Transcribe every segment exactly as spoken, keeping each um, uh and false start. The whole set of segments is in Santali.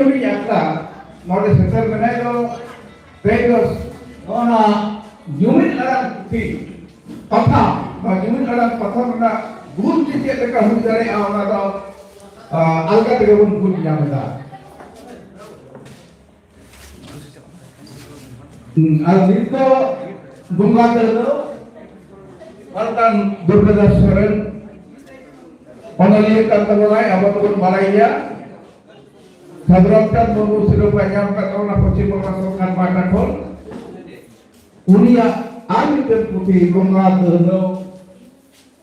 ᱩᱱᱤ ᱟᱠᱷᱲᱟ ᱱᱚᱰᱮ ᱥᱮᱴᱮᱨ ᱢᱮᱱᱟᱭ ᱫᱚ, ᱛᱮᱦᱮᱧ ᱫᱚ ᱱᱚᱣᱟ ᱡᱩᱢᱤᱫ ᱟᱲᱟᱝ ᱯᱩᱛᱷᱤ ᱯᱟᱛᱷᱟᱢ, ᱱᱚᱣᱟ ᱡᱩᱢᱤᱫ ᱟᱲᱟᱝ ᱯᱟᱛᱷᱟᱢ ᱨᱮᱱᱟᱜ ᱜᱩᱱ ᱪᱮ ᱪᱮᱫ ᱞᱮᱠᱟ ᱦᱩᱭ ᱫᱟᱲᱮᱭᱟᱜᱼᱟ, ᱚᱱᱟ ᱫᱚ, ᱟ, ᱟᱞᱜᱟ ᱛᱮᱜᱮ ᱵᱚᱱ ᱵᱩᱡᱽ ᱧᱟᱢ ᱮᱫᱟ᱾ ᱟᱨ ᱱᱤᱛ ᱫᱚ ᱵᱚᱸᱜᱟ ᱛᱮ ᱫᱚ ᱢᱟᱱᱚᱛᱟᱱ ᱫᱩᱨᱜᱟᱫᱟᱥ ᱥᱚᱨᱮᱱ ᱚᱱᱚᱞᱤᱭᱟᱹ ᱠᱟᱱ ᱛᱟᱵᱚᱱᱟᱭ, ᱟᱵᱚ ᱫᱚᱵᱚᱱ ᱵᱟᱲᱟᱭ ᱜᱮᱭᱟ᱾ ᱥᱟᱫᱷᱩ ᱨᱟᱢᱪᱟᱸᱫᱽ ᱢᱩᱨᱢᱩ ᱥᱤᱨᱯᱟᱹ ᱧᱟᱢ ᱠᱟᱛᱮ ᱚᱱᱟ ᱯᱚᱪᱷᱤᱢ ᱵᱟᱝᱞᱟ ᱥᱚᱨᱠᱟᱨ ᱯᱟᱦᱴᱟ ᱠᱷᱚᱱ ᱩᱱᱤᱭᱟᱜ ᱟᱨ ᱢᱤᱫᱴᱮᱱ ᱯᱩᱛᱷᱤ ᱵᱚᱸᱜᱟ ᱫᱟᱹᱦᱱᱟᱹᱣ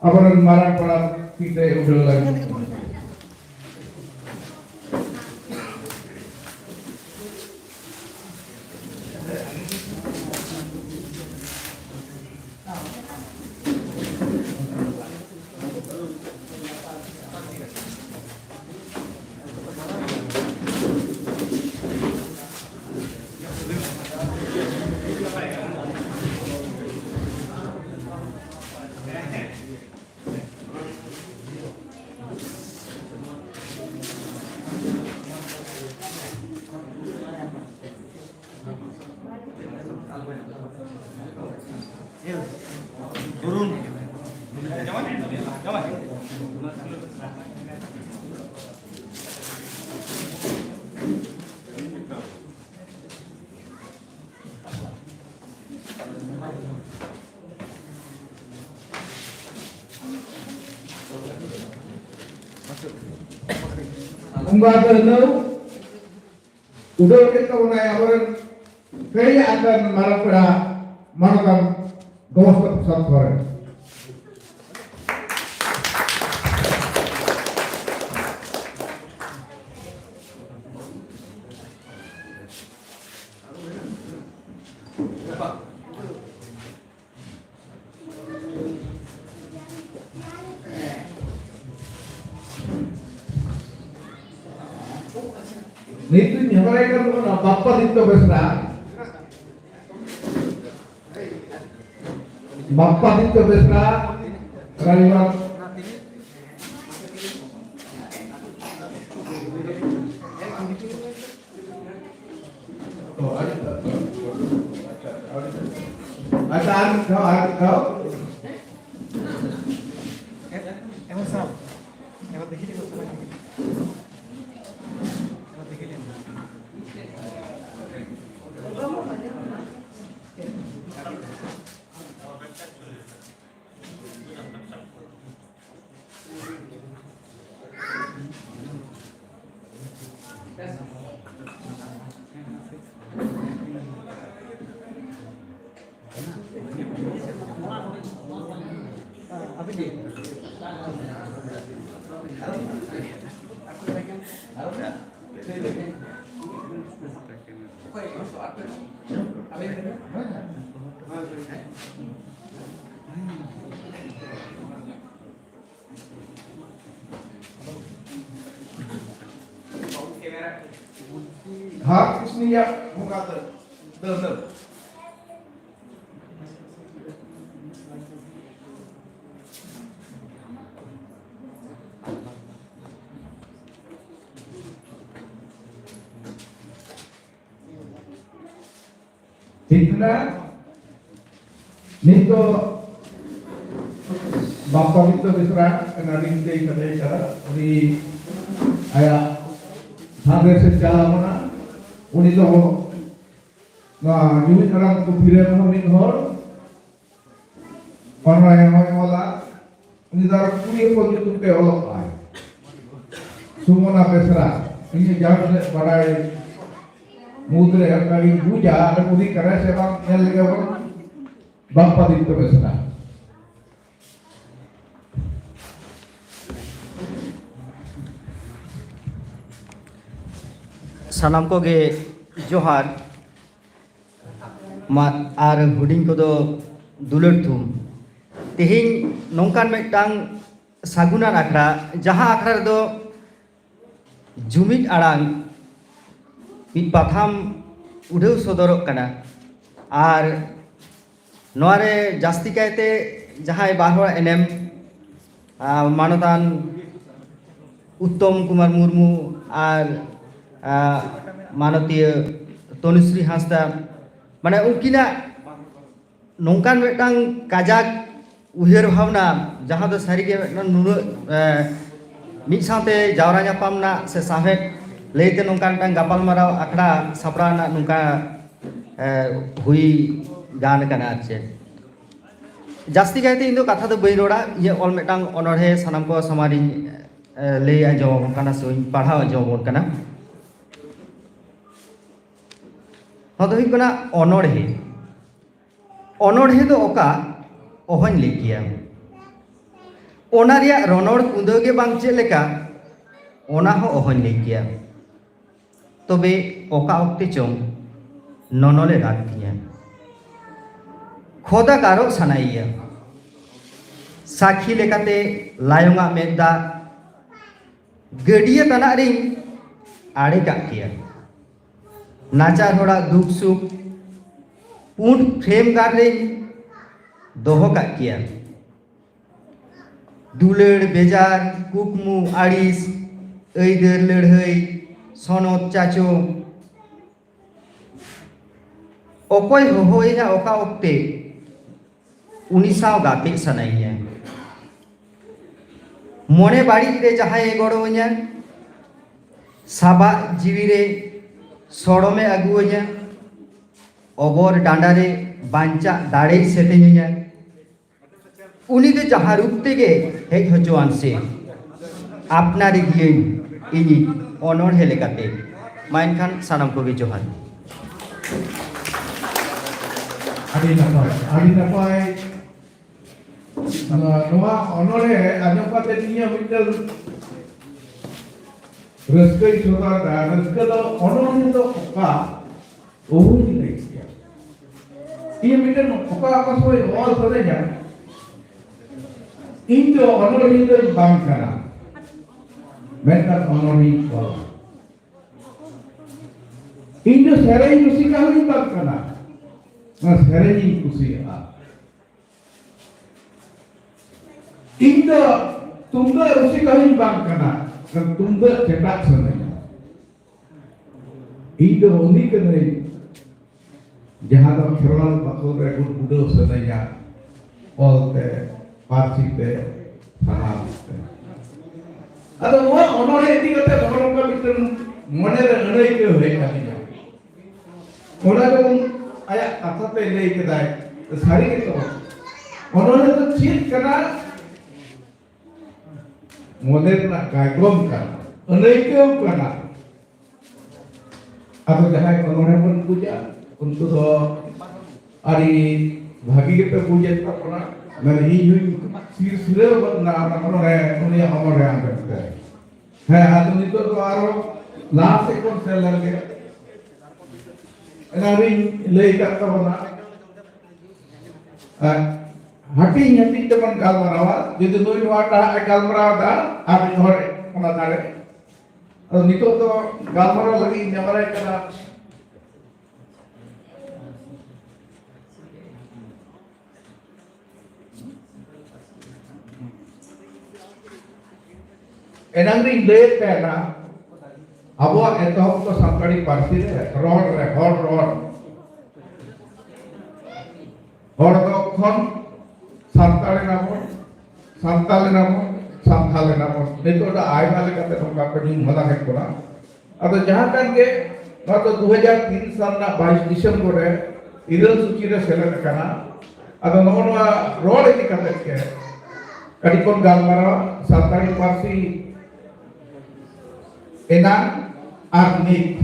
ᱟᱵᱚᱨᱮᱱ ᱢᱟᱨᱟᱝ ᱯᱟᱲᱟ ᱛᱤᱛᱮ ᱩᱰᱟᱹᱣ ᱞᱟᱹᱜᱤᱫ᱾ ᱵᱚᱸᱜᱟ ᱫᱟᱹᱦᱱᱟᱹᱣ ᱩᱰᱟᱹᱣ ᱠᱮᱫ ᱛᱟᱵᱚᱱᱟᱭ ᱟᱵᱚᱨᱮᱱ ᱯᱮᱲᱮ ᱟᱠᱟᱱ ᱢᱟᱨᱟᱝ ᱯᱮᱲᱟ ᱢᱟᱱᱚᱛᱟᱱ ᱜᱚᱢᱚᱥᱛᱟ ᱯᱨᱚᱥᱟᱫᱽ ᱥᱚᱨᱮᱱ᱾ ᱱᱤᱛ ᱫᱚᱧ ᱱᱮᱦᱚᱨᱟᱭ ᱠᱟᱱ ᱛᱟᱵᱚᱱᱟ ᱵᱟᱯᱯᱟᱫᱤᱛᱛᱚ ᱵᱮᱥᱨᱟ᱾ ᱵᱟᱯᱯᱟᱫᱤᱛᱛᱚ ᱵᱮᱥᱨᱟ, ᱨᱟᱱᱤᱵᱟᱸᱫᱷ᱾ ᱟᱨ ᱢᱤᱫ ᱫᱷᱟᱣ, ᱟᱨ ᱢᱤᱫ ᱫᱷᱟᱣ᱾ ᱦᱟᱛ ᱠᱤᱥᱱᱤᱭᱟ ᱵᱚᱸᱜᱟ ᱫᱚ, ᱫᱟᱹ, ᱫᱟᱹ᱾ ᱴᱷᱤᱠ ᱢᱮᱱᱟᱜᱼᱟ᱾ ᱱᱤᱛ ᱫᱚ ᱵᱟᱯᱟ ᱵᱤᱴᱴᱩ ᱵᱮᱥᱨᱟ ᱠᱟᱱᱟ, ᱨᱤᱱ ᱛᱮᱭ ᱠᱟᱛᱷᱟᱭ ᱠᱟᱱᱟ᱾ ᱩᱱᱤ ᱟᱭᱟᱜ ᱥᱟᱸᱫᱮᱥ ᱮ ᱪᱟᱞ ᱟᱵᱚᱱᱟ᱾ ᱩᱱᱤ ᱫᱚ ᱱᱚᱣᱟ ᱡᱩᱢᱤᱫ ᱟᱲᱟᱝ ᱯᱩᱛᱷᱤ ᱨᱮᱱ ᱦᱚᱸ ᱢᱤᱫ ᱦᱚᱲ᱾ ᱚᱱᱚᱬᱦᱮ ᱦᱚᱸᱭ ᱚᱞᱟ᱾ ᱩᱱᱤ ᱫᱚ ᱟᱨ ᱠᱩᱲᱤ ᱦᱚᱯᱚᱱ ᱧᱩᱛᱩᱢ ᱛᱮ ᱚᱞᱚᱜ ᱟᱭ᱾ ᱥᱩᱢᱚᱱᱟ ᱵᱮᱥᱨᱟ, ᱤᱧ ᱡᱟᱦᱟᱸ ᱛᱤᱱᱟᱹᱜ ᱵᱟᱰᱟᱭ ᱢᱩᱫᱽᱨᱮ ᱚᱱᱠᱟᱜᱤᱧ ᱵᱩᱡᱟ, ᱟᱫᱚ ᱩᱱᱤ ᱠᱟᱱᱟᱭ ᱥᱮ ᱵᱟᱝ ᱧᱮᱞ ᱞᱮᱜᱮ ᱵᱚᱱ᱾ ᱵᱟᱯᱯᱟᱫᱤᱛᱛᱚ ᱵᱮᱥᱨᱟ᱾ ᱥᱟᱱᱟᱢ ᱠᱚᱜᱮ ᱡᱚᱦᱟᱨ᱾ ᱢᱟ, ᱟᱨ ᱦᱩᱰᱤᱧ ᱠᱚᱫᱚ ᱫᱩᱞᱟᱹᱲ ᱛᱷᱩᱢ᱾ ᱛᱮᱦᱮᱧ ᱱᱚᱝᱠᱟᱱ ᱢᱤᱫᱴᱟᱝ ᱥᱟᱹᱜᱩᱱᱟᱱ ᱟᱠᱷᱲᱟ, ᱡᱟᱦᱟᱸ ᱟᱠᱷᱲᱟ ᱨᱮᱫᱚ ᱡᱩᱢᱤᱫ ᱟᱲᱟᱝ ᱢᱤᱫ ᱯᱟᱛᱷᱟᱢ ᱩᱰᱷᱟᱹᱣ ᱥᱚᱫᱚᱨᱚᱜ ᱠᱟᱱᱟ᱾ ᱟᱨ ᱱᱚᱣᱟ ᱨᱮ ᱡᱟᱹᱥᱛᱤ ᱠᱟᱭᱛᱮ ᱡᱟᱦᱟᱸᱭ ᱵᱟᱨ ᱦᱚᱲ ᱮᱱᱮᱢ, ᱟᱨ ᱢᱟᱱᱚᱛᱟᱱ ᱩᱛᱛᱚᱢ ᱠᱩᱢᱟᱨ ᱢᱩᱨᱢᱩ ᱟᱨ, ᱟᱨ ᱢᱟᱱᱚᱛᱤᱭᱟᱹ ᱛᱚᱱᱩᱥᱨᱤ ᱦᱟᱸᱥᱫᱟ, ᱢᱟᱱᱮ ᱩᱱᱠᱤᱱᱟᱜ ᱱᱚᱝᱠᱟᱱ ᱢᱤᱫᱴᱟᱝ ᱠᱟᱡᱟᱠ ᱩᱭᱦᱟᱹᱨ ᱵᱷᱟᱵᱽᱱᱟ, ᱡᱟᱦᱟᱸ ᱫᱚ ᱥᱟᱹᱨᱤᱜᱮ ᱢᱤᱫᱴᱟᱝ ᱱᱩᱱᱟᱹᱜ ᱮ, ᱢᱤᱫ ᱥᱟᱶᱛᱮ ᱡᱟᱣᱨᱟ ᱧᱟᱯᱟᱢ ᱨᱮᱱᱟᱜ ᱥᱮ ᱥᱟᱶᱦᱮᱫ ᱞᱟᱹᱭᱛᱮ ᱱᱚᱝᱠᱟ ᱢᱤᱫᱴᱟᱝ ᱜᱟᱯᱟᱞᱢᱟᱨᱟᱣ ᱟᱠᱷᱲᱟ ᱥᱟᱯᱲᱟᱣ ᱨᱮᱱᱟᱜ ᱱᱚᱝᱠᱟ ᱮ, ᱦᱩᱭ ᱜᱟᱱ ᱠᱟᱱᱟ᱾ ᱟᱨ ᱪᱮᱫ, ᱡᱟᱹᱥᱛᱤ ᱠᱟᱭᱛᱮ ᱤᱧ ᱫᱚ ᱠᱟᱛᱷᱟ ᱫᱚ ᱵᱟᱹᱧ ᱨᱚᱲᱟ᱾ ᱤᱧᱟᱹᱜ ᱚᱞ ᱢᱤᱫᱴᱟᱝ ᱚᱱᱚᱬᱦᱮ ᱥᱟᱱᱟᱢ ᱠᱚ ᱥᱟᱢᱟᱝ ᱨᱤᱧ ᱮ, ᱞᱟᱹᱭ ᱟᱸᱡᱚᱢ ᱟᱵᱚᱱ ᱠᱟᱱᱟ ᱥᱮ ᱯᱟᱲᱦᱟᱣ ᱟᱸᱡᱚᱢ ᱟᱵᱚᱱ ᱠᱟᱱᱟ᱾ ᱱᱚᱣᱟ ᱫᱚ ᱦᱩᱭᱩᱜ ᱠᱟᱱᱟ ᱚᱱᱚᱬᱦᱮ᱾ ᱚᱱᱚᱬᱦᱮ ᱫᱚ ᱚᱠᱟ? ᱚᱦᱚᱧ ᱞᱟᱹᱭ ᱠᱮᱭᱟ᱾ ᱚᱱᱟ ᱨᱮᱭᱟᱜ ᱨᱚᱱᱚᱲ ᱠᱩᱸᱫᱟᱹ ᱜᱮ ᱵᱟᱝ ᱪᱮᱫ ᱞᱮᱠᱟ, ᱚᱱᱟ ᱦᱚᱸ ᱚᱦᱚᱧ ᱞᱟᱹᱭ ᱠᱮᱭᱟ᱾ ᱛᱚᱵᱮ ᱚᱠᱟ ᱚᱠᱛᱮ ᱪᱚᱝ ᱱᱚᱱᱚᱞᱮ ᱨᱟᱜ ᱛᱤᱧᱟ᱾ ᱠᱷᱚᱫᱟ ᱜᱟᱨᱚᱜ ᱥᱟᱱᱟᱭᱮᱭᱟ᱾ ᱥᱟᱹᱠᱷᱤ ᱞᱮᱠᱟᱛᱮ ᱞᱟᱭᱚᱝᱟᱜ ᱢᱮᱫ ᱫᱟᱜ ᱜᱟᱹᱰᱭᱟᱹ ᱛᱟᱱᱟᱜ ᱨᱤᱧ ᱟᱲᱮ ᱠᱟᱜ ᱠᱮᱭᱟ᱾ ᱱᱟᱪᱟᱨ ᱦᱚᱲᱟᱜ ᱫᱩᱠ ᱥᱩᱠ ᱯᱩᱸᱰ ᱯᱷᱨᱮᱢ ᱜᱟᱨ ᱨᱤᱧ ᱫᱚᱦᱚ ᱠᱟᱜ ᱠᱮᱭᱟ᱾ ᱫᱩᱞᱟᱹᱲ ᱵᱮᱡᱟᱨ, ᱠᱩᱠᱢᱩ ᱟᱹᱲᱤᱥ, ᱟᱹᱭᱫᱟᱹᱨ ᱞᱟᱹᱲᱦᱟᱹᱭ, ᱥᱚᱱᱚᱛ ᱪᱟᱪᱳ, ᱚᱠᱚᱭ ᱦᱚᱦᱚᱭᱮᱧᱟ ᱚᱠᱟ ᱚᱠᱛᱮ, ᱩᱱᱤ ᱥᱟᱶ ᱜᱟᱛᱮᱜ ᱥᱟᱱᱟᱭᱤᱧᱟ᱾ ᱢᱚᱱᱮ ᱵᱟᱹᱲᱤᱡ ᱨᱮ ᱡᱟᱦᱟᱸᱭᱮ ᱜᱚᱲᱚᱣᱟᱹᱧᱟ, ᱥᱟᱵᱟᱜ ᱡᱤᱣᱤ ᱨᱮ ᱥᱚᱲᱚᱢᱮ ᱟᱹᱜᱩᱣᱟᱹᱧᱟ, ᱚᱵᱚᱨ ᱰᱟᱸᱰᱟ ᱨᱮ ᱵᱟᱧᱪᱟᱜ ᱫᱟᱲᱮᱭ ᱥᱮᱛᱮᱧᱟᱹᱧᱟ, ᱩᱱᱤ ᱫᱚ ᱡᱟᱦᱟᱸ ᱨᱩᱯ ᱛᱮᱜᱮ ᱦᱮᱡ ᱦᱚᱪᱚᱣᱟᱱ ᱥᱮ, ᱟᱯᱱᱟᱨᱤ ᱜᱤᱭᱟᱹᱧ ᱤᱧᱤᱡ ᱚᱱᱚᱬᱦᱮ ᱞᱮᱠᱟᱛᱮ᱾ ᱢᱟ ᱮᱱᱠᱷᱟᱱ ᱥᱟᱱᱟᱢ ᱠᱚᱜᱮ ᱡᱚᱦᱟᱨ᱾ ᱟᱹᱰᱤ ᱱᱟᱯᱟᱭ, ᱟᱹᱰᱤ ᱱᱟᱯᱟᱭ᱾ ᱱᱚᱣᱟ, ᱱᱚᱣᱟ ᱚᱱᱚᱬᱦᱮ ᱟᱸᱡᱚᱢ ᱠᱟᱛᱮ ᱤᱧᱟᱹᱜ ᱢᱤᱫᱴᱟᱝ ᱨᱟᱹᱥᱠᱟᱹᱧ ᱥᱚᱫᱚᱨ ᱮᱫᱟ᱾ ᱨᱟᱹᱥᱠᱟᱹ ᱫᱚ ᱚᱱᱚᱬᱦᱮ ᱫᱚ ᱚᱠᱟ? ᱚᱦᱚᱧ ᱞᱟᱹᱭ ᱠᱮᱭᱟ᱾ ᱤᱧ ᱢᱤᱫᱴᱮᱱ ᱚᱠᱟ ᱚᱠᱟ ᱥᱚᱢᱚᱭ ᱚᱞ ᱥᱟᱱᱟᱧᱟ, ᱤᱧ ᱫᱚ ᱚᱱᱚᱬᱦᱤᱭᱟᱹ ᱫᱚᱧ ᱵᱟᱝ ᱠᱟᱱᱟ, ᱢᱮᱱᱠᱷᱟᱱ ᱚᱱᱚᱬᱦᱮᱧ ᱚᱞᱟ᱾ ᱤᱧ ᱫᱚ ᱥᱮᱨᱮᱧ ᱨᱩᱥᱤᱠᱟ ᱦᱚᱸᱧ ᱵᱟᱝ ᱠᱟᱱᱟ, ᱚᱱᱟ ᱥᱮᱨᱮᱧᱤᱧ ᱠᱩᱥᱤᱭᱟᱜᱼᱟ᱾ ᱤᱧ ᱫᱚ ᱛᱩᱢᱫᱟᱹᱜ ᱨᱩᱥᱤᱠᱟ ᱦᱚᱸᱧ ᱵᱟᱝ ᱠᱟᱱᱟ, ᱛᱩᱢᱫᱟᱹᱜ ᱪᱮᱴᱟᱜ ᱥᱟᱱᱟᱧᱟ᱾ ᱤᱧ ᱫᱚ ᱩᱱᱤ ᱠᱟᱹᱱᱟᱹᱧ, ᱡᱟᱦᱟᱸ ᱫᱚ ᱠᱷᱮᱨᱣᱟᱞ ᱵᱟᱠᱷᱳᱞ ᱨᱮ ᱜᱩᱰ ᱜᱩᱰᱟᱹᱣ ᱥᱟᱹᱱᱟᱹᱧᱟ, ᱚᱞ ᱛᱮ, ᱯᱟᱹᱨᱥᱤ ᱛᱮ, ᱥᱟᱱᱟᱢ ᱛᱮ᱾ ᱟᱫᱚ ᱱᱚᱣᱟ ᱚᱱᱚᱬᱦᱮ ᱤᱫᱤ ᱠᱟᱛᱮ ᱱᱚᱜᱼᱚ ᱱᱚᱝᱠᱟ ᱢᱤᱫᱴᱟᱝ ᱢᱚᱱᱮ ᱨᱮ ᱟᱹᱱᱟᱹᱭᱠᱟᱹᱣ ᱦᱮᱡ ᱟᱹᱫᱤᱧᱟ᱾ ᱚᱱᱟ ᱡᱮᱢᱚᱱ ᱟᱭᱟᱜ ᱠᱟᱛᱷᱟ ᱛᱮ ᱞᱟᱹᱭ ᱠᱮᱫᱟᱭ, ᱥᱟᱹᱨᱤ ᱜᱮᱛᱚ ᱚᱱᱚᱬᱦᱮ ᱫᱚ ᱪᱮᱫ ᱠᱟᱱᱟ? ᱢᱚᱱᱮ ᱨᱮᱱᱟᱜ ᱜᱟᱭᱜᱚᱢ ᱠᱟᱱᱟ, ᱟᱹᱱᱟᱹᱭᱠᱟᱹᱣ ᱠᱟᱱᱟ᱾ ᱟᱫᱚ ᱡᱟᱦᱟᱸᱭ ᱚᱱᱚᱬᱦᱮ ᱵᱚᱱ ᱵᱩᱡᱟ, ᱩᱱᱠᱩ ᱫᱚ ᱟᱹᱰᱤ ᱵᱷᱟᱹᱜᱤ ᱜᱮᱯᱮ ᱵᱩᱡᱮᱫ ᱛᱟᱵᱚᱱᱟ᱾ ᱢᱟᱱᱮ ᱤᱧ ᱦᱚᱸᱧ ᱥᱤᱨ ᱥᱤᱨᱟᱹᱣ ᱜᱚᱫ ᱱᱟ ᱚᱱᱟ ᱚᱱᱚᱬᱦᱮ, ᱩᱱᱤᱭᱟᱜ ᱚᱱᱚᱬᱦᱮ ᱟᱸᱡᱚᱢ ᱛᱮ᱾ ᱦᱮᱸ, ᱟᱫᱚ ᱱᱤᱛᱚᱜ ᱫᱚ ᱟᱨᱚ ᱞᱟᱦᱟ ᱥᱮᱫ ᱵᱚᱱ ᱥᱮᱱ ᱞᱮᱱ ᱜᱮ᱾ ᱮᱱᱟᱝ ᱨᱤᱧ ᱞᱟᱹᱭ ᱟᱠᱟᱫ ᱛᱟᱵᱚᱱᱟ, ᱟᱨ ᱦᱟᱹᱴᱤᱧ ᱦᱟᱹᱴᱤᱧ ᱛᱮᱵᱚᱱ ᱜᱟᱞᱢᱟᱨᱟᱣᱟ᱾ ᱡᱩᱫᱤ ᱱᱩᱭ ᱱᱚᱣᱟ ᱴᱟᱜ ᱮ ᱜᱟᱞᱢᱟᱨᱟᱣ ᱮᱫᱟ ᱟᱨ ᱢᱤᱫ ᱦᱚᱲ ᱚᱱᱟ ᱫᱷᱟᱨᱮ, ᱟᱫᱚ ᱱᱤᱛᱚᱜ ᱫᱚ ᱜᱟᱞᱢᱟᱨᱟᱣ ᱞᱟᱹᱜᱤᱫ ᱤᱧ ᱱᱮᱦᱚᱨᱟᱭ ᱠᱟᱱᱟ᱾ ᱮᱱᱟᱝ ᱨᱤᱧ ᱞᱟᱹᱭᱮᱫ ᱛᱟᱦᱮᱱᱟ, ᱟᱵᱚᱣᱟᱜ ᱮᱛᱚᱦᱚᱵ ᱫᱚ ᱥᱟᱱᱛᱟᱲᱤ ᱯᱟᱹᱨᱥᱤ ᱨᱮ, ᱨᱚᱲ ᱨᱮ, ᱦᱚᱲ ᱨᱚᱲ᱾ ᱦᱚᱲ ᱫᱚ ᱠᱷᱚᱱ ᱥᱟᱱᱛᱟᱲ ᱮᱱᱟᱵᱚᱱ, ᱥᱟᱱᱛᱟᱲ ᱮᱱᱟᱵᱚᱱ, ᱥᱟᱱᱛᱟᱲ ᱮᱱᱟᱵᱚᱱ᱾ ᱱᱤᱛᱚᱜ ᱫᱚ ᱟᱭᱢᱟ ᱞᱮᱠᱟᱛᱮ ᱱᱚᱝᱠᱟ ᱠᱚ ᱧᱩᱢ ᱦᱟᱞᱟᱝ ᱮᱫ ᱵᱚᱱᱟ᱾ ᱟᱫᱚ ᱡᱟᱦᱟᱸ ᱠᱟᱱ ᱜᱮ, ᱱᱚᱣᱟ ᱫᱚ ᱫᱩ ᱦᱟᱡᱟᱨ ᱛᱤᱱ ᱥᱟᱞ ᱨᱮᱱᱟᱜ ᱵᱟᱭᱤᱥ ᱰᱤᱥᱮᱢᱵᱚᱨ ᱨᱮ ᱤᱨᱟᱹᱞ ᱥᱩᱪᱤ ᱨᱮ ᱥᱮᱞᱮᱫ ᱟᱠᱟᱱᱟ᱾ ᱟᱫᱚ ᱱᱚᱜᱼᱚ ᱱᱚᱣᱟ ᱨᱚᱲ ᱤᱫᱤ ᱠᱟᱛᱮ ᱜᱮ ᱠᱟᱹᱴᱤᱡ ᱵᱚᱱ ᱜᱟᱞᱢᱟᱨᱟᱣᱟ, ᱥᱟᱱᱛᱟᱲᱤ ᱯᱟᱹᱨᱥᱤ ᱮᱱᱟᱝ ᱟᱨ ᱱᱤᱛ᱾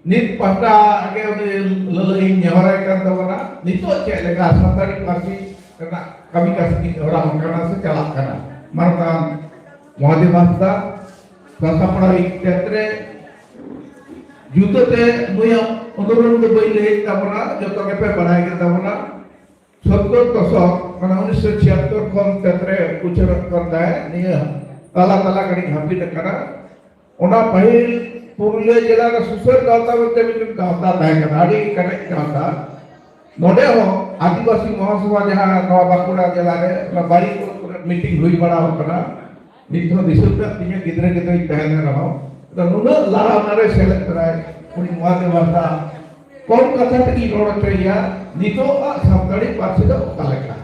ᱱᱤᱛ ᱯᱟᱦᱴᱟ ᱜᱮ ᱩᱱᱤ ᱞᱟᱹᱞᱟᱹᱭ ᱤᱧ ᱱᱮᱦᱚᱨᱟᱭ ᱠᱟᱱ ᱛᱟᱵᱚᱱᱟ, ᱱᱤᱛᱚᱜ ᱪᱮᱫ ᱞᱮᱠᱟ ᱥᱟᱱᱛᱟᱲᱤ ᱯᱟᱹᱨᱥᱤ ᱨᱮᱱᱟᱜ ᱠᱟᱹᱢᱤ ᱠᱟᱹᱥᱱᱤ ᱮᱦᱚᱵ ᱟᱠᱟᱱᱟ ᱥᱮ ᱪᱟᱞᱟᱜ ᱠᱟᱱᱟ? ᱢᱟᱱᱚᱛᱟᱱ ᱢᱚᱦᱟᱫᱮᱵ ᱦᱟᱸᱥᱫᱟ, ᱥᱟᱥᱟᱯᱲᱟᱣᱤᱡ ᱛᱮᱛᱨᱮ, ᱡᱩᱛᱟᱹᱛᱮ ᱱᱩᱭᱟᱜ ᱚᱱᱩᱨᱳᱫᱷ ᱫᱚ ᱵᱟᱹᱧ ᱞᱟᱹᱭᱮᱫ ᱛᱟᱵᱚᱱᱟ, ᱡᱚᱛᱚ ᱜᱮᱯᱮ ᱵᱟᱲᱟᱭ ᱜᱮ ᱛᱟᱵᱚᱱᱟ᱾ ᱥᱚᱛᱛᱚᱨ ᱫᱚᱥᱚᱠ, ᱢᱟᱱᱮ ᱩᱱᱤᱥᱥᱚ ᱪᱷᱤᱭᱟᱛᱛᱚᱨ ᱠᱷᱚᱱ ᱛᱮᱛᱨᱮ ᱩᱪᱟᱹᱲᱚᱜ ᱠᱟᱱ ᱛᱟᱦᱮᱸᱫ, ᱱᱤᱭᱟᱹ ᱛᱟᱞᱟ ᱛᱟᱞᱟ ᱠᱟᱹᱴᱤᱡ ᱦᱟᱹᱯᱤᱫ ᱟᱠᱟᱱᱟ᱾ ᱚᱱᱟ ᱯᱟᱹᱦᱤᱞ ᱯᱩᱨᱩᱞᱤᱭᱟᱹ ᱡᱮᱞᱟ ᱨᱮ ᱥᱩᱥᱟᱹᱨ ᱜᱟᱶᱛᱟ ᱢᱮᱱᱛᱮ ᱢᱤᱫᱴᱮᱱ ᱜᱟᱶᱛᱟ ᱛᱟᱦᱮᱸ ᱠᱟᱱᱟ, ᱟᱹᱰᱤ ᱠᱮᱴᱮᱡ ᱜᱟᱶᱛᱟ᱾ ᱱᱚᱰᱮ ᱦᱚᱸ ᱟᱹᱫᱤᱵᱟᱹᱥᱤ ᱢᱚᱦᱟᱥᱚᱵᱷᱟ, ᱡᱟᱦᱟᱸ ᱱᱚᱣᱟ ᱵᱟᱸᱠᱩᱲᱟ ᱡᱮᱞᱟ ᱨᱮ, ᱚᱱᱟ ᱵᱟᱲᱤ ᱠᱚᱨᱮ ᱢᱤᱴᱤᱝ ᱦᱩᱭ ᱵᱟᱲᱟ ᱟᱠᱟᱱᱟ᱾ ᱱᱤᱛ ᱦᱚᱸ ᱫᱤᱥᱟᱹ ᱢᱮᱱᱟᱜ ᱛᱤᱧᱟᱹ, ᱜᱤᱫᱽᱨᱟᱹ ᱜᱤᱫᱽᱨᱟᱹᱧ ᱛᱟᱦᱮᱸ ᱞᱮᱱ ᱨᱮᱦᱚᱸ᱾ ᱟᱫᱚ ᱱᱩᱱᱟᱹᱜ ᱞᱟᱦᱟ ᱚᱱᱟᱨᱮ ᱥᱮᱞᱮᱫ ᱞᱮᱱᱟᱭ, ᱩᱱᱤ ᱢᱚᱦᱟᱫᱮᱵ ᱦᱟᱸᱥᱫᱟ᱾ ᱠᱚᱢ ᱠᱟᱛᱷᱟ ᱛᱮᱜᱮᱧ ᱨᱚᱲ ᱦᱚᱪᱚᱭᱮᱭᱟ, ᱱᱤᱛᱚᱜ ᱟᱜ ᱥᱟᱱᱛᱟᱲᱤ ᱯᱟᱹᱨᱥᱤ ᱫᱚ ᱚᱠᱟ ᱞᱮᱠᱟ?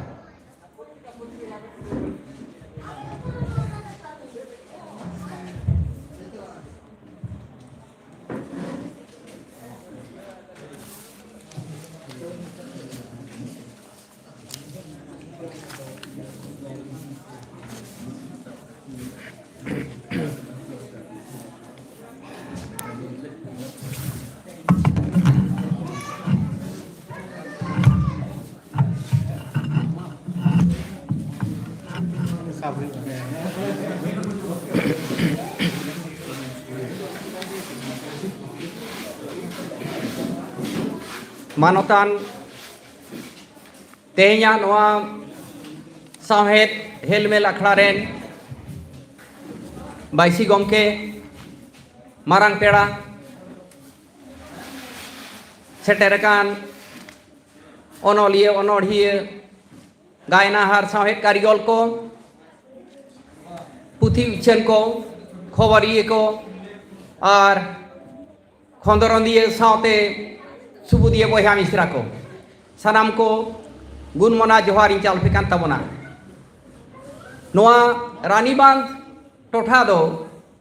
ᱢᱟᱱᱚᱛᱟᱱ ᱛᱮᱦᱮᱧᱟᱜ ᱱᱚᱣᱟ ᱥᱟᱶᱦᱮᱫ ᱦᱮᱞᱢᱮᱞ ᱟᱠᱷᱲᱟ ᱨᱮᱱ ᱵᱟᱭᱥᱤ ᱜᱚᱢᱠᱮ, ᱢᱟᱨᱟᱝ ᱯᱮᱲᱟ, ᱥᱮᱴᱮᱨ ᱟᱠᱟᱱ ᱚᱱᱚᱞᱤᱭᱟᱹ, ᱚᱱᱚᱲᱦᱤᱭᱟᱹ, ᱜᱟᱭᱱᱟᱦᱟᱨ, ᱥᱟᱶᱦᱮᱫ ᱠᱟᱹᱨᱤᱜᱚᱞ ᱠᱚ, ᱯᱩᱛᱷᱤ ᱩᱪᱷᱟᱹᱱ ᱠᱚ, ᱠᱷᱚᱵᱚᱨᱤᱭᱟᱹ ᱠᱚ, ᱟᱨ ᱠᱷᱚᱸᱫᱽᱨᱚᱸᱫᱤᱭᱟᱹ ᱥᱟᱶᱛᱮ ᱥᱩᱵᱩᱫᱤᱭᱟᱹ ᱵᱚᱭᱦᱟ ᱢᱤᱥᱨᱟ ᱠᱚ, ᱥᱟᱱᱟᱢ ᱠᱚ ᱜᱩᱱᱢᱟᱱᱟ ᱡᱚᱦᱟᱨ ᱤᱧ ᱪᱟᱞ ᱟᱯᱮ ᱠᱟᱱ ᱛᱟᱵᱚᱱᱟ᱾ ᱱᱚᱣᱟ ᱨᱟᱱᱤᱵᱟᱸᱫᱷ ᱴᱚᱴᱷᱟ ᱫᱚ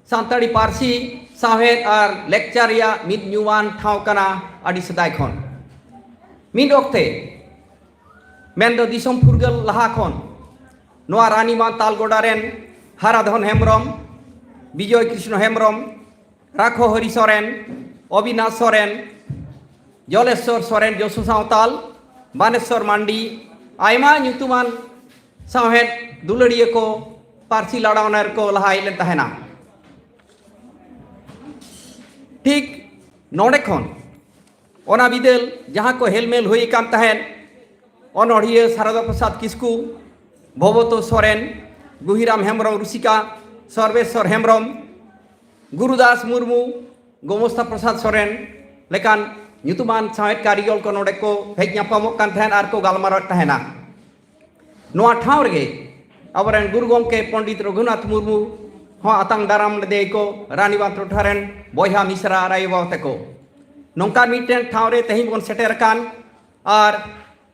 ᱥᱟᱱᱛᱟᱲᱤ ᱯᱟᱹᱨᱥᱤ, ᱥᱟᱶᱦᱮᱫ ᱟᱨ ᱞᱮᱠᱪᱟᱨ ᱨᱮᱭᱟᱜ ᱢᱤᱫ ᱧᱩᱢᱟᱱ ᱴᱷᱟᱶ ᱠᱟᱱᱟ ᱟᱹᱰᱤ ᱥᱮᱫᱟᱭ ᱠᱷᱚᱱ᱾ ᱢᱤᱫ ᱚᱠᱛᱮ, ᱢᱮᱱᱫᱚ ᱫᱤᱥᱚᱢ ᱯᱷᱩᱨᱜᱟᱹᱞ ᱞᱟᱦᱟ ᱠᱷᱚᱱ, ᱱᱚᱣᱟ ᱨᱟᱱᱤᱵᱟᱸᱫᱷ ᱛᱟᱞᱜᱚᱰᱟ ᱨᱮᱱ ᱦᱟᱨᱟᱫᱷᱚᱱ ᱦᱮᱢᱵᱨᱚᱢ, ᱵᱤᱡᱚᱭ ᱠᱨᱤᱥᱱᱚ ᱦᱮᱢᱵᱨᱚᱢ, ᱨᱟᱠᱷᱚ ᱦᱚᱨᱤ ᱥᱚᱨᱮᱱ, ᱚᱵᱤᱱᱟᱥ ᱥᱚᱨᱮᱱ, ᱡᱚᱞᱮᱥᱣᱚᱨ ᱥᱚᱨᱮᱱ, ᱡᱚᱥᱩ ᱥᱟᱶᱛᱟᱞ, ᱵᱟᱱᱮᱥᱣᱚᱨ ᱢᱟᱱᱰᱤ, ᱟᱭᱢᱟ ᱧᱩᱛᱩᱢᱟᱱ ᱥᱟᱶᱦᱮᱫ ᱫᱩᱞᱟᱹᱲᱤᱭᱟᱹ ᱠᱚ, ᱯᱟᱹᱨᱥᱤ ᱞᱟᱲᱟᱣᱱᱟ ᱨᱮᱠᱚ ᱞᱟᱦᱟ ᱦᱮᱡ ᱞᱮᱱ ᱛᱟᱦᱮᱱᱟ᱾ ᱴᱷᱤᱠ ᱱᱚᱰᱮ ᱠᱷᱚᱱ ᱚᱱᱟ ᱵᱤᱫᱟᱹᱞ ᱡᱟᱦᱟᱸ ᱠᱚ ᱦᱮᱞᱢᱮᱞ ᱦᱩᱭ ᱟᱠᱟᱱ ᱛᱟᱦᱮᱸᱫ, ᱚᱱᱚᱲᱦᱤᱭᱟᱹ ᱥᱟᱨᱚᱫᱟ ᱯᱨᱚᱥᱟᱫᱽ ᱠᱤᱥᱠᱩ, ᱵᱷᱚᱵᱚᱛᱳ ᱥᱚᱨᱮᱱ, ᱜᱩᱦᱤᱨᱟᱢ ᱦᱮᱢᱵᱨᱚᱢ ᱨᱩᱥᱤᱠᱟ, ᱥᱚᱨᱵᱮᱥᱣᱚᱨ ᱦᱮᱢᱵᱨᱚᱢ, ᱜᱩᱨᱩᱫᱟᱥ ᱢᱩᱨᱢᱩ, ᱜᱳᱢᱚᱥᱛᱟ ᱯᱨᱚᱥᱟᱫᱽ ᱥᱚᱨᱮᱱ ᱞᱮᱠᱟᱱ ᱧᱩᱛᱩᱢᱟᱱ ᱥᱟᱶᱦᱮᱫ ᱠᱟᱹᱨᱤᱜᱚᱞ ᱠᱚ ᱱᱚᱰᱮ ᱠᱚ ᱦᱮᱡ ᱧᱟᱯᱟᱢᱚᱜ ᱠᱟᱱ ᱛᱟᱦᱮᱸᱫ ᱟᱨ ᱠᱚ ᱜᱟᱞᱢᱟᱨᱟᱣᱮᱫ ᱛᱟᱦᱮᱱᱟ᱾ ᱱᱚᱣᱟ ᱴᱷᱟᱶ ᱨᱮᱜᱮ ᱟᱵᱚᱨᱮᱱ ᱜᱩᱨᱩ ᱜᱚᱢᱠᱮ ᱯᱚᱱᱰᱤᱛ ᱨᱚᱜᱷᱩᱱᱟᱛᱷ ᱢᱩᱨᱢᱩ ᱦᱚᱸ ᱟᱛᱟᱝ ᱫᱟᱨᱟᱢ ᱞᱮᱫᱮᱭᱟᱠᱚ ᱨᱟᱱᱤᱵᱟᱸᱫᱷ ᱴᱚᱴᱷᱟ ᱨᱮᱱ ᱵᱚᱭᱦᱟ ᱢᱤᱥᱨᱟ ᱟᱨ ᱟᱭᱳ ᱵᱟᱵᱟ ᱛᱟᱠᱚ᱾ ᱱᱚᱝᱠᱟᱱ ᱢᱤᱫᱴᱮᱱ ᱴᱷᱟᱶ ᱨᱮ ᱛᱮᱦᱮᱧ ᱵᱚᱱ ᱥᱮᱴᱮᱨ ᱟᱠᱟᱱ ᱟᱨ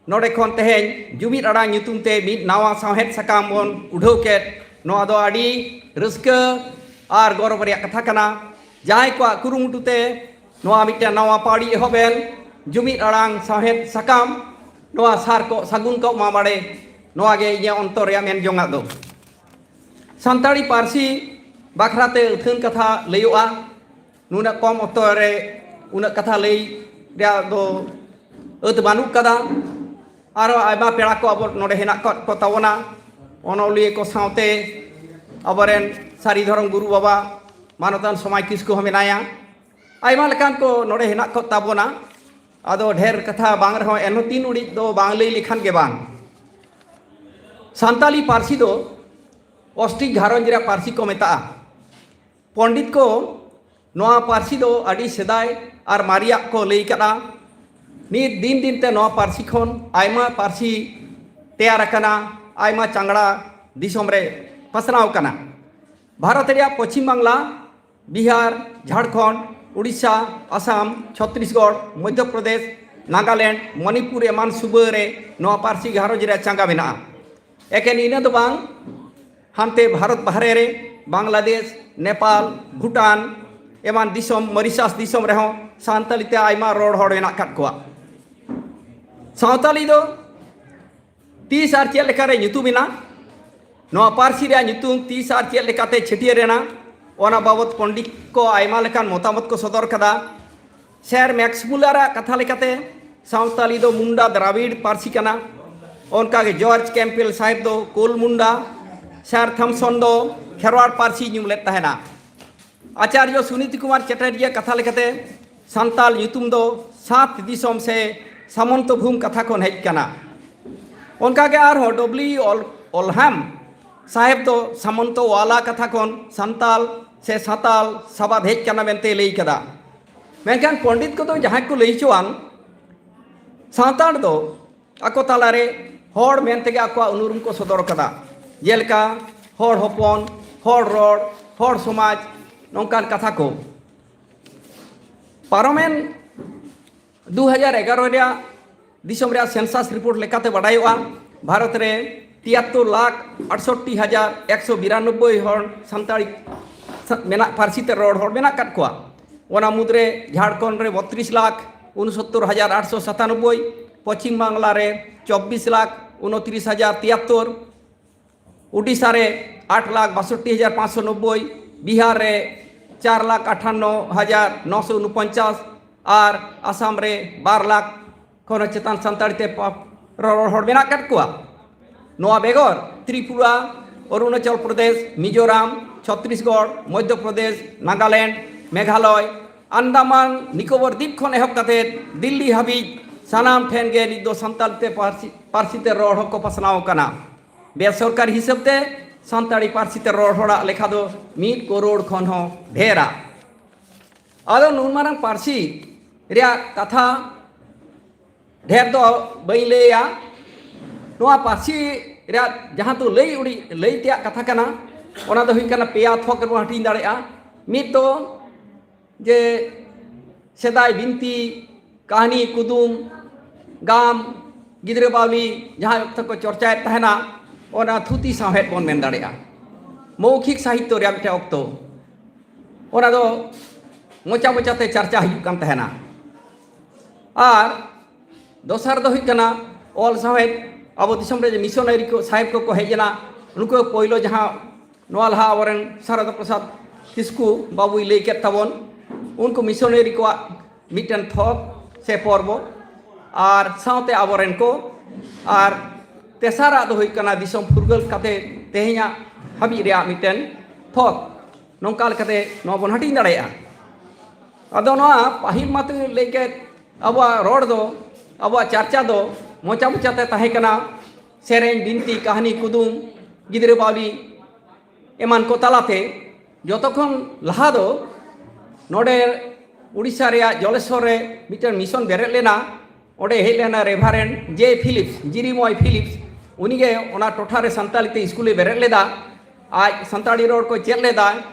ᱱᱚᱰᱮ ᱠᱷᱚᱱ ᱛᱮᱦᱮᱧ ᱡᱩᱢᱤᱫ ᱟᱲᱟᱝ ᱧᱩᱛᱩᱢ ᱛᱮ ᱢᱤᱫ ᱱᱟᱣᱟ ᱥᱟᱶᱦᱮᱫ ᱥᱟᱠᱟᱢ ᱵᱚᱱ ᱩᱰᱷᱟᱹᱣ ᱠᱮᱫ, ᱱᱚᱣᱟ ᱫᱚ ᱟᱹᱰᱤ ᱨᱟᱹᱥᱠᱟᱹ ᱟᱨ ᱜᱚᱨᱚᱵᱽ ᱨᱮᱭᱟᱜ ᱠᱟᱛᱷᱟ ᱠᱟᱱᱟ᱾ ᱡᱟᱦᱟᱸᱭ ᱠᱚᱣᱟᱜ ᱠᱩᱨᱩᱢᱩᱴᱩ ᱛᱮ ᱱᱚᱣᱟ ᱢᱤᱫᱴᱮᱱ ᱱᱟᱣᱟ ᱯᱟᱹᱣᱲᱤ ᱮᱦᱚᱵ ᱮᱱ, ᱡᱩᱢᱤᱫ ᱟᱲᱟᱝ ᱥᱟᱶᱦᱮᱫ ᱥᱟᱠᱟᱢ, ᱱᱚᱣᱟ ᱥᱟᱨ ᱠᱚ ᱥᱟᱹᱜᱩᱱ ᱠᱚᱜ ᱢᱟ ᱵᱟᱲᱮ, ᱱᱚᱣᱟ ᱜᱮ ᱤᱧᱟᱹᱜ ᱚᱱᱛᱚᱨ ᱨᱮᱭᱟᱜ ᱢᱮᱱ ᱡᱚᱝᱟᱜ ᱫᱚ᱾ ᱥᱟᱱᱛᱟᱲᱤ ᱯᱟᱹᱨᱥᱤ ᱵᱟᱠᱷᱨᱟ ᱛᱮ ᱟᱹᱛᱷᱟᱹᱱ ᱠᱟᱛᱷᱟ ᱞᱟᱹᱭᱚᱜᱼᱟ᱾ ᱱᱩᱱᱟᱹᱜ ᱠᱚᱢ ᱚᱠᱛᱚ ᱨᱮ ᱩᱱᱟᱹᱜ ᱠᱟᱛᱷᱟ ᱞᱟᱹᱭ ᱨᱮᱭᱟᱜ ᱫᱚ ᱟᱹᱛ ᱵᱟᱹᱱᱩᱜ ᱠᱟᱫᱟ᱾ ᱟᱨᱚ ᱟᱭᱢᱟ ᱯᱮᱲᱟ ᱠᱚ ᱟᱵᱚ ᱱᱚᱰᱮ ᱦᱮᱱᱟᱜ ᱠᱟᱫ ᱠᱚ ᱛᱟᱵᱚᱱᱟ, ᱚᱱᱚᱞᱤᱭᱟᱹ ᱠᱚ ᱥᱟᱶᱛᱮ ᱟᱵᱚᱨᱮᱱ ᱥᱟᱹᱨᱤ ᱫᱷᱚᱨᱚᱢ ᱜᱩᱨᱩ ᱵᱟᱵᱟ ᱢᱟᱱᱚᱛᱟᱱ ᱥᱚᱢᱟᱡᱽ ᱠᱤᱥᱠᱩ ᱦᱚᱸ ᱢᱮᱱᱟᱭᱟ᱾ ᱟᱭᱢᱟ ᱞᱮᱠᱟᱱ ᱠᱚ ᱱᱚᱰᱮ ᱦᱮᱱᱟᱜ ᱠᱚ ᱛᱟᱵᱚᱱᱟ᱾ ᱟᱫᱚ ᱰᱷᱮᱨ ᱠᱟᱛᱷᱟ ᱵᱟᱝ ᱨᱮᱦᱚᱸ ᱮᱱᱦᱚᱸ ᱛᱤᱱ ᱩᱰᱤᱡ ᱫᱚ ᱵᱟᱝ ᱞᱟᱹᱭ ᱞᱮᱠᱷᱟᱱ ᱜᱮ ᱵᱟᱝ᱾ ᱥᱟᱱᱛᱟᱞᱤ ᱯᱟᱹᱨᱥᱤ ᱫᱚ ᱚᱥᱴᱨᱤᱠ ᱜᱷᱟᱨᱚᱸᱡᱽ ᱨᱮᱭᱟᱜ ᱯᱟᱹᱨᱥᱤ ᱠᱚ ᱢᱮᱛᱟᱜᱼᱟ᱾ ᱯᱚᱱᱰᱤᱛ ᱠᱚ ᱱᱚᱣᱟ ᱯᱟᱹᱨᱥᱤ ᱫᱚ ᱟᱹᱰᱤ ᱥᱮᱫᱟᱭ ᱟᱨ ᱢᱟᱨᱮᱭᱟᱜ ᱠᱚ ᱞᱟᱹᱭ ᱠᱟᱫᱟ᱾ ᱱᱤᱛ ᱫᱤᱱ ᱫᱤᱱ ᱛᱮ ᱱᱚᱣᱟ ᱯᱟᱹᱨᱥᱤ ᱠᱷᱚᱱ ᱟᱭᱢᱟ ᱯᱟᱹᱨᱥᱤ ᱛᱮᱭᱟᱨ ᱟᱠᱟᱱᱟ, ᱟᱭᱢᱟ ᱪᱟᱝᱲᱟ ᱫᱤᱥᱚᱢ ᱨᱮ ᱯᱟᱥᱱᱟᱣ ᱟᱠᱟᱱᱟ᱾ ᱵᱷᱟᱨᱚᱛ ᱨᱮᱭᱟᱜ ᱯᱚᱪᱷᱤᱢ ᱵᱟᱝᱞᱟ, ᱵᱤᱦᱟᱨ, ᱡᱷᱟᱲᱠᱷᱚᱸᱰ, ᱩᱲᱤᱥᱥᱟ, ᱟᱥᱟᱢ, ᱪᱷᱚᱛᱛᱨᱤᱥᱜᱚᱲ, ᱢᱚᱫᱽᱫᱷᱚ ᱯᱨᱚᱫᱮᱥ, ᱱᱟᱜᱟᱞᱮᱱᱰ, ᱢᱚᱱᱤᱯᱩᱨ ᱮᱢᱟᱱ ᱥᱩᱵᱟᱹ ᱨᱮ ᱱᱚᱣᱟ ᱯᱟᱹᱨᱥᱤ ᱜᱷᱟᱨᱚᱸᱡᱽ ᱨᱮᱭᱟᱜ ᱪᱟᱸᱜᱟ ᱢᱮᱱᱟᱜᱼᱟ᱾ ᱮᱠᱮᱱ ᱤᱱᱟᱹ ᱫᱚ ᱵᱟᱝ, ᱦᱟᱱᱛᱮ ᱵᱷᱟᱨᱚᱛ ᱵᱟᱦᱨᱮ ᱨᱮ ᱵᱟᱝᱞᱟᱫᱮᱥ, ᱱᱮᱯᱟᱞ, ᱵᱷᱩᱴᱟᱱ ᱮᱢᱟᱱ ᱫᱤᱥᱚᱢ, ᱢᱚᱨᱤᱥᱟᱥ ᱫᱤᱥᱚᱢ ᱨᱮᱦᱚᱸ ᱥᱟᱱᱛᱟᱞᱤ ᱛᱮ ᱟᱭᱢᱟ ᱨᱚᱲ ᱦᱚᱲ ᱢᱮᱱᱟᱜ ᱟᱠᱟᱫ ᱠᱚᱣᱟ᱾ ᱥᱟᱶᱛᱟᱞᱤ ᱫᱚ ᱛᱤᱥ ᱟᱨ ᱪᱮᱫ ᱞᱮᱠᱟᱨᱮ ᱧᱩᱛᱩᱢ ᱮᱱᱟ, ᱱᱚᱣᱟ ᱯᱟᱹᱨᱥᱤ ᱨᱮᱭᱟᱜ ᱧᱩᱛᱩᱢ ᱛᱤᱥ ᱟᱨ ᱪᱮᱫ ᱞᱮᱠᱟᱛᱮ ᱪᱷᱟᱹᱴᱭᱟᱹᱨ ᱮᱱᱟ, ᱚᱱᱟ ᱵᱟᱵᱚᱛ ᱯᱚᱱᱰᱤᱛ ᱠᱚ ᱟᱭᱢᱟ ᱞᱮᱠᱟᱱ ᱢᱚᱛᱟᱢᱚᱛ ᱠᱚ ᱥᱚᱫᱚᱨ ᱠᱟᱫᱟ᱾ ᱥᱮᱨ ᱢᱮᱠᱥ ᱢᱩᱞᱟᱨᱟᱜ ᱠᱟᱛᱷᱟ ᱞᱮᱠᱟᱛᱮ ᱥᱟᱶᱛᱟᱞᱤ ᱫᱚ ᱢᱩᱱᱰᱟ ᱫᱨᱟᱵᱤᱲ ᱯᱟᱹᱨᱥᱤ ᱠᱟᱱᱟ᱾ ᱚᱱᱠᱟᱜᱮ ᱡᱚᱨᱡᱽ ᱠᱮᱢᱯᱮᱞ ᱥᱟᱦᱮᱵᱽ ᱫᱚ ᱠᱳᱞ ᱢᱩᱱᱰᱟ, ᱥᱮᱨ ᱛᱷᱚᱢᱥᱚᱱ ᱫᱚ ᱠᱷᱮᱨᱣᱟᱲ ᱯᱟᱹᱨᱥᱤ ᱧᱩᱢ ᱞᱮᱫ ᱛᱟᱦᱮᱱᱟ᱾ ᱟᱪᱟᱨᱭᱚ ᱥᱩᱱᱤᱛᱤ ᱠᱩᱢᱟᱨ ᱪᱮᱴᱟᱨᱡᱤᱭᱟᱜ ᱠᱟᱛᱷᱟ ᱞᱮᱠᱟᱛᱮ ᱥᱟᱱᱛᱟᱞ ᱧᱩᱛᱩᱢ ᱫᱚ ᱥᱟᱛ ᱫᱤᱥᱚᱢ ᱥᱮ ᱥᱟᱢᱚᱱᱛᱚ ᱵᱷᱩᱢ ᱠᱟᱛᱷᱟ ᱠᱷᱚᱱ ᱦᱮᱡ ᱠᱟᱱᱟ᱾ ᱚᱱᱠᱟᱜᱮ ᱟᱨᱦᱚᱸ ᱰᱚᱵᱞᱤᱭᱩ ᱚᱞ-, ᱚᱞᱦᱟᱢ ᱥᱟᱦᱮᱵᱽ ᱫᱚ ᱥᱟᱢᱚᱱᱛᱚ ᱣᱟᱞᱟ ᱠᱟᱛᱷᱟ ᱠᱷᱚᱱ ᱥᱟᱱᱛᱟᱞ ᱥᱮ ᱥᱟᱛᱟᱞ ᱥᱟᱵᱟᱫ ᱦᱮᱡ ᱠᱟᱱᱟ ᱢᱮᱱᱛᱮ ᱞᱟᱹᱭ ᱠᱟᱫᱟ᱾ ᱢᱮᱱᱠᱷᱟᱱ ᱯᱚᱱᱰᱤᱛ ᱠᱚᱫᱚ ᱡᱟᱦᱟᱸᱭ ᱠᱚ ᱞᱟᱹᱭ ᱦᱚᱪᱚᱣᱟᱱ, ᱥᱟᱱᱛᱟᱲ ᱫᱚ ᱟᱠᱚ ᱛᱟᱞᱟᱨᱮ ᱦᱚᱲ ᱢᱮᱱ ᱛᱮᱜᱮ ᱟᱠᱚᱣᱟᱜ ᱩᱱᱩᱨᱩᱢ ᱠᱚ ᱥᱚᱫᱚᱨ ᱠᱟᱫᱟ, ᱡᱮᱞᱮᱠᱟ ᱦᱚᱲ ᱦᱚᱯᱚᱱ, ᱦᱚᱲ ᱨᱚᱲ, ᱦᱚᱲ ᱥᱚᱢᱟᱡᱽ, ᱱᱚᱝᱠᱟᱱ ᱠᱟᱛᱷᱟ ᱠᱚ᱾ ᱯᱟᱨᱚᱢᱮᱱ ᱫᱩ ᱦᱟᱡᱟᱨ ᱮᱜᱟᱨᱚ ᱨᱮᱭᱟᱜ ᱫᱤᱥᱚᱢ ᱨᱮᱭᱟᱜ ᱥᱮᱱᱥᱟᱥ ᱨᱤᱯᱳᱨᱴ ᱞᱮᱠᱟᱛᱮ ᱵᱟᱰᱟᱭᱚᱜᱼᱟ, ᱵᱷᱟᱨᱚᱛ ᱨᱮ ᱛᱤᱭᱟᱛᱛᱳᱨ ᱞᱟᱠᱷ ᱟᱴᱥᱚᱴᱴᱤ ᱦᱟᱡᱟᱨ ᱮᱠᱥᱚ ᱵᱤᱨᱟᱱᱚᱵᱵᱳᱭ ᱦᱚᱲ ᱥᱟᱱᱛᱟᱲᱤ ᱥᱟ-, ᱢᱮᱱᱟᱜ, ᱯᱟᱹᱨᱥᱤ ᱛᱮ ᱨᱚᱲ ᱦᱚᱲ ᱢᱮᱱᱟᱜ ᱟᱠᱟᱫ ᱠᱚᱣᱟ᱾ ᱚᱱᱟ ᱢᱩᱫᱽᱨᱮ ᱡᱷᱟᱲᱠᱷᱚᱸᱰ ᱨᱮ ᱵᱚᱛᱨᱤᱥ ᱞᱟᱠᱷ ᱩᱱᱥᱚᱛᱛᱚᱨ ᱦᱟᱡᱟᱨ ᱟᱴᱥᱚ ᱥᱟᱛᱟᱱᱚᱵᱵᱳᱭ, ᱯᱚᱪᱷᱤᱢ ᱵᱟᱝᱞᱟ ᱨᱮ ᱪᱚᱵᱵᱤᱥ ᱞᱟᱠᱷ ᱩᱱᱛᱨᱤᱥ ᱦᱟᱡᱟᱨ ᱛᱤᱭᱟᱛᱛᱳᱨ, ᱳᱰᱤᱥᱟ ᱨᱮ ᱟᱴ ᱞᱟᱠᱷ ᱵᱟᱥᱚᱴᱴᱤ ᱦᱟᱡᱟᱨ ᱯᱟᱸᱪᱥᱚ ᱱᱚᱵᱵᱳᱭ, ᱵᱤᱦᱟᱨ ᱨᱮ ᱪᱟᱨ ᱞᱟᱠᱷ ᱟᱴᱷᱟᱱᱱᱚ ᱦᱟᱡᱟᱨ ᱱᱚᱥᱚ ᱩᱱᱯᱚᱧᱪᱟᱥ ᱟᱨ ᱟᱥᱟᱢ ᱨᱮ ᱵᱟᱨ ᱞᱟᱠᱷ ᱠᱷᱚᱱ ᱦᱚᱸ ᱪᱮᱛᱟᱱ ᱥᱟᱱᱛᱟᱲᱤ ᱛᱮ ᱯᱟ-, ᱨᱚᱨᱚᱲ ᱦᱚᱲ ᱢᱮᱱᱟᱜ ᱟᱠᱟᱫ ᱠᱚᱣᱟ᱾ ᱱᱚᱣᱟ ᱵᱮᱜᱚᱨ ᱛᱨᱤᱯᱩᱨᱟ, ᱚᱨᱩᱱᱟᱪᱚᱞ ᱯᱨᱚᱫᱮᱥ, ᱢᱤᱡᱳᱨᱟᱢ, ᱪᱷᱚᱛᱨᱤᱥᱜᱚᱲ, ᱢᱚᱫᱽᱫᱷᱚ ᱯᱨᱚᱫᱮᱥ, ᱱᱟᱜᱟᱞᱮᱱᱰ, ᱢᱮᱜᱷᱟᱞᱚᱭ, ᱟᱱᱫᱟᱢᱟᱱ ᱱᱤᱠᱳᱵᱚᱨ ᱫᱤᱯ ᱠᱷᱚᱱ ᱮᱦᱚᱵ ᱠᱟᱛᱮ ᱫᱤᱞᱞᱤ ᱦᱟᱹᱵᱤᱡ ᱥᱟᱱᱟᱢ ᱴᱷᱮᱱ ᱜᱮ ᱱᱤᱛ ᱫᱚ ᱥᱟᱱᱛᱟᱲᱤ ᱛᱮ ᱯᱟᱹᱨᱥᱤ, ᱯᱟᱹᱨᱥᱤ ᱛᱮ ᱨᱚᱲ ᱦᱚᱸᱠᱚ ᱯᱟᱥᱱᱟᱣ ᱠᱟᱱᱟ᱾ ᱵᱮᱥᱚᱨᱠᱟᱨᱤ ᱦᱤᱥᱟᱹᱵ ᱛᱮ ᱥᱟᱱᱛᱟᱲᱤ ᱯᱟᱹᱨᱥᱤ ᱛᱮ ᱨᱚᱲ ᱦᱚᱲᱟᱜ ᱞᱮᱠᱷᱟ ᱫᱚ ᱢᱤᱫ ᱠᱳᱨᱳᱲ ᱠᱷᱚᱱ ᱦᱚᱸ ᱰᱷᱮᱨᱟ᱾ ᱟᱫᱚ ᱱᱩᱱ ᱢᱟᱨᱟᱝ ᱯᱟᱹᱨᱥᱤ ᱨᱮᱭᱟᱜ ᱠᱟᱛᱷᱟ ᱰᱷᱮᱨ ᱫᱚ ᱵᱟᱹᱧ ᱞᱟᱹᱭᱟ᱾ ᱱᱚᱣᱟ ᱯᱟᱹᱨᱥᱤ ᱨᱮᱭᱟᱜ ᱡᱟᱦᱟᱸ ᱫᱚ ᱞᱟᱹᱭ ᱩᱰᱤ-, ᱞᱟᱹᱭ ᱛᱮᱭᱟᱜ ᱠᱟᱛᱷᱟ ᱠᱟᱱᱟ, ᱚᱱᱟ ᱫᱚ ᱦᱩᱭᱩᱜ ᱠᱟᱱᱟ ᱯᱮᱭᱟ ᱛᱷᱚᱠ ᱨᱮᱵᱚᱱ ᱦᱟᱹᱴᱤᱧ ᱫᱟᱲᱮᱭᱟᱜᱼᱟ᱾ ᱢᱤᱫ ᱫᱚ ᱡᱮ ᱥᱮᱫᱟᱭ ᱵᱤᱱᱛᱤ, ᱠᱟᱹᱦᱱᱤ, ᱠᱩᱫᱩᱢ, ᱜᱟᱢ, ᱜᱤᱫᱽᱨᱟᱹ ᱵᱟᱣᱞᱤ ᱡᱟᱦᱟᱸ ᱚᱠᱛᱚ ᱠᱚ ᱪᱚᱨᱪᱟᱭᱮᱫ ᱛᱟᱦᱮᱱᱟ, ᱚᱱᱟ ᱛᱷᱩᱛᱤ ᱥᱟᱶᱦᱮᱫ ᱵᱚᱱ ᱢᱮᱱ ᱫᱟᱲᱮᱭᱟᱜᱼᱟ᱾ ᱢᱳᱣᱠᱷᱤᱠ ᱥᱟᱦᱤᱛᱛᱚ ᱨᱮᱭᱟᱜ ᱢᱤᱫᱴᱮᱱ ᱚᱠᱛᱚ, ᱚᱱᱟ ᱫᱚ ᱢᱚᱪᱟ ᱢᱚᱪᱟᱛᱮ ᱪᱟᱨᱪᱟ ᱦᱩᱭᱩᱜ ᱠᱟᱱ ᱛᱟᱦᱮᱱᱟ᱾ ᱟᱨ ᱫᱚᱥᱟᱨ ᱫᱚ ᱦᱩᱭᱩᱜ ᱠᱟᱱᱟ ᱚᱞ ᱥᱟᱶᱦᱮᱫ᱾ ᱟᱵᱚ ᱫᱤᱥᱚᱢ ᱨᱮ ᱡᱮ ᱢᱤᱥᱚᱱᱟᱨᱤ ᱠᱚ, ᱥᱟᱦᱮᱵᱽ ᱠᱚᱠᱚ ᱦᱮᱡ ᱮᱱᱟ, ᱩᱱᱠᱩ ᱯᱳᱭᱞᱳ ᱡᱟᱦᱟᱸ ᱱᱚᱣᱟ ᱞᱟᱦᱟ ᱟᱵᱚᱨᱮᱱ ᱥᱟᱨᱚᱫᱟ ᱯᱨᱚᱥᱟᱫᱽ ᱠᱤᱥᱠᱩ ᱵᱟᱵᱩᱭ ᱞᱟᱹᱭ ᱠᱮᱫ ᱛᱟᱵᱚᱱ, ᱩᱱᱠᱩ ᱢᱤᱥᱚᱱᱟᱨᱤ ᱠᱚᱣᱟᱜ ᱢᱤᱫᱴᱮᱱ ᱛᱷᱚᱠ ᱥᱮ ᱯᱚᱨᱵᱚ, ᱟᱨ ᱥᱟᱶᱛᱮ ᱟᱵᱚᱨᱮᱱ ᱠᱚ, ᱟᱨ ᱛᱮᱥᱟᱨᱟᱜ ᱫᱚ ᱦᱩᱭᱩᱜ ᱠᱟᱱᱟ ᱫᱤᱥᱚᱢ ᱯᱷᱩᱨᱜᱟᱹᱞ ᱠᱟᱛᱮ ᱛᱮᱦᱮᱧᱟᱜ ᱦᱟᱹᱵᱤᱡ ᱨᱮᱭᱟᱜ ᱢᱤᱫᱴᱮᱱ ᱛᱷᱚᱠ᱾ ᱱᱚᱝᱠᱟ ᱞᱮᱠᱟᱛᱮ ᱱᱚᱣᱟ ᱵᱚᱱ ᱦᱟᱹᱴᱤᱧ ᱫᱟᱲᱮᱭᱟᱜᱼᱟ᱾ ᱟᱫᱚ ᱱᱚᱣᱟ ᱯᱟᱹᱦᱤᱞ ᱢᱟᱛᱚᱧ ᱞᱟᱹᱭ ᱠᱮᱫ, ᱟᱵᱚᱣᱟᱜ ᱨᱚᱲ ᱫᱚ, ᱟᱵᱚᱣᱟᱜ ᱪᱟᱨᱪᱟ ᱫᱚ ᱢᱚᱪᱟ ᱢᱚᱪᱟᱛᱮ ᱛᱟᱦᱮᱸ ᱠᱟᱱᱟ, ᱥᱮᱨᱮᱧ, ᱵᱤᱱᱛᱤ, ᱠᱟᱹᱦᱱᱤ, ᱠᱩᱫᱩᱢ, ᱜᱤᱫᱽᱨᱟᱹ ᱵᱟᱣᱞᱤ ᱮᱢᱟᱱ ᱠᱚ ᱛᱟᱞᱟᱛᱮ᱾ ᱡᱚᱛᱚ ᱠᱷᱚᱱ ᱞᱟᱦᱟ ᱫᱚ ᱱᱚᱰᱮ ᱩᱲᱤᱥᱥᱟ ᱨᱮᱭᱟᱜ ᱡᱚᱞᱮᱥᱣᱚᱨ ᱨᱮ ᱢᱤᱫᱴᱮᱱ ᱢᱤᱥᱚᱱ ᱵᱮᱨᱮᱫ ᱞᱮᱱᱟ᱾ ᱚᱸᱰᱮ ᱦᱮᱡ ᱞᱮᱱᱟ ᱨᱮᱵᱷᱟᱨᱮᱱᱰ ᱡᱮ ᱯᱷᱤᱞᱤᱯᱥ, ᱡᱤᱨᱤᱢᱚᱭ ᱯᱷᱤᱞᱤᱯᱥ᱾ ᱩᱱᱤᱜᱮ ᱚᱱᱟ ᱴᱚᱴᱷᱟ ᱨᱮ ᱥᱟᱱᱛᱟᱲᱤ ᱛᱮ ᱥᱠᱩᱞᱮ ᱵᱮᱨᱮᱫ ᱞᱮᱫᱟ᱾ ᱟᱡ ᱥᱟᱱᱛᱟᱲᱤ ᱨᱚᱲ ᱠᱚ ᱪᱮᱫ ᱞᱮᱫᱟ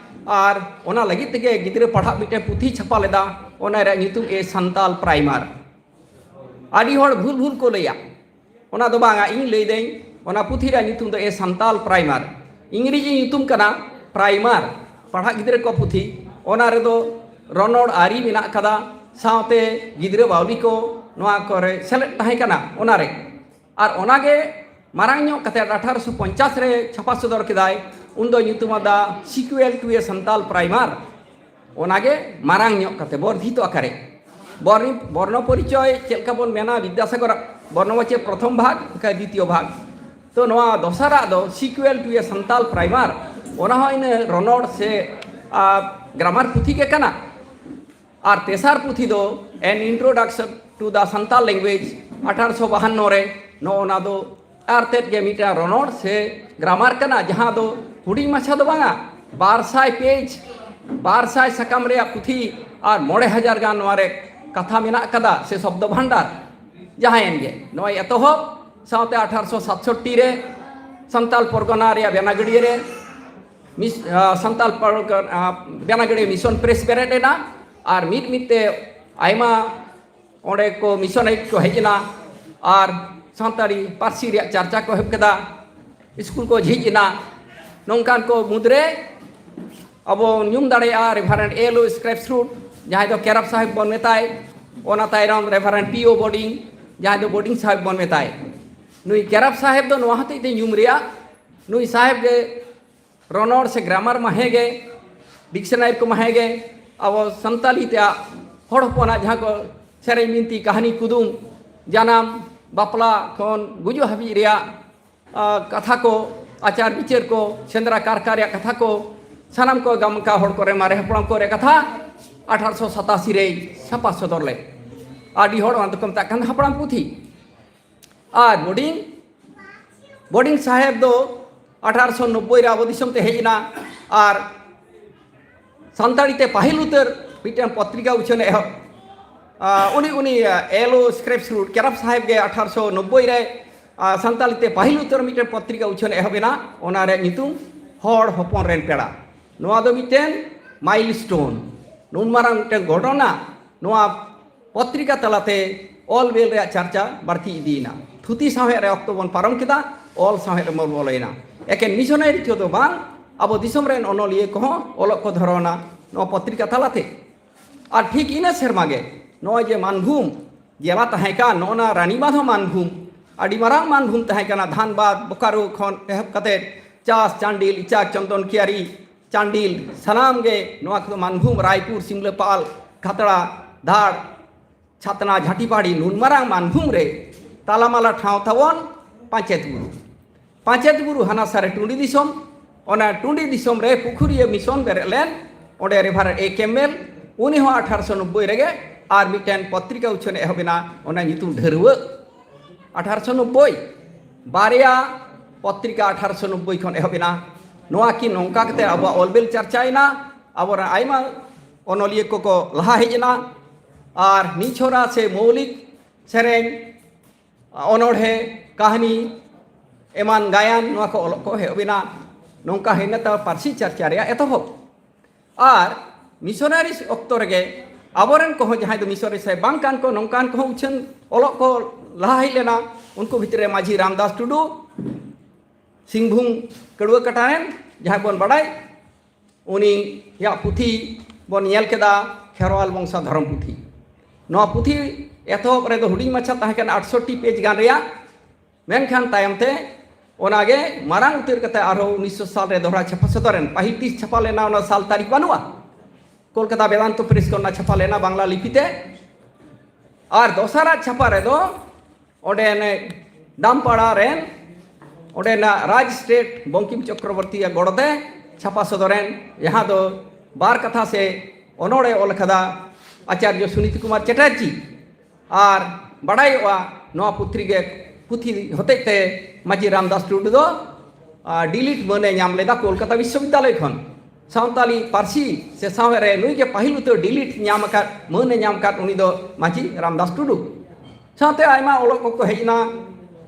ᱟᱨ ᱚᱱᱟ ᱞᱟᱹᱜᱤᱫ ᱛᱮᱜᱮ ᱜᱤᱫᱽᱨᱟᱹ ᱯᱟᱲᱦᱟᱜ ᱢᱤᱫᱴᱮᱱ ᱯᱩᱛᱷᱤ ᱪᱷᱟᱯᱟ ᱞᱮᱫᱟ᱾ ᱚᱱᱟ ᱨᱮᱭᱟᱜ ᱧᱩᱛᱩᱢ ᱮ ᱥᱟᱱᱛᱟᱞ ᱯᱨᱟᱭᱢᱟᱨ᱾ ᱟᱹᱰᱤ ᱦᱚᱲ ᱵᱷᱩᱞ ᱵᱷᱩᱞ ᱠᱚ ᱞᱟᱹᱭᱟ᱾ ᱚᱱᱟ ᱫᱚ ᱵᱟᱝᱟ, ᱤᱧ ᱞᱟᱹᱭᱫᱟᱹᱧ, ᱚᱱᱟ ᱯᱩᱛᱷᱤ ᱨᱮᱭᱟᱜ ᱧᱩᱛᱩᱢ ᱫᱚ ᱮ ᱥᱟᱱᱛᱟᱞ ᱯᱨᱟᱭᱢᱟᱨ, ᱤᱝᱨᱮᱡᱤ ᱧᱩᱛᱩᱢ ᱠᱟᱱᱟ ᱯᱨᱟᱭᱢᱟᱨ, ᱯᱟᱲᱦᱟᱜ ᱜᱤᱫᱽᱨᱟᱹ ᱠᱚ ᱯᱩᱛᱷᱤ᱾ ᱚᱱᱟ ᱨᱮᱫᱚ ᱨᱚᱱᱚᱲ ᱟᱹᱨᱤ ᱢᱮᱱᱟᱜ ᱠᱟᱫᱟ, ᱥᱟᱶᱛᱮ ᱜᱤᱫᱽᱨᱟᱹ ᱵᱟᱹᱣᱞᱤ ᱠᱚ ᱱᱚᱣᱟ ᱠᱚᱨᱮ ᱥᱮᱞᱮᱫ ᱛᱟᱦᱮᱸ ᱠᱟᱱᱟ ᱚᱱᱟᱨᱮ᱾ ᱟᱨ ᱚᱱᱟᱜᱮ ᱢᱟᱨᱟᱝ ᱧᱚᱜ ᱠᱟᱛᱮ ᱟᱴᱷᱟᱨᱚᱥᱚ ᱯᱚᱧᱪᱟᱥ ᱨᱮ ᱪᱷᱟᱯᱟ ᱥᱚᱫᱚᱨ ᱠᱮᱫᱟᱭ, ᱩᱱᱫᱚ ᱧᱩᱛᱩᱢ ᱟᱫᱟ Sequel to a Santal Primer᱾ ᱚᱱᱟᱜᱮ ᱢᱟᱨᱟᱝ ᱧᱚᱜ ᱠᱟᱛᱮ ᱵᱚᱨᱫᱷᱤᱛᱚ ᱟᱠᱟᱨᱮ᱾ ᱵᱚᱨᱱᱤ-, ᱵᱚᱨᱱᱚ ᱯᱚᱨᱤᱪᱚᱭ ᱪᱮᱫ ᱞᱮᱠᱟ ᱵᱚᱱ ᱢᱮᱱᱟ, ᱵᱤᱫᱽᱫᱟᱥᱟᱜᱚᱨ ᱵᱚᱨᱱᱚ ᱵᱟᱪᱮ ᱯᱨᱚᱛᱷᱚᱢ ᱵᱷᱟᱜᱽ, ᱚᱱᱠᱟ ᱫᱤᱛᱤᱭᱚ ᱵᱷᱟᱜᱽ᱾ ᱛᱚ ᱱᱚᱣᱟ ᱫᱚᱥᱟᱨᱟᱜ ᱫᱚ Sequel to a Santal Primer, ᱚᱱᱟ ᱦᱚᱸ ᱤᱱᱟᱹ ᱨᱚᱱᱚᱲ ᱥᱮ, ᱟ, ᱜᱨᱟᱢᱟᱨ ᱯᱩᱛᱷᱤ ᱜᱮ ᱠᱟᱱᱟ᱾ ᱟᱨ ᱛᱮᱥᱟᱨ ᱯᱩᱛᱷᱤ ᱫᱚ An Introduction to the Santal Language, ᱟᱴᱷᱟᱨᱚᱥᱚ ᱵᱟᱦᱟᱱᱱᱚ ᱨᱮ᱾ ᱱᱚᱜᱼᱚ ᱱᱟ ᱫᱚ ᱟᱨ ᱛᱮᱫ ᱜᱮ ᱢᱤᱫᱴᱟᱝ ᱨᱚᱱᱚᱲ ᱥᱮ ᱜᱨᱟᱢᱟᱨ ᱠᱟᱱᱟ, ᱡᱟᱦᱟᱸ ᱫᱚ ᱦᱩᱰᱤᱧ ᱢᱟᱪᱷᱟ ᱫᱚ ᱵᱟᱝᱟ, ᱵᱟᱨ ᱥᱟᱭ ᱯᱮᱡᱽ, ᱵᱟᱨ ᱥᱟᱭ ᱥᱟᱠᱟᱢ ᱨᱮᱭᱟᱜ ᱯᱩᱛᱷᱤ ᱟᱨ ᱢᱚᱬᱮ ᱦᱟᱡᱟᱨ ᱜᱟᱱ ᱱᱚᱣᱟ ᱨᱮ ᱠᱟᱛᱷᱟ ᱢᱮᱱᱟᱜ ᱠᱟᱫᱟ ᱥᱮ ᱥᱚᱵᱫᱚ ᱵᱷᱟᱱᱰᱟᱨ᱾ ᱡᱟᱦᱟᱸᱭᱮᱱ ᱜᱮ, ᱱᱚᱜᱼᱚᱭ ᱮᱛᱚᱦᱚᱵ ᱥᱟᱶᱛᱮ ᱟᱴᱷᱟᱨᱚᱥᱚ ᱥᱟᱛᱥᱚᱴᱴᱤ ᱨᱮ ᱥᱟᱱᱛᱟᱞ ᱯᱚᱨᱜᱚᱱᱟ ᱨᱮᱭᱟᱜ ᱵᱮᱱᱟᱜᱟᱹᱲᱤᱭᱟᱹ ᱨᱮ ᱢᱤᱥ-, ᱟ, ᱥᱟᱱᱛᱟᱞ ᱯᱚᱨᱜᱚᱱᱟ, ᱟ, ᱵᱮᱱᱟᱜᱟᱹᱲᱤᱭᱟᱹ ᱢᱤᱥᱚᱱ ᱯᱨᱮᱥ ᱵᱮᱨᱮᱫ ᱮᱱᱟ᱾ ᱟᱨ ᱢᱤᱫ ᱢᱤᱫ ᱛᱮ ᱟᱭᱢᱟ ᱚᱸᱰᱮ ᱠᱚ ᱢᱤᱥᱚᱱᱟᱨᱤ ᱠᱚ ᱦᱮᱡ ᱮᱱᱟ ᱟᱨ ᱥᱟᱱᱛᱟᱲᱤ ᱯᱟᱹᱨᱥᱤ ᱨᱮᱭᱟᱜ ᱪᱟᱨᱪᱟ ᱠᱚ ᱮᱦᱚᱵ ᱠᱮᱫᱟ᱾ ᱥᱠᱩᱞ ᱠᱚ ᱡᱷᱤᱡ ᱮᱱᱟ᱾ ᱱᱚᱝᱠᱟᱱ ᱠᱚ ᱢᱩᱫᱽᱨᱮ ᱟᱵᱚ ᱧᱩᱢ ᱫᱟᱲᱮᱭᱟᱜᱼᱟ ᱨᱮᱵᱷᱟᱨᱮᱱᱰ ᱮᱞ ᱳ ᱥᱠᱨᱮᱯᱥ ᱨᱩᱴ, ᱡᱟᱦᱟᱸᱭ ᱫᱚ ᱠᱮᱨᱟᱯ ᱥᱟᱦᱮᱵᱽ ᱵᱚᱱ ᱢᱮᱛᱟᱭ᱾ ᱚᱱᱟ ᱛᱟᱭᱱᱚᱢ ᱨᱮᱵᱷᱟᱨᱮᱱᱰ ᱯᱤ ᱳ ᱵᱳᱰᱤᱝ, ᱡᱟᱦᱟᱸᱭ ᱫᱚ ᱵᱳᱰᱤᱝ ᱥᱟᱦᱮᱵᱽ ᱵᱚᱱ ᱢᱮᱛᱟᱭ᱾ ᱱᱩᱭ ᱠᱮᱨᱟᱯ ᱥᱟᱦᱮᱵᱽ ᱫᱚ ᱱᱚᱣᱟ ᱦᱚᱛᱮᱡ ᱛᱮ ᱧᱩᱢ ᱨᱮᱭᱟᱜ, ᱱᱩᱭ ᱥᱟᱦᱮᱵᱽ ᱜᱮ ᱨᱚᱱᱚᱲ ᱥᱮ ᱜᱨᱟᱢᱟᱨ ᱢᱟ ᱦᱮᱸ ᱜᱮ, ᱰᱤᱠᱥᱚᱱᱟᱨᱤ ᱠᱚ ᱢᱟ ᱦᱮᱸ ᱜᱮ, ᱟᱵᱚ ᱥᱟᱱᱛᱟᱞᱤ ᱛᱮᱭᱟᱜ ᱦᱚᱲ ᱦᱚᱯᱚᱱᱟᱜ ᱡᱟᱦᱟᱸ ᱠᱚ ᱥᱮᱨᱮᱧ, ᱵᱤᱱᱛᱤ, ᱠᱟᱹᱦᱱᱤ, ᱠᱩᱫᱩᱢ, ᱡᱟᱱᱟᱢ, ᱵᱟᱯᱞᱟ ᱠᱷᱚᱱ ᱜᱩᱡᱩᱜ ᱦᱟᱹᱵᱤᱡ ᱨᱮᱭᱟᱜ, ᱟ, ᱠᱟᱛᱷᱟ ᱠᱚ, ᱟᱪᱟᱨ ᱵᱤᱪᱟᱹᱨ ᱠᱚ, ᱥᱮᱸᱫᱽᱨᱟ ᱠᱟᱨᱠᱟ ᱨᱮᱭᱟᱜ ᱠᱟᱛᱷᱟ ᱠᱚ, ᱥᱟᱱᱟᱢ ᱠᱚ ᱜᱟᱢᱠᱟ ᱦᱚᱲ ᱠᱚᱨᱮ, ᱢᱟᱨᱮ ᱦᱟᱯᱲᱟᱢ ᱠᱚᱨᱮ ᱠᱟᱛᱷᱟ ᱟᱴᱷᱟᱨᱚᱥᱚ ᱥᱟᱛᱟᱥᱤ ᱨᱮᱭ ᱪᱷᱟᱯᱟ ᱥᱚᱫᱚᱨ ᱞᱮᱫ᱾ ᱟᱹᱰᱤ ᱦᱚᱲ ᱚᱱᱟ ᱫᱚᱠᱚ ᱢᱮᱛᱟᱜ ᱠᱟᱱ ᱦᱟᱯᱲᱟᱢ ᱯᱩᱛᱷᱤ᱾ ᱟᱨ ᱵᱳᱰᱤᱝ, ᱵᱳᱰᱤᱝ ᱥᱟᱦᱮᱵᱽ ᱫᱚ ᱟᱴᱷᱟᱨᱚᱥᱚ ᱱᱚᱵᱵᱳᱭ ᱨᱮ ᱟᱵᱚ ᱫᱤᱥᱚᱢ ᱛᱮ ᱦᱮᱡ ᱮᱱᱟ ᱟᱨ ᱥᱟᱱᱛᱟᱲᱤ ᱛᱮ ᱯᱟᱹᱦᱤᱞ ᱩᱛᱟᱹᱨ ᱢᱤᱫᱴᱮᱱ ᱯᱚᱛᱨᱤᱠᱟ ᱩᱪᱷᱟᱹᱱ ᱮᱦᱚᱵ, ᱟ, ᱩᱱᱤ, ᱩᱱᱤ, ᱟ, ᱮᱞ ᱳ ᱥᱠᱨᱮᱯᱥ ᱨᱩᱴ, ᱠᱮᱨᱟᱯ ᱥᱟᱦᱮᱵᱽ ᱜᱮ ᱟᱴᱷᱟᱨᱚᱥᱚ ᱱᱚᱵᱵᱳᱭ ᱨᱮ, ᱟ, ᱥᱟᱱᱛᱟᱲᱤ ᱛᱮ ᱯᱟᱹᱦᱤᱞ ᱩᱛᱟᱹᱨ ᱢᱤᱫᱴᱮᱱ ᱯᱚᱛᱨᱤᱠᱟ ᱩᱪᱷᱟᱹᱱ ᱮᱦᱚᱵ ᱮᱱᱟ, ᱚᱱᱟ ᱨᱮᱭᱟᱜ ᱧᱩᱛᱩᱢ ᱦᱚᱲ ᱦᱚᱯᱚᱱ ᱨᱮᱱ ᱯᱮᱲᱟ᱾ ᱱᱚᱣᱟ ᱫᱚ ᱢᱤᱫᱴᱮᱱ ᱢᱟᱭᱤᱞ ᱥᱴᱳᱱ, ᱱᱩᱱ ᱢᱟᱨᱟᱝ ᱢᱤᱫᱴᱮᱱ ᱜᱷᱚᱴᱚᱱᱟ, ᱱᱚᱣᱟ ᱯᱚᱛᱨᱤᱠᱟ ᱛᱟᱞᱟᱛᱮ ᱚᱞ ᱵᱮᱞ ᱨᱮᱭᱟᱜ ᱪᱟᱨᱪᱟ ᱵᱟᱹᱲᱛᱤ ᱤᱫᱤᱭᱮᱱᱟ᱾ ᱛᱷᱩᱛᱤ ᱥᱟᱶᱦᱮᱫ ᱨᱮ ᱚᱠᱛᱚ ᱵᱚᱱ ᱯᱟᱨᱚᱢ ᱠᱮᱫᱟ, ᱚᱞ ᱥᱟᱶᱦᱮᱫ ᱨᱮ ᱵᱚᱱ ᱵᱚᱞᱚᱭᱮᱱᱟ᱾ ᱮᱠᱮᱱ ᱢᱤᱥᱚᱱᱟᱨᱤ ᱠᱚᱫᱚ ᱵᱟᱝ, ᱟᱵᱚ ᱫᱤᱥᱚᱢ ᱨᱮᱱ ᱚᱱᱚᱞᱤᱭᱟᱹ ᱠᱚᱦᱚᱸ ᱚᱞᱚᱜ ᱠᱚ ᱫᱷᱚᱨᱟᱣᱱᱟ ᱱᱚᱣᱟ ᱯᱚᱛᱨᱤᱠᱟ ᱛᱟᱞᱟᱛᱮ᱾ ᱟᱨ ᱴᱷᱤᱠ ᱤᱱᱟᱹ ᱥᱮᱨᱢᱟ ᱜᱮ ᱱᱚᱜᱼᱚᱭ ᱡᱮ ᱢᱟᱱᱵᱷᱩᱢ ᱡᱮᱞᱟ ᱛᱟᱦᱮᱸ ᱠᱟᱱ, ᱱᱚᱜᱼᱚ ᱱᱟ ᱨᱟᱱᱤᱵᱟᱸᱫᱷ ᱦᱚᱸ ᱢᱟᱱᱵᱷᱩᱢ, ᱟᱹᱰᱤ ᱢᱟᱨᱟᱝ ᱢᱟᱱᱵᱷᱩᱢ ᱛᱟᱦᱮᱸ ᱠᱟᱱᱟ᱾ ᱫᱷᱟᱱᱵᱟᱫᱽ, ᱵᱳᱠᱟᱨᱳ ᱠᱷᱚᱱ ᱮᱦᱚᱵ ᱠᱟᱛᱮ ᱪᱟᱥ, ᱪᱟᱱᱰᱤᱞ, ᱤᱪᱟᱠ, ᱪᱚᱱᱫᱚᱱ ᱠᱤᱭᱟᱨᱤ, ᱪᱟᱱᱰᱤᱞ, ᱥᱟᱱᱟᱢ ᱜᱮ ᱱᱚᱣᱟ ᱠᱚᱫᱚ ᱢᱟᱱᱵᱷᱩᱢ, ᱨᱟᱭᱯᱩᱨ, ᱥᱤᱢᱞᱟᱹᱯᱟᱞ, ᱠᱷᱟᱛᱲᱟ, ᱫᱷᱟᱲ, ᱪᱷᱟᱛᱱᱟ, ᱡᱷᱟᱴᱤᱯᱟᱲᱤ, ᱱᱩᱱ ᱢᱟᱨᱟᱝ ᱢᱟᱱᱵᱷᱩᱢ ᱨᱮ ᱛᱟᱞᱟᱢᱟᱞᱟ ᱴᱷᱟᱶ ᱛᱟᱵᱚᱱ ᱯᱟᱧᱪᱮᱛ ᱵᱩᱨᱩ᱾ ᱯᱟᱧᱪᱮᱛ ᱵᱩᱨᱩ ᱦᱟᱱᱟ ᱥᱟᱨᱮ ᱴᱩᱸᱰᱤ ᱫᱤᱥᱚᱢ, ᱚᱱᱟ ᱴᱩᱸᱰᱤ ᱫᱤᱥᱚᱢ ᱨᱮ ᱯᱩᱠᱷᱩᱨᱤᱭᱟᱹ ᱢᱤᱥᱚᱱ ᱵᱮᱨᱮᱫ ᱞᱮᱱ, ᱚᱸᱰᱮ ᱨᱮᱵᱷᱟᱨᱮᱱᱰ ᱮ ᱠᱮᱢᱵᱮᱞ, ᱩᱱᱤ ᱦᱚᱸ ᱟᱴᱷᱟᱨᱚᱥᱚ ᱱᱚᱵᱵᱳᱭ ᱨᱮᱜᱮ ᱟᱨ ᱢᱤᱫᱴᱮᱱ ᱯᱚᱛᱨᱤᱠᱟ ᱩᱪᱷᱟᱹᱱ ᱮᱦᱚᱵ ᱮᱱᱟ, ᱚᱱᱟ ᱧᱩᱛᱩᱢ ᱰᱷᱟᱹᱨᱣᱟᱹᱜ᱾ ᱟᱴᱷᱟᱨᱚᱥᱚ ᱱᱚᱵᱵᱳᱭ, ᱵᱟᱨᱭᱟ ᱯᱚᱛᱨᱤᱠᱟ ᱟᱴᱷᱟᱨᱚᱥᱚ ᱱᱚᱵᱵᱳᱭ ᱠᱷᱚᱱ ᱮᱦᱚᱵ ᱮᱱᱟ᱾ ᱱᱚᱣᱟ ᱠᱤ ᱱᱚᱝᱠᱟ ᱠᱟᱛᱮ ᱟᱵᱚᱣᱟᱜ ᱚᱞᱵᱮᱞ ᱪᱟᱨᱪᱟᱭᱮᱱᱟ? ᱟᱵᱚᱨᱮᱱ ᱟᱭᱢᱟ ᱚᱱᱚᱞᱤᱭᱟᱹ ᱠᱚᱠᱚ ᱞᱟᱦᱟ ᱦᱮᱡ ᱮᱱᱟ᱾ ᱟᱨ ᱱᱤᱪᱷᱚᱨᱟ ᱥᱮ ᱢᱳᱣᱞᱤᱠ ᱥᱮᱨᱮᱧ, ᱚᱱᱚᱬᱦᱮ, ᱠᱟᱹᱦᱱᱤ, ᱮᱢᱟᱱ ᱜᱟᱭᱟᱱ, ᱱᱚᱣᱟ ᱠᱚ ᱚᱞᱚᱜ ᱠᱚ ᱮᱦᱚᱵ ᱮᱱᱟ᱾ ᱱᱚᱝᱠᱟ ᱦᱩᱭᱱᱟ ᱛᱟᱵᱚ ᱯᱟᱹᱨᱥᱤ ᱪᱟᱨᱪᱟ ᱨᱮᱭᱟᱜ ᱮᱛᱚᱦᱚᱵ᱾ ᱟᱨ ᱢᱤᱥᱚᱱᱟᱨᱤ ᱚᱠᱛᱚ ᱨᱮᱜᱮ ᱟᱵᱚᱨᱮᱱ ᱠᱚᱦᱚᱸ, ᱡᱟᱦᱟᱸᱭ ᱫᱚ ᱢᱤᱥᱚᱱᱟᱨᱤ ᱥᱟᱦᱮᱵ ᱵᱟᱝ ᱠᱟᱱ ᱠᱚ, ᱱᱚᱝᱠᱟᱱ ᱠᱚᱦᱚᱸ ᱩᱪᱷᱟᱹᱱ ᱚᱞᱚᱜ ᱠᱚ ᱞᱟᱦᱟ ᱦᱮᱡ ᱞᱮᱱᱟ᱾ ᱩᱱᱠᱩ ᱵᱷᱤᱛᱨᱤ ᱨᱮ ᱢᱟᱹᱡᱷᱤ ᱨᱟᱢᱫᱟᱥ ᱴᱩᱰᱩ, ᱥᱤᱝᱵᱷᱩᱢ ᱠᱟᱹᱲᱩᱣᱟᱹ ᱠᱟᱴᱟ ᱨᱮᱱ, ᱡᱟᱦᱟᱸᱭ ᱵᱚᱱ ᱵᱟᱰᱟᱭ, ᱩᱱᱤᱭᱟᱜ ᱯᱩᱛᱷᱤ ᱵᱚᱱ ᱧᱮᱞ ᱠᱮᱫᱟ, ᱠᱷᱮᱨᱣᱟᱞ ᱵᱚᱝᱥᱟ ᱫᱷᱚᱨᱚᱢ ᱯᱩᱛᱷᱤ᱾ ᱱᱚᱣᱟ ᱯᱩᱛᱷᱤ ᱮᱛᱚᱦᱚᱵ ᱨᱮᱫᱚ ᱦᱩᱰᱤᱧ ᱢᱟᱪᱷᱟ ᱛᱟᱦᱮᱸ ᱠᱟᱱᱟ, ᱟᱴᱥᱚᱴᱴᱤ ᱯᱮᱡᱽ ᱜᱟᱱ ᱨᱮᱭᱟᱜ᱾ ᱢᱮᱱᱠᱷᱟᱱ ᱛᱟᱭᱚᱢ ᱛᱮ ᱚᱱᱟᱜᱮ ᱢᱟᱨᱟᱝ ᱩᱛᱟᱹᱨ ᱠᱟᱛᱮ ᱟᱨᱦᱚᱸ ᱩᱱᱤᱥᱥᱚ ᱥᱟᱞ ᱨᱮ ᱫᱚᱦᱲᱟ ᱪᱷᱟᱯᱟ ᱥᱚᱫᱚᱨ ᱮᱱ᱾ ᱯᱟᱹᱦᱤᱞ ᱛᱤᱥ ᱪᱷᱟᱯᱟ ᱞᱮᱱᱟ, ᱚᱱᱟ ᱥᱟᱞ ᱛᱟᱹᱨᱤᱠᱷ ᱵᱟᱹᱱᱩᱜᱼᱟ᱾ ᱠᱳᱞᱠᱟᱛᱟ ᱵᱮᱫᱟᱱᱛᱚ ᱯᱨᱮᱥ ᱠᱷᱚᱱ ᱚᱱᱟ ᱪᱷᱟᱯᱟ ᱞᱮᱱᱟ ᱵᱟᱝᱞᱟ ᱞᱤᱯᱤ ᱛᱮ᱾ ᱟᱨ ᱫᱚᱥᱟᱨᱟᱜ ᱪᱷᱟᱯᱟ ᱨᱮᱫᱚ ᱚᱸᱰᱮ ᱚᱱᱮ ᱫᱟᱢᱯᱟᱲᱟ ᱨᱮᱱ ᱚᱸᱰᱮᱱᱟᱜ ᱨᱟᱡᱽ ᱥᱴᱮᱴ ᱵᱚᱝᱠᱤᱢ ᱪᱚᱠᱨᱚᱵᱚᱨᱛᱤᱭᱟᱜ ᱜᱚᱲᱚ ᱛᱮ ᱪᱷᱟᱯᱟ ᱥᱚᱫᱚᱨᱮᱱ, ᱡᱟᱦᱟᱸ ᱫᱚ ᱵᱟᱨ ᱠᱟᱛᱷᱟ ᱥᱮ ᱚᱱᱚᱬᱮ ᱚᱞ ᱠᱟᱫᱟ ᱟᱪᱟᱨᱡᱚ ᱥᱩᱱᱤᱛ ᱠᱩᱢᱟᱨ ᱪᱮᱴᱟᱨᱡᱤ᱾ ᱟᱨ ᱵᱟᱰᱟᱭᱚᱜᱼᱟ, ᱱᱚᱣᱟ ᱯᱩᱛᱷᱤ ᱜᱮ, ᱯᱩᱛᱷᱤ ᱦᱚᱛᱮᱡ ᱛᱮ ᱢᱟᱹᱡᱷᱤ ᱨᱟᱢᱫᱟᱥ ᱴᱩᱰᱩ ᱫᱚ, ᱟ, ᱰᱤᱞᱤᱴ ᱢᱟᱹᱱᱮ ᱧᱟᱢ ᱞᱮᱫᱟ ᱠᱳᱞᱠᱟᱛᱟ ᱵᱤᱥᱥᱚᱵᱤᱫᱽᱫᱟᱞᱚᱭ ᱠᱷᱚᱱ᱾ ᱥᱟᱱᱛᱟᱞᱤ ᱯᱟᱹᱨᱥᱤ ᱥᱮ ᱥᱟᱶᱦᱮᱫ ᱨᱮ ᱱᱩᱭ ᱜᱮ ᱯᱟᱹᱦᱤᱞ ᱩᱛᱟᱹᱨ ᱰᱤᱞᱤᱴ ᱧᱟᱢ ᱟᱠᱟᱫ, ᱢᱟᱹᱱᱮ ᱧᱟᱢ ᱟᱠᱟᱫ, ᱩᱱᱤ ᱫᱚ ᱢᱟᱹᱡᱷᱤ ᱨᱟᱢᱫᱟᱥ ᱴᱩᱰᱩ᱾ ᱥᱟᱶᱛᱮ ᱟᱭᱢᱟ ᱚᱞᱚᱜ ᱠᱚᱠᱚ ᱦᱮᱡ ᱮᱱᱟ᱾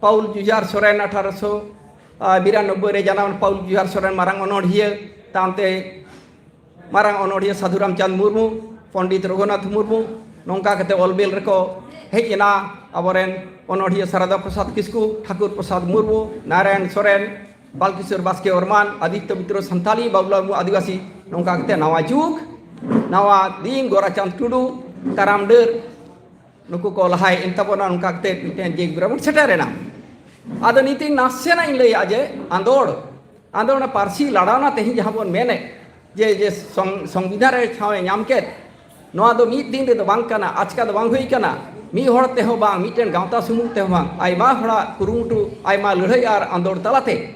ᱯᱟᱩᱞ ᱡᱩᱡᱷᱟᱨ ᱥᱚᱨᱮᱱ, ᱟᱴᱷᱟᱨᱚᱥᱚ ᱵᱤᱨᱟᱱᱚᱵᱵᱳᱭ ᱨᱮ ᱡᱟᱱᱟᱢ ᱯᱟᱩᱞ ᱡᱩᱡᱷᱟᱨ ᱥᱚᱨᱮᱱ, ᱢᱟᱨᱟᱝ ᱚᱱᱚᱬᱦᱤᱭᱟᱹ, ᱛᱟᱭᱚᱢᱛᱮ ᱢᱟᱨᱟᱝ ᱚᱱᱚᱬᱦᱤᱭᱟᱹ ᱥᱟᱫᱷᱩ ᱨᱟᱢᱪᱟᱸᱫᱽ ᱢᱩᱨᱢᱩ, ᱯᱚᱱᱰᱤᱛ ᱨᱚᱜᱷᱩᱱᱟᱛᱷ ᱢᱩᱨᱢᱩ, ᱱᱚᱝᱠᱟ ᱠᱟᱛᱮ ᱚᱞ ᱵᱤᱞ ᱨᱮᱠᱚ ᱦᱮᱡ ᱮᱱᱟ ᱟᱵᱚᱨᱮᱱ ᱚᱱᱚᱬᱦᱤᱭᱟᱹ ᱥᱟᱨᱚᱫᱟ ᱯᱨᱚᱥᱟᱫᱽ ᱠᱤᱥᱠᱩ, ᱴᱷᱟᱠᱩᱨ ᱯᱨᱚᱥᱟᱫᱽ ᱢᱩᱨᱢᱩ, ᱱᱟᱨᱟᱭᱚᱱ ᱥᱚᱨᱮᱱ, ᱵᱟᱞᱠᱤᱥᱳᱨ ᱵᱟᱥᱠᱮ ᱚᱨᱢᱟᱱ, ᱟᱫᱤᱛᱭᱚ ᱢᱤᱛᱨᱚ ᱥᱟᱱᱛᱟᱞᱤ, ᱵᱟᱵᱩᱞᱟᱞ ᱢᱩᱨᱢᱩ ᱟᱹᱫᱤᱵᱟᱹᱥᱤ, ᱱᱚᱝᱠᱟ ᱠᱟᱛᱮ ᱱᱟᱣᱟ ᱡᱩᱜᱽ, ᱱᱟᱣᱟ ᱫᱤᱱ, ᱜᱳᱨᱟᱪᱟᱸᱫᱽ ᱴᱩᱰᱩ, ᱠᱟᱨᱟᱢ ᱰᱟᱹᱨ, ᱱᱩᱠᱩ ᱠᱚ ᱞᱟᱦᱟᱭ ᱮᱱ ᱛᱟᱵᱚᱱᱟ᱾ ᱱᱚᱝᱠᱟ ᱠᱟᱛᱮ ᱢᱤᱫᱴᱮᱱ ᱡᱩᱜᱽ ᱨᱮᱵᱚᱱ ᱥᱮᱴᱮᱨ ᱮᱱᱟ᱾ ᱟᱫᱚ ᱱᱤᱛᱤᱧ ᱱᱟᱥᱮᱱᱟᱜ ᱤᱧ ᱞᱟᱹᱭᱟ ᱡᱮ ᱟᱸᱫᱳᱲ, ᱟᱸᱫᱳᱲ ᱚᱱᱟ ᱯᱟᱹᱨᱥᱤ ᱞᱟᱲᱟᱣᱱᱟ ᱛᱮᱦᱮᱧ ᱡᱟᱦᱟᱸ ᱵᱚᱱ ᱢᱮᱱᱮᱫ ᱡᱮ, ᱡᱮ ᱥᱚᱝ-, ᱥᱚᱝᱵᱤᱫᱷᱟᱱ ᱨᱮ ᱴᱷᱟᱶ ᱮ ᱧᱟᱢ ᱠᱮᱫ, ᱱᱚᱣᱟ ᱫᱚ ᱢᱤᱫ ᱫᱤᱱ ᱨᱮᱫᱚ ᱵᱟᱝ ᱠᱟᱱᱟ, ᱟᱪᱠᱟ ᱫᱚ ᱵᱟᱝ ᱦᱩᱭ ᱠᱟᱱᱟ, ᱢᱤᱫ ᱦᱚᱲ ᱛᱮᱦᱚᱸ ᱵᱟᱝ, ᱢᱤᱫᱴᱮᱱ ᱜᱟᱶᱛᱟ ᱥᱩᱢᱩᱝ ᱛᱮᱦᱚᱸ ᱵᱟᱝ, ᱟᱭᱢᱟ ᱦᱚᱲᱟᱜ ᱠᱩᱨᱩᱢᱩᱴᱩ, ᱟᱭᱢᱟ ᱞᱟᱹᱲᱦᱟᱹᱭ ᱟᱨ ᱟᱸᱫᱳᱲ ᱛᱟᱞᱟᱛᱮ᱾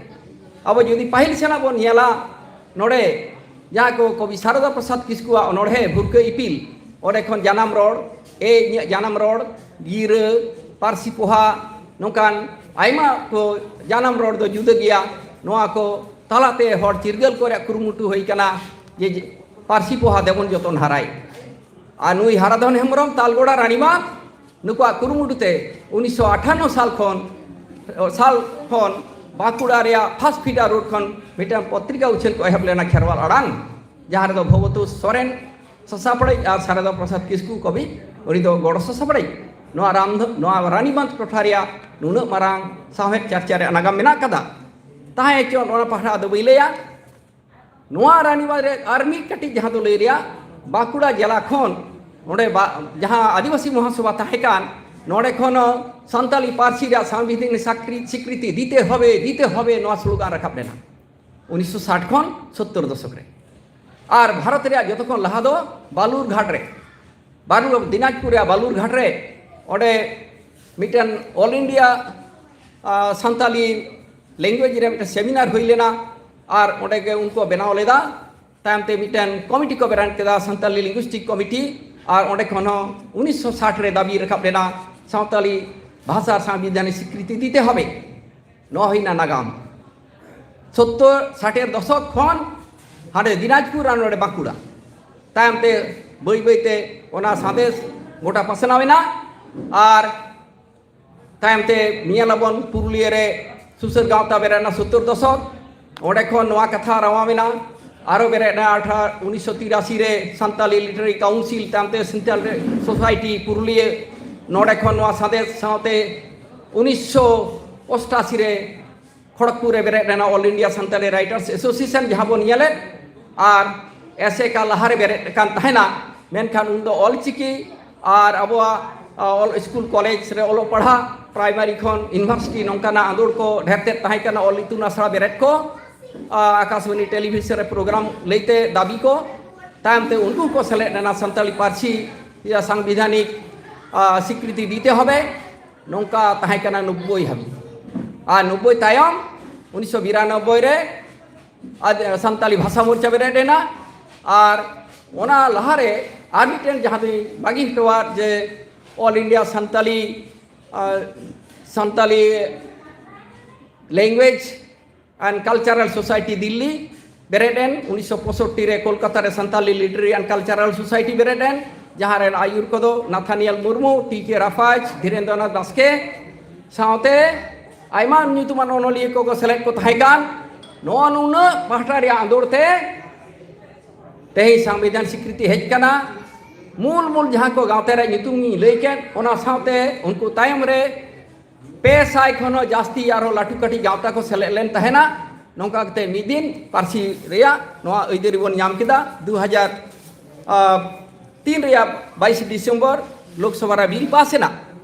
ᱟᱵᱚ ᱡᱩᱫᱤ ᱯᱟᱹᱦᱤᱞ ᱥᱮᱱᱟᱜ ᱵᱚᱱ ᱧᱮᱞᱟ, ᱱᱚᱰᱮ ᱡᱟᱦᱟᱸ ᱠᱚ ᱠᱚᱵᱤ ᱥᱟᱨᱚᱫᱟ ᱯᱨᱚᱥᱟᱫᱽ ᱠᱤᱥᱠᱩᱣᱟᱜ ᱚᱱᱚᱬᱦᱮ ᱵᱷᱩᱨᱠᱟᱹ ᱤᱯᱤᱞ, ᱚᱸᱰᱮ ᱠᱷᱚᱱ ᱡᱟᱱᱟᱢ ᱨᱚᱲ, ᱮ ᱤᱧᱟᱹᱜ ᱡᱟᱱᱟᱢ ᱨᱚᱲ, ᱜᱤᱨᱟᱹ, ᱯᱟᱹᱨᱥᱤ ᱯᱚᱦᱟ, ᱱᱚᱝᱠᱟᱱ ᱟᱭᱢᱟ ᱠᱚ ᱡᱟᱱᱟᱢ ᱨᱚᱲ ᱫᱚ ᱡᱩᱫᱟᱹ ᱜᱮᱭᱟ᱾ ᱱᱚᱣᱟ ᱠᱚ ᱛᱟᱞᱟᱛᱮ ᱦᱚᱲ ᱪᱤᱨᱜᱟᱹᱞ ᱠᱚ ᱨᱮᱭᱟᱜ ᱠᱩᱨᱩᱢᱩᱴᱩ ᱦᱩᱭ ᱠᱟᱱᱟ ᱡᱮ, ᱡᱮ ᱯᱟᱹᱨᱥᱤ ᱯᱚᱦᱟ ᱫᱮᱵᱚᱱ ᱡᱚᱛᱚᱱ ᱦᱟᱨᱟᱭ᱾ ᱟᱨ ᱱᱩᱭ ᱦᱟᱨᱟᱫᱷᱚᱱ ᱦᱮᱢᱵᱨᱚᱢ, ᱛᱟᱞᱜᱚᱲᱟ, ᱨᱟᱱᱤᱵᱟᱸᱫᱷ, ᱱᱩᱠᱩᱣᱟᱜ ᱠᱩᱨᱩᱢᱩᱴᱩ ᱛᱮ ᱩᱱᱤᱥᱥᱚ ᱟᱴᱷᱟᱱᱱᱚ ᱥᱟᱞ ᱠᱷᱚᱱ, ᱥᱟᱞ ᱠᱷᱚᱱ ᱵᱟᱸᱠᱩᱲᱟ ᱨᱮᱭᱟᱜ ᱯᱷᱟᱥᱴ ᱯᱷᱤᱰᱟᱨ ᱨᱳᱰ ᱠᱷᱚᱱ ᱢᱤᱫᱴᱟᱝ ᱯᱚᱛᱨᱤᱠᱟ ᱩᱪᱷᱟᱹᱱ ᱠᱚ ᱮᱦᱚᱵ ᱞᱮᱱᱟ, ᱠᱷᱮᱨᱣᱟᱞ ᱟᱲᱟᱝ, ᱡᱟᱦᱟᱸ ᱨᱮᱫᱚ ᱵᱷᱚᱵᱚᱛᱳᱥ ᱥᱚᱨᱮᱱ ᱥᱟᱥᱟᱯᱲᱟᱣᱤᱡ ᱟᱨ ᱥᱟᱨᱚᱫᱟ ᱯᱨᱚᱥᱟᱫᱽ ᱠᱤᱥᱠᱩ ᱠᱚᱵᱤ, ᱩᱱᱤ ᱫᱚ ᱜᱚᱲᱚ ᱥᱟᱥᱟᱯᱲᱟᱣᱤᱡ᱾ ᱱᱚᱣᱟ ᱨᱟᱢ-, ᱱᱚᱣᱟ ᱨᱟᱱᱤᱵᱟᱸᱫᱷ ᱴᱚᱴᱷᱟ ᱨᱮᱭᱟᱜ ᱱᱩᱱᱟᱹᱜ ᱢᱟᱨᱟᱝ ᱥᱟᱶᱦᱮᱫ ᱪᱟᱨᱪᱟ ᱨᱮᱭᱟᱜ ᱱᱟᱜᱟᱢ ᱢᱮᱱᱟᱜ ᱠᱟᱫᱟ᱾ ᱛᱟᱦᱮᱸ ᱦᱚᱪᱚ, ᱚᱱᱟ ᱯᱟᱦᱴᱟ ᱫᱚ ᱵᱟᱹᱧ ᱞᱟᱹᱭᱟ᱾ ᱱᱚᱣᱟ ᱨᱟᱱᱤᱵᱟᱸᱫᱷ ᱨᱮ ᱟᱨ ᱢᱤᱫ ᱠᱟᱹᱴᱤᱡ ᱡᱟᱦᱟᱸ ᱫᱚ ᱞᱟᱹᱭ ᱨᱮᱭᱟᱜ, ᱵᱟᱸᱠᱩᱲᱟ ᱡᱮᱞᱟ ᱠᱷᱚᱱ ᱚᱸᱰᱮ ᱵᱟ-, ᱡᱟᱦᱟᱸ ᱟᱹᱫᱤᱵᱟᱹᱥᱤ ᱢᱚᱦᱟᱥᱚᱵᱷᱟ ᱛᱟᱦᱮᱸ ᱠᱟᱱ, ᱱᱚᱰᱮ ᱠᱷᱚᱱ ᱦᱚᱸ ᱥᱟᱱᱛᱟᱞᱤ ᱯᱟᱹᱨᱥᱤ ᱨᱮᱭᱟᱜ ᱥᱟᱝᱵᱤᱫᱷᱟᱱᱤᱠ ᱥᱟᱠᱨᱤ-, ᱥᱤᱠᱨᱤᱛᱤ ᱫᱤᱛᱮ ᱦᱚᱵᱮ, ᱫᱤᱛᱮ ᱦᱚᱵᱮ, ᱱᱚᱣᱟ ᱥᱞᱳᱜᱟᱱ ᱨᱟᱠᱟᱵ ᱞᱮᱱᱟ ᱩᱱᱤᱥᱥᱚ ᱥᱟᱴ ᱠᱷᱚᱱ ᱥᱚᱛᱛᱚᱨ ᱫᱚᱥᱚᱠ ᱨᱮ᱾ ᱟᱨ ᱵᱷᱟᱨᱚᱛ ᱨᱮᱭᱟᱜ ᱡᱚᱛᱚ ᱠᱷᱚᱱ ᱞᱟᱦᱟ ᱫᱚ ᱵᱟᱞᱩᱨᱜᱷᱟᱴ ᱨᱮ, ᱵᱟᱞᱩᱨ-, ᱫᱤᱱᱟᱡᱽᱯᱩᱨ ᱨᱮᱭᱟᱜ ᱵᱟᱞᱩᱨᱜᱷᱟᱴ ᱨᱮ ᱚᱸᱰᱮ ᱢᱤᱫᱴᱮᱱ ᱚᱞ ᱤᱱᱰᱤᱭᱟ, ᱟ, ᱥᱟᱱᱛᱟᱞᱤ ᱞᱮᱝᱜᱩᱭᱮᱡᱽ ᱨᱮ ᱢᱤᱫᱴᱮᱱ ᱥᱮᱢᱤᱱᱟᱨ ᱦᱩᱭ ᱞᱮᱱᱟ᱾ ᱟᱨ ᱚᱸᱰᱮ ᱜᱮ ᱩᱱᱠᱩ ᱵᱮᱱᱟᱣ ᱞᱮᱫᱟ᱾ ᱛᱟᱭᱚᱢ ᱛᱮ ᱢᱤᱫᱴᱮᱱ ᱠᱚᱢᱤᱴᱤ ᱠᱚ ᱵᱮᱨᱮᱫ ᱠᱮᱫᱟ, ᱥᱟᱱᱛᱟᱞᱤ ᱞᱤᱝᱜᱩᱭᱤᱥᱴᱤᱠ ᱠᱚᱢᱤᱴᱤ᱾ ᱟᱨ ᱚᱸᱰᱮ ᱠᱷᱚᱱ ᱦᱚᱸ ᱩᱱᱤᱥᱥᱚ ᱥᱟᱴ ᱨᱮ ᱫᱟᱹᱵᱤ ᱨᱟᱠᱟᱵ ᱞᱮᱱᱟ ᱥᱟᱶᱛᱟᱞᱤ ᱵᱷᱟᱥᱟ ᱥᱟᱝᱵᱤᱫᱷᱟᱱᱤᱠ ᱥᱤᱠᱨᱤᱛᱤ ᱫᱤᱛᱮ ᱦᱚᱵᱮ᱾ ᱱᱚᱣᱟ ᱦᱩᱭᱱᱟ ᱱᱟᱜᱟᱢ᱾ ᱥᱚᱛᱛᱚᱨ ᱥᱟᱴᱮᱨ ᱫᱚᱥᱚᱠ ᱠᱷᱚᱱ ᱦᱟᱸᱰᱮ ᱫᱤᱱᱟᱡᱽᱯᱩᱨ ᱟᱨ ᱱᱚᱰᱮ ᱵᱟᱸᱠᱩᱲᱟ᱾ ᱛᱟᱭᱚᱢ ᱛᱮ ᱵᱟᱹᱭ ᱵᱟᱹᱭ ᱛᱮ ᱚᱱᱟ ᱥᱟᱸᱫᱮᱥ ᱜᱚᱴᱟ ᱯᱟᱥᱱᱟᱣ ᱮᱱᱟ᱾ ᱟᱨ ᱛᱟᱭᱚᱢ ᱛᱮ ᱧᱮᱞ ᱟᱵᱚᱱ ᱯᱩᱨᱩᱞᱤᱭᱟᱹ ᱨᱮ ᱥᱩᱥᱟᱹᱨ ᱜᱟᱶᱛᱟ ᱵᱮᱨᱮᱫ ᱮᱱᱟ ᱥᱚᱛᱛᱚᱨ ᱫᱚᱥᱚᱠ᱾ ᱚᱸᱰᱮ ᱠᱷᱚᱱ ᱱᱚᱣᱟ ᱠᱟᱛᱷᱟ ᱨᱟᱣᱟᱣ ᱮᱱᱟ ᱟᱨᱚ ᱵᱮᱨᱮᱫ ᱮᱱᱟ ᱟᱴᱷᱟᱨᱚ ᱩᱱᱤᱥᱥᱚ ᱛᱤᱨᱟᱥᱤ ᱨᱮ ᱥᱟᱱᱛᱟᱞᱤ ᱞᱤᱴᱟᱨᱟᱨᱤ ᱠᱟᱣᱩᱱᱥᱤᱞ, ᱛᱟᱭᱚᱢᱛᱮ ᱥᱟᱱᱛᱟᱞᱤ ᱥᱳᱥᱟᱭᱴᱤ ᱯᱩᱨᱩᱞᱤᱭᱟᱹ᱾ ᱱᱚᱰᱮ ᱠᱷᱚᱱ ᱱᱚᱣᱟ ᱥᱟᱸᱫᱮᱥ ᱥᱟᱶᱛᱮ ᱩᱱᱤᱥᱥᱚ ᱚᱥᱴᱟᱥᱤ ᱨᱮ ᱠᱷᱚᱲᱚᱜᱽᱯᱩᱨ ᱨᱮ ᱵᱮᱨᱮᱫ ᱞᱮᱱᱟ all India Santali writers association, ᱡᱟᱦᱟᱸ ᱵᱚᱱ ᱧᱮᱞᱮᱫ, ᱟᱨ ᱮᱥᱮᱠᱟ ᱞᱟᱦᱟᱨᱮ ᱵᱮᱨᱮᱫ ᱟᱠᱟᱱ ᱛᱟᱦᱮᱱᱟ, ᱢᱮᱱᱠᱷᱟᱱ ᱩᱱᱫᱚ ᱚᱞᱪᱤᱠᱤ ᱟᱨ ᱟᱵᱚᱣᱟᱜ ᱟ, ᱚᱞ ᱥᱠᱩᱞ ᱠᱚᱞᱮᱡᱽ ᱨᱮ ᱚᱞᱚᱜ ᱯᱟᱲᱦᱟᱜ, ᱯᱨᱟᱭᱢᱟᱨᱤ ᱠᱷᱚᱱ ᱤᱭᱩᱱᱤᱵᱷᱟᱨᱥᱤᱴᱤ, ᱱᱚᱝᱠᱟᱱᱟᱜ ᱟᱸᱫᱳᱲ ᱠᱚ ᱰᱷᱮᱨ ᱛᱮᱫ ᱛᱟᱦᱮᱸ ᱠᱟᱱᱟ᱾ ᱚᱞ ᱤᱛᱩᱱ ᱟᱥᱲᱟ ᱵᱮᱨᱮᱫ ᱠᱚ, ᱟ, ᱟᱠᱟᱥᱵᱟᱱᱤ ᱴᱮᱞᱤᱵᱷᱤᱥᱚᱱ ᱨᱮ ᱯᱨᱳᱜᱨᱟᱢ ᱞᱟᱹᱭᱛᱮ ᱫᱟᱹᱵᱤ ᱠᱚ, ᱛᱟᱭᱚᱢᱛᱮ ᱩᱱᱠᱩ ᱦᱚᱸᱠᱚ ᱥᱮᱞᱮᱫ ᱞᱮᱱᱟ ᱥᱟᱱᱛᱟᱲᱤ ᱯᱟᱹᱨᱥᱤ ᱨᱮᱭᱟᱜ ᱥᱟᱝᱵᱤᱫᱷᱟᱱᱤᱠ ᱟ, ᱥᱤᱠᱨᱤᱛᱤ ᱫᱤᱛᱮ ᱦᱚᱵᱮ᱾ ᱱᱚᱝᱠᱟ ᱛᱟᱦᱮᱸ ᱠᱟᱱᱟ ᱱᱚᱵᱵᱳᱭ ᱦᱟᱹᱵᱤᱡ᱾ ᱟᱨ ᱱᱚᱵᱵᱳᱭ ᱛᱟᱭᱚᱢ ᱩᱱᱤᱥᱥᱚ ᱵᱤᱨᱟᱱᱚᱵᱵᱳᱭ ᱨᱮ ᱟᱫ-, ᱥᱟᱱᱛᱟᱞᱤ ᱵᱷᱟᱥᱟ ᱢᱳᱨᱪᱟ ᱵᱮᱨᱮᱫ ᱮᱱᱟ᱾ ᱟᱨ ᱚᱱᱟ ᱞᱟᱦᱟᱨᱮ ᱟᱨ ᱢᱤᱫᱴᱮᱱ ᱡᱟᱦᱟᱸ ᱫᱚᱧ ᱵᱟᱹᱜᱤ ᱦᱚᱴᱚᱣᱟᱫ, ᱡᱮ ᱚᱞ ᱤᱱᱰᱤᱭᱟ ᱥᱟᱱᱛᱟᱞᱤ, ᱟ, Santali language and cultural society Delhi ᱵᱮᱨᱮᱫ ᱮᱱ, ᱩᱱᱤᱥᱥᱚ ᱯᱚᱸᱭᱥᱚᱴᱴᱤ ᱨᱮ ᱠᱳᱞᱠᱟᱛᱟ ᱨᱮ ᱥᱟᱱᱛᱟᱞᱤ ᱞᱤᱴᱟᱨᱟᱨᱤ ᱮᱱᱰ ᱠᱟᱞᱪᱟᱨᱟᱞ ᱥᱳᱥᱟᱭᱴᱤ ᱵᱮᱨᱮᱫ ᱮᱱ, ᱡᱟᱦᱟᱸ ᱨᱮᱱ ᱟᱹᱭᱩᱨ ᱠᱚᱫᱚ ᱱᱟᱛᱷᱟᱱᱤᱭᱟᱞ ᱢᱩᱨᱢᱩ, ᱴᱤ ᱠᱮ ᱨᱟᱯᱷᱟᱡᱽ, ᱫᱷᱤᱨᱮᱱᱫᱨᱚᱱᱟᱛᱷ ᱵᱟᱥᱠᱮ ᱥᱟᱶᱛᱮ ᱟᱭᱢᱟ ᱧᱩᱛᱩᱢᱟᱱ ᱚᱱᱚᱞᱤᱭᱟᱹ ᱠᱚᱠᱚ ᱥᱮᱞᱮᱫ ᱠᱚ ᱛᱟᱦᱮᱸ ᱠᱟᱱ᱾ ᱱᱚᱜᱼᱚ ᱱᱩᱱᱟᱹᱜ ᱯᱟᱦᱴᱟ ᱨᱮᱭᱟᱜ ᱟᱸᱫᱳᱲ ᱛᱮ ᱛᱮᱦᱮᱧ ᱥᱚᱝᱵᱤᱫᱷᱟᱱ ᱥᱤᱠᱨᱤᱛᱤ ᱦᱮᱡ ᱠᱟᱱᱟ᱾ ᱢᱩᱞ ᱢᱩᱞ ᱡᱟᱦᱟᱸ ᱠᱚ ᱜᱟᱶᱛᱟ ᱨᱮᱭᱟᱜ ᱧᱩᱛᱩᱢ ᱤᱧ ᱞᱟᱹᱭ ᱠᱮᱫ, ᱚᱱᱟ ᱥᱟᱶᱛᱮ ᱩᱱᱠᱩ ᱛᱟᱭᱚᱢ ᱨᱮ ᱯᱮ ᱥᱟᱭ ᱠᱷᱚᱱ ᱦᱚᱸ ᱡᱟᱹᱥᱛᱤ ᱟᱨᱦᱚᱸ ᱞᱟᱹᱴᱩ ᱠᱟᱹᱴᱤᱡ ᱜᱟᱶᱛᱟ ᱠᱚ ᱥᱮᱞᱮᱫ ᱞᱮᱱ ᱛᱟᱦᱮᱱᱟ᱾ ᱱᱚᱝᱠᱟ ᱠᱟᱛᱮ ᱢᱤᱫ ᱫᱤᱱ ᱯᱟᱹᱨᱥᱤ ᱨᱮᱭᱟᱜ ᱱᱚᱣᱟ ᱟᱹᱭᱫᱟᱹᱨᱤ ᱵᱚᱱ ᱧᱟᱢ ᱠᱮᱫᱟ᱾ ᱫᱩ ᱦᱟᱡᱟᱨ ᱛᱤᱱ ᱨᱮᱭᱟᱜ ᱵᱟᱭᱤᱥ ᱰᱤᱥᱮᱢᱵᱚᱨ ᱞᱳᱠᱥᱚᱵᱷᱟ ᱨᱮ ᱵᱤᱞ ᱯᱟᱥ ᱮᱱᱟ᱾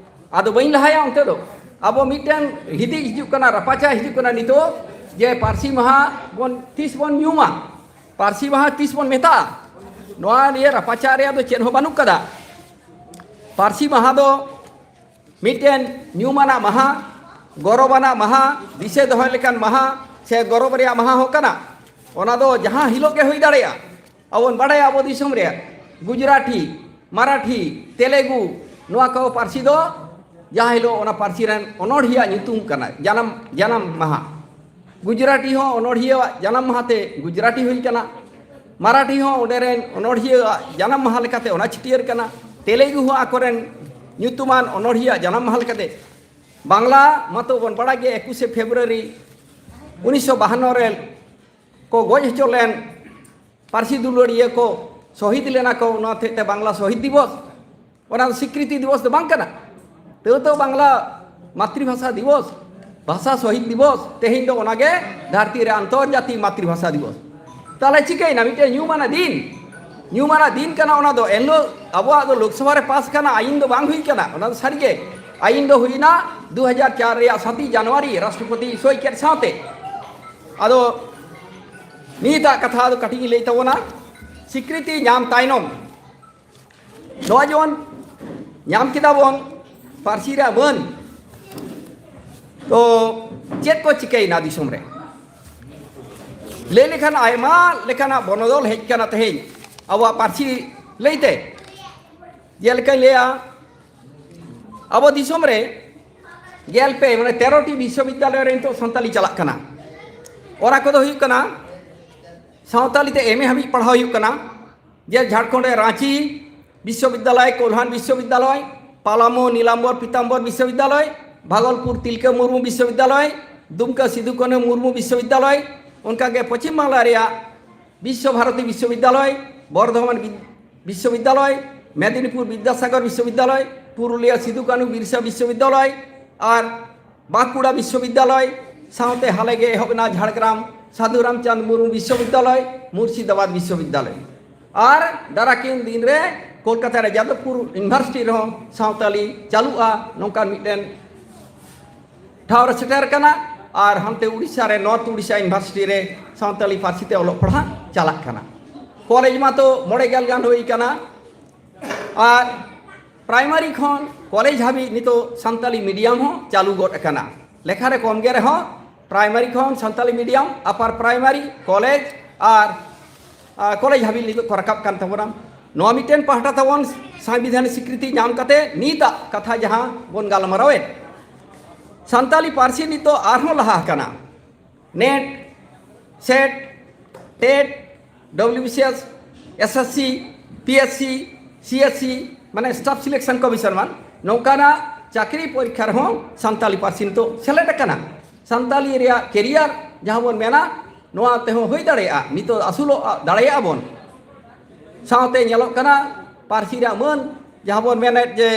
ᱟᱫᱚ ᱵᱟᱹᱧ ᱞᱟᱦᱟᱭᱟ ᱚᱱᱛᱮ ᱫᱚ᱾ ᱟᱵᱚ ᱢᱤᱫᱴᱮᱱ ᱦᱤᱫᱤᱡ ᱦᱤᱡᱩᱜ ᱠᱟᱱᱟ, ᱨᱟᱯᱟᱪᱟᱜ ᱦᱤᱡᱩᱜ ᱠᱟᱱᱟ ᱱᱤᱛᱚᱜ, ᱡᱮ ᱯᱟᱹᱨᱥᱤ ᱢᱟᱦᱟ ᱵᱚᱱ ᱛᱤᱥ ᱵᱚᱱ ᱧᱩᱢᱟ, ᱯᱟᱹᱨᱥᱤ ᱢᱟᱦᱟ ᱛᱤᱥ ᱵᱚᱱ ᱢᱮᱛᱟᱜᱼᱟ᱾ ᱱᱚᱣᱟ ᱱᱤᱭᱮ ᱨᱟᱯᱟᱪᱟᱜ ᱨᱮᱭᱟᱜ ᱫᱚ ᱪᱮᱫ ᱦᱚᱸ ᱵᱟᱹᱱᱩᱜ ᱠᱟᱫᱟ᱾ ᱯᱟᱹᱨᱥᱤ ᱢᱟᱦᱟ ᱫᱚ ᱢᱤᱫᱴᱮᱱ ᱧᱩᱢᱟᱱᱟᱜ ᱢᱟᱦᱟ, ᱜᱚᱨᱚᱵᱟᱱᱟᱜ ᱢᱟᱦᱟ, ᱫᱤᱥᱟᱹ ᱫᱚᱦᱚᱭ ᱞᱮᱠᱟᱱ ᱢᱟᱦᱟ ᱥᱮ ᱜᱚᱨᱚᱵ ᱨᱮᱭᱟᱜ ᱢᱟᱦᱟ ᱦᱚᱸ ᱠᱟᱱᱟ᱾ ᱚᱱᱟ ᱫᱚ ᱡᱟᱦᱟᱸ ᱦᱤᱞᱳᱜ ᱜᱮ ᱦᱩᱭ ᱫᱟᱲᱮᱭᱟᱜᱼᱟ᱾ ᱟᱵᱚ ᱵᱚᱱ ᱵᱟᱲᱟᱭᱟ ᱟᱵᱚ ᱫᱤᱥᱚᱢ ᱨᱮ ᱜᱩᱡᱽᱨᱟᱴᱤ, ᱢᱟᱨᱟᱴᱷᱤ, ᱛᱮᱞᱮᱜᱩ, ᱱᱚᱣᱟ ᱠᱚ ᱯᱟᱹᱨᱥᱤ ᱫᱚ ᱡᱟᱦᱟᱸ ᱦᱤᱞᱳᱜ ᱚᱱᱟ ᱯᱟᱹᱨᱥᱤ ᱨᱮᱱ ᱚᱱᱚᱬᱦᱤᱭᱟᱹ ᱧᱩᱛᱩᱢ ᱠᱟᱱᱟ, ᱡᱟᱱᱟᱢ, ᱡᱟᱱᱟᱢ ᱢᱟᱦᱟ᱾ ᱜᱩᱡᱽᱨᱟᱴᱤ ᱦᱚᱸ ᱚᱱᱚᱬᱦᱤᱭᱟᱹᱣᱟᱜ ᱡᱟᱱᱟᱢ ᱢᱟᱦᱟᱛᱮ ᱜᱩᱡᱽᱨᱟᱴᱤ ᱦᱩᱭ ᱠᱟᱱᱟ᱾ ᱢᱟᱨᱟᱴᱷᱤ ᱦᱚᱸ ᱚᱸᱰᱮ ᱨᱮᱱ ᱚᱱᱚᱬᱦᱤᱭᱟᱹᱣᱟᱜ ᱡᱟᱱᱟᱢ ᱢᱟᱦᱟ ᱞᱮᱠᱟᱛᱮ ᱚᱱᱟ ᱪᱷᱟᱹᱴᱭᱟᱹᱨ ᱠᱟᱱᱟ᱾ ᱛᱮᱞᱮᱜᱩ ᱦᱚᱸ ᱟᱠᱚᱨᱮᱱ ᱧᱩᱛᱩᱢᱟᱱ ᱚᱱᱚᱬᱦᱤᱭᱟᱹᱣᱟᱜ ᱡᱟᱱᱟᱢ ᱢᱟᱦᱟ ᱞᱮᱠᱟᱛᱮ᱾ ᱵᱟᱝᱞᱟ ᱢᱟᱛᱚ ᱵᱚᱱ ᱵᱟᱲᱟᱭ ᱜᱮ, ᱮᱠᱩᱥᱮ ᱯᱷᱮᱵᱽᱨᱩᱣᱟᱨᱤ ᱩᱱᱤᱥᱥᱚ ᱵᱟᱦᱟᱱᱱᱚ ᱨᱮ ᱠᱚ ᱜᱚᱡ ᱦᱚᱪᱚ ᱞᱮᱱ ᱯᱟᱹᱨᱥᱤ ᱫᱩᱞᱟᱹᱲᱤᱭᱟᱹ ᱠᱚ ᱥᱚᱦᱤᱫ ᱞᱮᱱᱟ ᱠᱚ, ᱚᱱᱟ ᱦᱚᱛᱮᱡ ᱛᱮ ᱵᱟᱝᱞᱟ ᱥᱚᱦᱤᱫ ᱫᱤᱵᱚᱥ, ᱚᱱᱟ ᱫᱚ ᱥᱤᱠᱨᱤᱛᱤ ᱫᱤᱵᱚᱥ ᱫᱚ ᱵᱟᱝ ᱠᱟᱱᱟ᱾ ᱛᱟᱹᱣ ᱛᱚ ᱵᱟᱝᱞᱟ ᱢᱟᱛᱨᱤᱵᱷᱟᱥᱟ ᱫᱤᱵᱚᱥ, ᱵᱷᱟᱥᱟ ᱥᱚᱦᱤᱫ ᱫᱤᱵᱚᱥ, ᱛᱮᱦᱮᱧ ᱫᱚ ᱚᱱᱟᱜᱮ ᱫᱷᱟᱹᱨᱛᱤ ᱨᱮ ᱟᱱᱛᱚᱨᱡᱟᱛᱤᱠ ᱢᱟᱛᱨᱤᱵᱷᱟᱥᱟ ᱫᱤᱵᱚᱥ᱾ ᱛᱟᱦᱞᱮ ᱪᱤᱠᱟᱹᱭᱮᱱᱟ? ᱢᱤᱫᱴᱮᱱ ᱧᱩᱢᱟᱱᱟᱜ ᱫᱤᱱ, ᱧᱩᱢᱟᱱᱟᱜ ᱫᱤᱱ ᱠᱟᱱᱟ᱾ ᱚᱱᱟ ᱫᱚ ᱮᱱᱦᱤᱞᱳᱜ ᱟᱵᱚᱣᱟᱜ ᱫᱚ ᱞᱳᱠᱥᱚᱵᱷᱟ ᱨᱮ ᱯᱟᱥ ᱠᱟᱱᱟ, ᱟᱭᱤᱱ ᱫᱚ ᱵᱟᱝ ᱦᱩᱭ ᱠᱟᱱᱟ᱾ ᱚᱱᱟ ᱫᱚ ᱥᱟᱹᱨᱤᱜᱮ ᱟᱭᱤᱱ ᱫᱚ ᱦᱩᱭᱱᱟ ᱫᱩ ᱦᱟᱡᱟᱨ ᱪᱟᱨ ᱨᱮᱭᱟᱜ ᱥᱟᱛᱮᱭ ᱡᱟᱱᱩᱣᱟᱨᱤ, ᱨᱟᱥᱴᱨᱚᱯᱚᱛᱤ ᱥᱳᱭ ᱠᱮᱫ ᱥᱟᱶᱛᱮ᱾ ᱟᱫᱚ ᱱᱤᱛᱟᱜ ᱠᱟᱛᱷᱟ ᱫᱚ ᱠᱟᱹᱴᱤᱡ ᱤᱧ ᱞᱟᱹᱭ ᱛᱟᱵᱚᱱᱟ᱾ ᱥᱤᱠᱨᱤᱛᱤ ᱧᱟᱢ ᱛᱟᱭᱱᱚᱢ ᱱᱚᱣᱟ ᱡᱮᱢᱚᱱ ᱧᱟᱢ ᱠᱮᱫᱟ ᱵᱚᱱ ᱯᱟᱹᱨᱥᱤ ᱨᱮᱭᱟᱜ ᱢᱟᱹᱱ, ᱛᱚ ᱪᱮᱫ ᱠᱚ ᱪᱤᱠᱟᱹᱭᱮᱱᱟ ᱫᱤᱥᱚᱢ ᱨᱮ? ᱞᱟᱹᱭ ᱞᱮᱠᱷᱟᱱ ᱟᱭᱢᱟ ᱞᱮᱠᱟᱱᱟᱜ ᱵᱚᱱᱚᱫᱚᱞ ᱦᱮᱡ ᱠᱟᱱᱟ ᱛᱮᱦᱮᱧ ᱟᱵᱚᱣᱟᱜ ᱯᱟᱹᱨᱥᱤ ᱞᱟᱹᱭᱛᱮ᱾ ᱡᱮᱞᱮᱠᱟᱧ ᱞᱟᱹᱭᱟ, ᱟᱵᱚ ᱫᱤᱥᱚᱢ ᱨᱮ ᱜᱮᱞ ᱯᱮ, ᱢᱟᱱᱮ ᱛᱮᱨᱚ ᱴᱤ ᱵᱤᱥᱥᱚᱵᱤᱫᱽᱫᱟᱞᱚᱭ ᱨᱮ ᱱᱤᱛᱚᱜ ᱥᱟᱱᱛᱟᱞᱤ ᱪᱟᱞᱟᱜ ᱠᱟᱱᱟ᱾ ᱚᱱᱟ ᱠᱚᱫᱚ ᱦᱩᱭᱩᱜ ᱠᱟᱱᱟ ᱥᱟᱶᱛᱟᱞᱤ ᱛᱮ ᱮᱢ ᱮ ᱦᱟᱹᱵᱤᱡ ᱯᱟᱲᱦᱟᱣ ᱦᱩᱭᱩᱜ ᱠᱟᱱᱟ᱾ ᱡᱮ ᱡᱷᱟᱲᱠᱷᱚᱸᱰ ᱨᱮ ᱨᱟᱸᱪᱤ ᱵᱤᱥᱥᱚᱵᱤᱫᱽᱫᱟᱞᱚᱭ, ᱠᱳᱞᱦᱟᱱ ᱵᱤᱥᱥᱚᱵᱤᱫᱽᱫᱟᱞᱚᱭ, ᱯᱟᱞᱟᱢᱳ ᱱᱤᱞᱟᱢᱵᱚᱨ ᱯᱤᱛᱟᱢᱵᱚᱨ ᱵᱤᱥᱥᱚᱵᱤᱫᱽᱫᱟᱞᱚᱭ, ᱵᱷᱟᱜᱚᱞᱯᱩᱨ ᱛᱤᱞᱠᱟᱹ ᱢᱩᱨᱢᱩ ᱵᱤᱥᱥᱚᱵᱤᱫᱽᱫᱟᱞᱚᱭ, ᱫᱩᱢᱠᱟ ᱥᱤᱫᱩ ᱠᱟᱹᱱᱦᱩ ᱢᱩᱨᱢᱩ ᱵᱤᱥᱥᱚᱵᱤᱫᱽᱫᱟᱞᱚᱭ, ᱚᱱᱠᱟᱜᱮ ᱯᱚᱪᱷᱤᱢ ᱵᱟᱝᱞᱟ ᱨᱮᱭᱟᱜ ᱵᱤᱥᱥᱚ ᱵᱷᱟᱨᱚᱛᱤ ᱵᱤᱥᱥᱚᱵᱤᱫᱽᱫᱟᱞᱚᱭ, ᱵᱚᱨᱫᱷᱚᱢᱟᱱ ᱵᱤ-, ᱵᱤᱥᱥᱚᱵᱤᱫᱽᱫᱟᱞᱚᱭ, ᱢᱮᱫᱤᱱᱤᱯᱩᱨ ᱵᱤᱫᱽᱫᱟᱥᱟᱜᱚᱨ ᱵᱤᱥᱥᱚᱵᱤᱫᱽᱫᱟᱞᱚᱭ, ᱯᱩᱨᱩᱞᱤᱭᱟ ᱥᱤᱫᱩ ᱠᱟᱹᱱᱦᱩ ᱵᱤᱨᱥᱟ ᱵᱤᱥᱥᱚᱵᱤᱫᱽᱫᱟᱞᱚᱭ, ᱟᱨ ᱵᱟᱸᱠᱩᱲᱟ ᱵᱤᱥᱥᱚᱵᱤᱫᱽᱫᱟᱞᱚᱭ, ᱥᱟᱶᱛᱮ ᱦᱟᱞᱮ ᱜᱮ ᱮᱦᱚᱵ ᱮᱱᱟ ᱡᱷᱟᱲᱜᱨᱟᱢ ᱥᱟᱹᱫᱷᱩ ᱨᱟᱢᱪᱟᱸᱫᱽ ᱢᱩᱨᱢᱩ ᱵᱤᱥᱥᱚᱵᱤᱫᱽᱫᱟᱞᱚᱭ, ᱢᱩᱨᱥᱤᱫᱟᱵᱟᱫᱽ ᱵᱤᱥᱥᱚᱵᱤᱫᱽᱫᱟᱞᱚᱭ᱾ ᱟᱨ ᱫᱟᱨᱟᱠᱤᱱ ᱫᱤᱱ ᱨᱮ ᱠᱳᱞᱠᱟᱛᱟ ᱨᱮ ᱡᱟᱫᱚᱵᱽᱯᱩᱨ ᱤᱭᱩᱱᱤᱵᱷᱟᱨᱥᱤᱴᱤ ᱨᱮᱦᱚᱸ ᱥᱟᱶᱛᱟᱞᱤ ᱪᱟᱹᱞᱩᱜᱼᱟ, ᱱᱚᱝᱠᱟᱱ ᱢᱤᱫᱴᱮᱱ ᱴᱷᱟᱶ ᱨᱮ ᱥᱮᱴᱮᱨ ᱠᱟᱱᱟ᱾ ᱟᱨ ᱦᱟᱱᱛᱮ ᱩᱲᱤᱥᱥᱟ ᱨᱮ ᱱᱚᱨᱛᱷ ᱩᱲᱤᱥᱥᱟ ᱤᱭᱩᱱᱤᱵᱷᱟᱨᱥᱤᱴᱤ ᱨᱮ ᱥᱟᱶᱛᱟᱞᱤ ᱯᱟᱹᱨᱥᱤ ᱛᱮ ᱚᱞᱚᱜ ᱯᱟᱲᱦᱟᱜ ᱪᱟᱞᱟᱜ ᱠᱟᱱᱟ᱾ ᱠᱚᱞᱮᱡᱽ ᱢᱟᱛᱚ ᱢᱚᱬᱮ ᱜᱮᱞ ᱜᱟᱱ ᱦᱩᱭ ᱠᱟᱱᱟ᱾ ᱟᱨ ᱯᱨᱟᱭᱢᱟᱨᱤ ᱠᱷᱚᱱ ᱠᱚᱞᱮᱡᱽ ᱦᱟᱹᱵᱤᱡ ᱱᱤᱛᱚᱜ ᱥᱟᱱᱛᱟᱞᱤ ᱢᱤᱰᱤᱭᱟᱢ ᱦᱚᱸ ᱪᱟᱹᱞᱩ ᱜᱚᱫ ᱟᱠᱟᱱᱟ᱾ ᱞᱮᱠᱷᱟ ᱨᱮ ᱠᱚᱢ ᱜᱮ ᱨᱮᱦᱚᱸ ᱯᱨᱟᱭᱢᱟᱨᱤ ᱠᱷᱚᱱ ᱥᱟᱱᱛᱟᱞᱤ ᱢᱤᱰᱤᱭᱟᱢ, ᱟᱯᱟᱨ ᱯᱨᱟᱭᱢᱟᱨᱤ, ᱠᱚᱞᱮᱡᱽ ᱟᱨ, ᱟᱨ, ᱠᱚᱞᱮᱡᱽ ᱦᱟᱹᱵᱤᱡ ᱱᱤᱛᱚᱜ ᱠᱚ ᱨᱟᱠᱟᱵ ᱠᱟᱱ ᱛᱟᱵᱚᱱᱟ᱾ ᱱᱚᱣᱟ ᱢᱤᱫᱴᱮᱱ ᱯᱟᱦᱴᱟ ᱛᱟᱵᱚᱱ ᱥᱟᱝᱵᱤᱫᱷᱟᱱᱤᱠ ᱥᱤᱠᱨᱤᱛᱤ ᱧᱟᱢ ᱠᱟᱛᱮ ᱱᱤᱛᱟᱜ ᱠᱟᱛᱷᱟ ᱡᱟᱦᱟᱸ ᱵᱚᱱ ᱜᱟᱞᱢᱟᱨᱟᱣᱮᱫ, ᱥᱟᱱᱛᱟᱞᱤ ᱯᱟᱹᱨᱥᱤ ᱱᱤᱛᱚᱜ ᱟᱨᱦᱚᱸ ᱞᱟᱦᱟ ᱟᱠᱟᱱᱟ᱾ Net, set, TET, W B C S, S S C, P S C, C S C, ᱢᱟᱱᱮ ᱥᱴᱟᱯᱷ ᱥᱤᱞᱮᱠᱥᱚᱱ ᱠᱚᱢᱤᱥᱚᱱ ᱢᱟᱱ, ᱱᱚᱝᱠᱟᱱᱟᱜ ᱪᱟᱹᱠᱨᱤ ᱯᱚᱨᱤᱠᱠᱷᱟ ᱨᱮᱦᱚᱸ ᱥᱟᱱᱛᱟᱞᱤ ᱯᱟᱹᱨᱥᱤ ᱱᱤᱛᱚᱜ ᱥᱮᱞᱮᱫ ᱟᱠᱟᱱᱟ᱾ ᱥᱟᱱᱛᱟᱞᱤ ᱨᱮᱭᱟᱜ ᱠᱮᱨᱤᱭᱟᱨ ᱡᱟᱦᱟᱸ ᱵᱚᱱ ᱢᱮᱱᱟ, ᱱᱚᱣᱟ ᱛᱮᱦᱚᱸ ᱦᱩᱭ ᱫᱟᱲᱮᱭᱟᱜᱼᱟ, ᱱᱤᱛᱚᱜ ᱟᱹᱥᱩᱞᱚᱜ ᱫᱟᱲᱮᱭᱟᱜᱼᱟ ᱵᱚᱱ᱾ ᱥᱟᱶᱛᱮ ᱧᱮᱞᱚᱜ ᱠᱟᱱᱟ ᱯᱟᱹᱨᱥᱤ ᱨᱮᱭᱟᱜ ᱢᱟᱹᱱ, ᱡᱟᱦᱟᱸ ᱵᱚᱱ ᱢᱮᱱᱮᱫ ᱡᱮ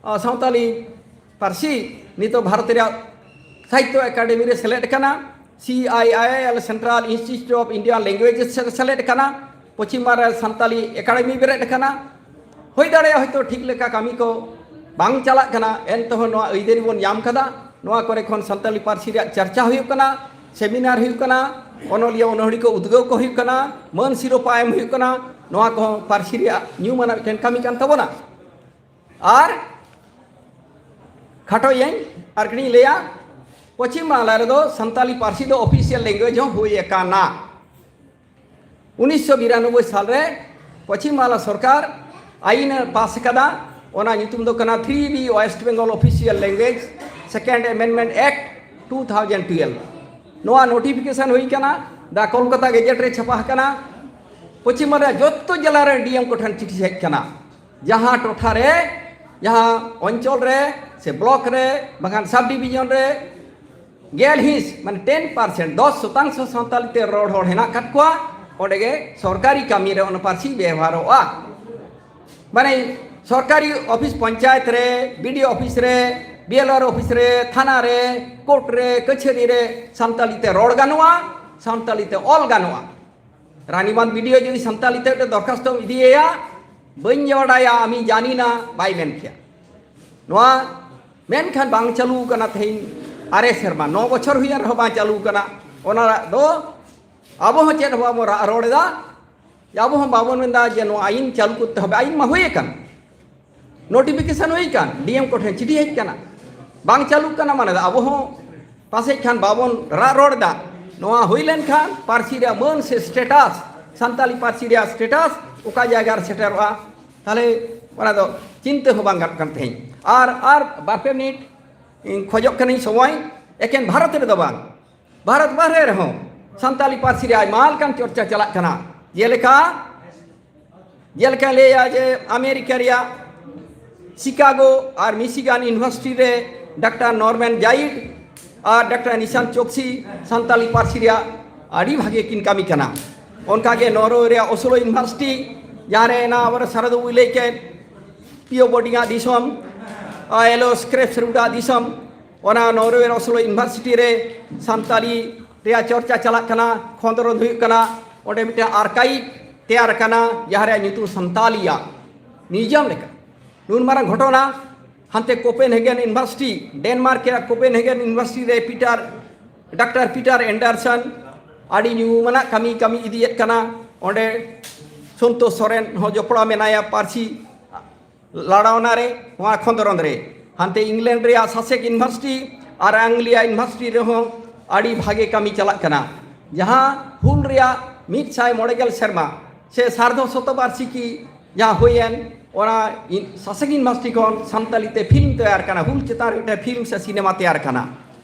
ᱟᱸ, ᱥᱟᱱᱛᱟᱞᱤ ᱯᱟᱹᱨᱥᱤ ᱱᱤᱛᱚᱜ ᱵᱷᱟᱨᱚᱛ ᱨᱮᱭᱟᱜ ᱥᱟᱦᱤᱛᱛᱚ ᱮᱠᱟᱰᱮᱢᱤ ᱨᱮ ᱥᱮᱞᱮᱫ ᱟᱠᱟᱱᱟ, C I I L, Central Institute of Indian Languages ᱨᱮ ᱥᱮᱞᱮᱫ ᱟᱠᱟᱱᱟ, ᱯᱚᱪᱷᱤᱢ ᱵᱟᱝᱞᱟ ᱨᱮ ᱥᱟᱱᱛᱟᱞᱤ ᱮᱠᱟᱰᱮᱢᱤ ᱵᱮᱨᱮᱫ ᱟᱠᱟᱱᱟ᱾ ᱦᱩᱭ ᱫᱟᱲᱮᱭᱟᱜᱼᱟ ᱦᱚᱭᱛᱳ ᱴᱷᱤᱠ ᱞᱮᱠᱟ ᱠᱟᱹᱢᱤ ᱠᱚ ᱵᱟᱝ ᱪᱟᱞᱟᱜ ᱠᱟᱱᱟ, ᱮᱱ ᱛᱮᱦᱚᱸ ᱱᱚᱣᱟ ᱟᱹᱭᱫᱟᱹᱨᱤ ᱵᱚᱱ ᱧᱟᱢ ᱠᱟᱫᱟ᱾ ᱱᱚᱣᱟ ᱠᱚᱨᱮ ᱠᱷᱚᱱ ᱥᱟᱱᱛᱟᱞᱤ ᱯᱟᱹᱨᱥᱤ ᱨᱮᱭᱟᱜ ᱪᱟᱨᱪᱟ ᱦᱩᱭᱩᱜ ᱠᱟᱱᱟ, ᱥᱮᱢᱤᱱᱟᱨ ᱦᱩᱭᱩᱜ ᱠᱟᱱᱟ, ᱚᱱᱚᱞᱤᱭᱟᱹ ᱚᱱᱚᱬᱦᱤ ᱠᱚ ᱩᱫᱽᱜᱟᱹᱣ ᱠᱚ ᱦᱩᱭᱩᱜ ᱠᱟᱱᱟ, ᱢᱟᱹᱱ ᱥᱤᱨᱳᱯᱟ ᱮᱢ ᱦᱩᱭᱩᱜ ᱠᱟᱱᱟ᱾ ᱱᱚᱣᱟ ᱠᱚᱦᱚᱸ ᱯᱟᱹᱨᱥᱤ ᱨᱮᱭᱟᱜ ᱧᱩᱢᱟᱱᱟᱜ ᱢᱤᱫᱴᱮᱱ ᱠᱟᱹᱢᱤ ᱠᱟᱱ ᱛᱟᱵᱚᱱᱟ᱾ ᱟᱨ ᱠᱷᱟᱴᱚᱭᱟᱹᱧ, ᱟᱨ ᱠᱟᱹᱴᱤᱡ ᱤᱧ ᱞᱟᱹᱭᱟ, ᱯᱚᱪᱷᱤᱢ ᱵᱟᱝᱞᱟ ᱨᱮᱫᱚ ᱥᱟᱱᱛᱟᱞᱤ ᱯᱟᱹᱨᱥᱤ ᱫᱚ ᱚᱯᱷᱤᱥᱤᱭᱟᱞ ᱞᱮᱝᱜᱩᱭᱮᱡᱽ ᱦᱚᱸ ᱦᱩᱭ ᱟᱠᱟᱱᱟ᱾ ᱩᱱᱤᱥᱥᱚ ᱵᱤᱨᱟᱱᱚᱵᱵᱳᱭ ᱥᱟᱞ ᱨᱮ ᱯᱚᱪᱷᱤᱢ ᱵᱟᱝᱞᱟ ᱥᱚᱨᱠᱟᱨ ᱟᱭᱤᱱ ᱮ ᱯᱟᱥ ᱟᱠᱟᱫᱟ, ᱚᱱᱟ ᱧᱩᱛᱩᱢ ᱫᱚ ᱠᱟᱱᱟ Three B West Bengal Official Language Second Amendment Act two thousand twelve᱾ ᱱᱚᱣᱟ ᱱᱳᱴᱤᱯᱷᱤᱠᱮᱥᱚᱱ ᱦᱩᱭ ᱟᱠᱟᱱᱟ, ᱫᱟ ᱠᱳᱞᱠᱟᱛᱟ ᱜᱮᱡᱮᱴ ᱨᱮ ᱪᱷᱟᱯᱟ ᱟᱠᱟᱱᱟ᱾ ᱯᱚᱪᱷᱤᱢ ᱵᱟᱝᱞᱟ ᱡᱚᱛᱚ ᱡᱮᱞᱟ ᱨᱮ ᱰᱤ ᱮᱢ ᱠᱚᱴᱷᱮᱱ ᱪᱤᱴᱷᱤ ᱦᱮᱡ ᱟᱠᱟᱱᱟ, ᱡᱟᱦᱟᱸ ᱴᱚᱴᱷᱟ ᱨᱮ, ᱡᱟᱦᱟᱸ ᱚᱧᱪᱚᱞ ᱨᱮ ᱥᱮ ᱵᱞᱚᱠ ᱨᱮ ᱵᱟᱝᱠᱷᱟᱱ ᱥᱟᱵ ᱰᱤᱵᱷᱤᱡᱚᱱ ᱨᱮ ᱜᱮᱞ ᱦᱤᱸᱥ, ᱢᱟᱱᱮ ten percent, ᱫᱚᱥ ᱥᱚᱛᱟᱝᱥᱚ ᱥᱟᱱᱛᱟᱞᱤ ᱛᱮ ᱨᱚᱲ ᱦᱚᱲ ᱦᱮᱱᱟᱜ ᱟᱠᱟᱫ ᱠᱚᱣᱟ, ᱚᱸᱰᱮ ᱜᱮ ᱥᱚᱨᱠᱟᱨᱤ ᱠᱟᱹᱢᱤ ᱨᱮ ᱚᱱᱟ ᱯᱟᱹᱨᱥᱤ ᱵᱮᱣᱦᱟᱨᱚᱜᱼᱟ᱾ ᱢᱟᱱᱮ ᱥᱚᱨᱠᱟᱨᱤ ᱚᱯᱷᱤᱥ, ᱯᱚᱧᱪᱟᱭᱮᱛ ᱨᱮ, ᱵᱤ ᱰᱤ ᱳ ᱚᱯᱷᱤᱥ ᱨᱮ, ᱵᱤ ᱮᱞ ᱟᱨ ᱳ ᱚᱯᱷᱤᱥ ᱨᱮ, ᱛᱷᱟᱱᱟ ᱨᱮ, ᱠᱳᱨᱴ ᱨᱮ, ᱠᱟᱹᱪᱷᱟᱹᱨᱤ ᱨᱮ ᱥᱟᱱᱛᱟᱞᱤ ᱛᱮ ᱨᱚᱲ ᱜᱟᱱᱚᱜᱼᱟ, ᱥᱟᱱᱛᱟᱞᱤ ᱛᱮ ᱚᱞ ᱜᱟᱱᱚᱜᱼᱟ᱾ ᱨᱟᱱᱤᱵᱟᱸᱫᱷ ᱵᱤ ᱰᱤ ᱳ ᱡᱩᱫᱤ ᱥᱟᱱᱛᱟᱞᱤ ᱛᱮ ᱢᱤᱫᱴᱮᱱ ᱫᱚᱨᱠᱷᱟᱥᱛᱚᱢ ᱤᱫᱤᱭᱟᱭᱟ, "ᱵᱟᱹᱧ ᱵᱟᱰᱟᱭᱟ, ᱟᱢᱤᱧ ᱡᱟᱱᱤ ᱱᱟ", ᱵᱟᱭ ᱢᱮᱱ ᱠᱮᱭᱟ᱾ ᱱᱚᱣᱟ ᱢᱮᱱᱠᱷᱟᱱ ᱵᱟᱝ ᱪᱟᱹᱞᱩ ᱟᱠᱟᱱᱟ, ᱛᱮᱦᱮᱧ ᱟᱨᱮ ᱥᱮᱨᱢᱟ, ᱱᱚ ᱵᱚᱪᱷᱚᱨ ᱦᱩᱭᱮᱱ ᱨᱮᱦᱚᱸ ᱵᱟᱝ ᱪᱟᱹᱞᱩ ᱟᱠᱟᱱᱟ᱾ ᱚᱱᱟ ᱫᱚ ᱟᱵᱚ ᱦᱚᱸ ᱪᱮᱫ ᱦᱚᱸ ᱵᱟᱵᱚᱱ ᱨᱟᱜ ᱨᱚᱲ ᱮᱫᱟ, ᱟᱵᱚ ᱦᱚᱸ ᱵᱟᱵᱚᱱ ᱢᱮᱱᱫᱟ ᱡᱮ ᱱᱚᱣᱟ ᱟᱭᱤᱱ ᱪᱟᱹᱞᱩ ᱠᱚᱨᱛᱮ ᱦᱚᱵᱮ᱾ ᱟᱭᱤᱱ ᱢᱟ ᱦᱩᱭ ᱟᱠᱟᱱ, ᱱᱳᱴᱤᱯᱷᱤᱠᱮᱥᱚᱱ ᱦᱩᱭ ᱟᱠᱟᱱ, ᱰᱤ ᱮᱢ ᱠᱚᱴᱷᱮᱱ ᱪᱤᱴᱷᱤ ᱦᱮᱡ ᱟᱠᱟᱱᱟ, ᱵᱟᱝ ᱪᱟᱹᱞᱩᱜ ᱠᱟᱱᱟ᱾ ᱢᱟᱱᱮ ᱫᱚ ᱟᱵᱚ ᱦᱚᱸ ᱯᱟᱥᱮᱡ ᱠᱷᱟᱱ ᱵᱟᱵᱚᱱ ᱨᱟᱜ ᱨᱚᱲ ᱮᱫᱟ᱾ ᱱᱚᱣᱟ ᱦᱩᱭ ᱞᱮᱱᱠᱷᱟᱱ ᱯᱟᱹᱨᱥᱤ ᱨᱮᱭᱟᱜ ᱢᱟᱹᱱ ᱥᱮ ᱥᱴᱮᱴᱟᱥ, ᱥᱟᱱᱛᱟᱞᱤ ᱯᱟᱹᱨᱥᱤ ᱨᱮᱭᱟᱜ ᱥᱴᱮᱴᱟᱥ ᱚᱠᱟ ᱡᱟᱭᱜᱟ ᱨᱮ ᱥᱮᱴᱮᱨᱚᱜᱼᱟ, ᱛᱟᱦᱚᱞᱮ ᱚᱱᱟ ᱫᱚ ᱪᱤᱱᱛᱟᱹ ᱦᱚᱸ ᱵᱟᱝ ᱜᱟᱱᱚᱜ ᱠᱟᱱ ᱛᱟᱦᱮᱸᱫ᱾ ᱟᱨ, ᱟᱨ ᱵᱟᱨ ᱯᱮ ᱢᱤᱱᱤᱴ ᱤᱧ ᱠᱷᱚᱡᱚᱜ ᱠᱟᱹᱱᱟᱹᱧ ᱥᱚᱢᱚᱭ, ᱮᱠᱮᱱ ᱵᱷᱟᱨᱚᱛ ᱨᱮᱫᱚ ᱵᱟᱝ, ᱵᱷᱟᱨᱚᱛ ᱵᱟᱦᱨᱮ ᱨᱮᱦᱚᱸ ᱥᱟᱱᱛᱟᱞᱤ ᱯᱟᱹᱨᱥᱤ ᱨᱮ ᱟᱭᱢᱟ ᱞᱮᱠᱟᱱ ᱪᱚᱨᱪᱟ ᱪᱟᱞᱟᱜ ᱠᱟᱱᱟ᱾ ᱡᱮᱞᱮᱠᱟ, ᱡᱮᱞᱮᱠᱟᱧ ᱞᱟᱹᱭᱟ ᱡᱮ ᱟᱢᱮᱨᱤᱠᱟ ᱨᱮᱭᱟᱜ ᱥᱤᱠᱟᱜᱳ ᱟᱨ ᱢᱤᱥᱤᱜᱟᱱ ᱤᱭᱩᱱᱤᱵᱷᱟᱨᱥᱤᱴᱤ ᱨᱮ ᱰᱟᱠᱛᱟᱨ ᱱᱚᱨᱢᱮᱱ ᱡᱟᱭᱤᱰ ᱟᱨ ᱰᱟᱠᱛᱟᱨ ᱱᱤᱥᱟᱱ ᱪᱳᱠᱥᱤ ᱥᱟᱱᱛᱟᱞᱤ ᱯᱟᱹᱨᱥᱤ ᱨᱮᱭᱟᱜ ᱟᱹᱰᱤ ᱵᱷᱟᱜᱮ ᱠᱤᱱ ᱠᱟᱹᱢᱤ ᱠᱟᱱᱟ᱾ ᱚᱱᱠᱟᱜᱮ ᱱᱚᱨᱣᱮ ᱨᱮᱭᱟᱜ ᱚᱥᱞᱳ ᱤᱭᱩᱱᱤᱵᱷᱟᱨᱥᱤᱴᱤ, ᱡᱟᱦᱟᱸᱨᱮ ᱮᱱᱟ ᱟᱵᱚᱨᱮᱱ ᱥᱟᱨᱟᱫᱩ ᱞᱟᱹᱭ ᱠᱮᱫ, ᱯᱤᱭᱳ ᱵᱳᱨᱰᱤᱝ ᱟᱜ ᱫᱤᱥᱚᱢ, ᱮᱞᱳ ᱥᱠᱨᱮᱯᱥ ᱨᱩᱰᱟ ᱫᱤᱥᱚᱢ, ᱚᱱᱟ ᱱᱚᱨᱣᱮ ᱚᱥᱞᱳ ᱤᱭᱩᱱᱤᱵᱷᱟᱨᱥᱤᱴᱤ ᱨᱮ ᱥᱟᱱᱛᱟᱞᱤ ᱨᱮᱭᱟᱜ ᱪᱚᱨᱪᱟ ᱪᱟᱞᱟᱜ ᱠᱟᱱᱟ, ᱠᱷᱚᱸᱫᱽᱨᱚᱸᱫᱽ ᱦᱩᱭᱩᱜ ᱠᱟᱱᱟ᱾ ᱚᱸᱰᱮ ᱢᱤᱫᱴᱮᱱ ᱟᱨᱠᱟᱭᱤᱵᱷ ᱛᱮᱭᱟᱨ ᱟᱠᱟᱱᱟ, ᱡᱟᱦᱟᱸ ᱨᱮᱭᱟᱜ ᱧᱩᱛᱩᱢ ᱥᱟᱱᱛᱟᱞᱤᱭᱟ ᱢᱤᱭᱩᱡᱤᱭᱟᱢ ᱞᱮᱠᱟ᱾ ᱱᱩᱱ ᱢᱟᱨᱟᱝ ᱜᱷᱚᱴᱚᱱᱟ ᱦᱟᱱᱛᱮ ᱠᱳᱯᱮᱱᱦᱮᱜᱮᱱ ᱤᱭᱩᱱᱤᱵᱷᱟᱨᱥᱤᱴᱤ, ᱰᱮᱱᱢᱟᱨᱠ ᱨᱮᱭᱟᱜ ᱠᱳᱯᱮᱱᱦᱮᱜᱮᱱ ᱤᱭᱩᱱᱤᱵᱷᱟᱨᱥᱤᱴᱤ ᱨᱮ ᱯᱤᱴᱟᱨ, ᱰᱟᱠᱛᱟᱨ ᱯᱤᱴᱟᱨ ᱮᱱᱰᱟᱨᱥᱚᱱ ᱟᱹᱰᱤ ᱧᱩᱢᱟᱱᱟᱜ ᱠᱟᱹᱢᱤ ᱠᱟᱹᱢᱤ ᱤᱫᱤᱭᱮᱫ ᱠᱟᱱᱟ᱾ ᱚᱸᱰᱮ ᱥᱚᱱᱛᱳᱥ ᱥᱚᱨᱮᱱ ᱦᱚᱸ ᱡᱚᱯᱲᱟᱣ ᱢᱮᱱᱟᱭᱟ ᱯᱟᱹᱨᱥᱤ ᱞᱟᱲᱟᱣᱱᱟ ᱨᱮ, ᱱᱚᱣᱟ ᱠᱷᱚᱸᱫᱽᱨᱚᱸᱫᱽ ᱨᱮ᱾ ᱦᱟᱱᱛᱮ ᱤᱝᱞᱮᱱᱰ ᱨᱮᱭᱟᱜ ᱥᱟᱥᱮᱠ ᱤᱭᱩᱱᱤᱵᱷᱟᱨᱥᱤᱴᱤ ᱟᱨ ᱟᱝᱞᱤᱭᱟ ᱤᱭᱩᱱᱤᱵᱷᱟᱨᱥᱤᱴᱤ ᱨᱮᱦᱚᱸ ᱟᱹᱰᱤ ᱵᱷᱟᱜᱮ ᱠᱟᱹᱢᱤ ᱪᱟᱞᱟᱜ ᱠᱟᱱᱟ᱾ ᱡᱟᱦᱟᱸ ᱦᱩᱞ ᱨᱮᱭᱟᱜ ᱢᱤᱫ ᱥᱟᱭ ᱢᱚᱬᱮ ᱜᱮᱞ ᱥᱮᱨᱢᱟ ᱥᱮ ᱥᱟᱨᱫᱷᱚ ᱥᱚᱛᱚᱵᱟᱨᱥᱤᱠᱤ ᱡᱟᱦᱟᱸ ᱦᱩᱭᱮᱱ, ᱚᱱᱟ ᱤᱱ-, ᱥᱟᱥᱮᱠ ᱤᱭᱩᱱᱤᱵᱷᱟᱨᱥᱤᱴᱤ ᱠᱷᱚᱱ ᱥᱟᱱᱛᱟᱞᱤ ᱛᱮ ᱯᱷᱤᱞᱢ ᱛᱮᱭᱟᱨ ᱠᱟᱱᱟ, ᱦᱩᱞ ᱪᱮᱛᱟᱱ ᱨᱮ ᱢᱤᱫᱴᱮᱱ ᱯᱷᱤᱞᱢ ᱥᱮ ᱥᱤᱱᱮᱢᱟ ᱛᱮᱭᱟᱨ ᱠᱟᱱᱟ᱾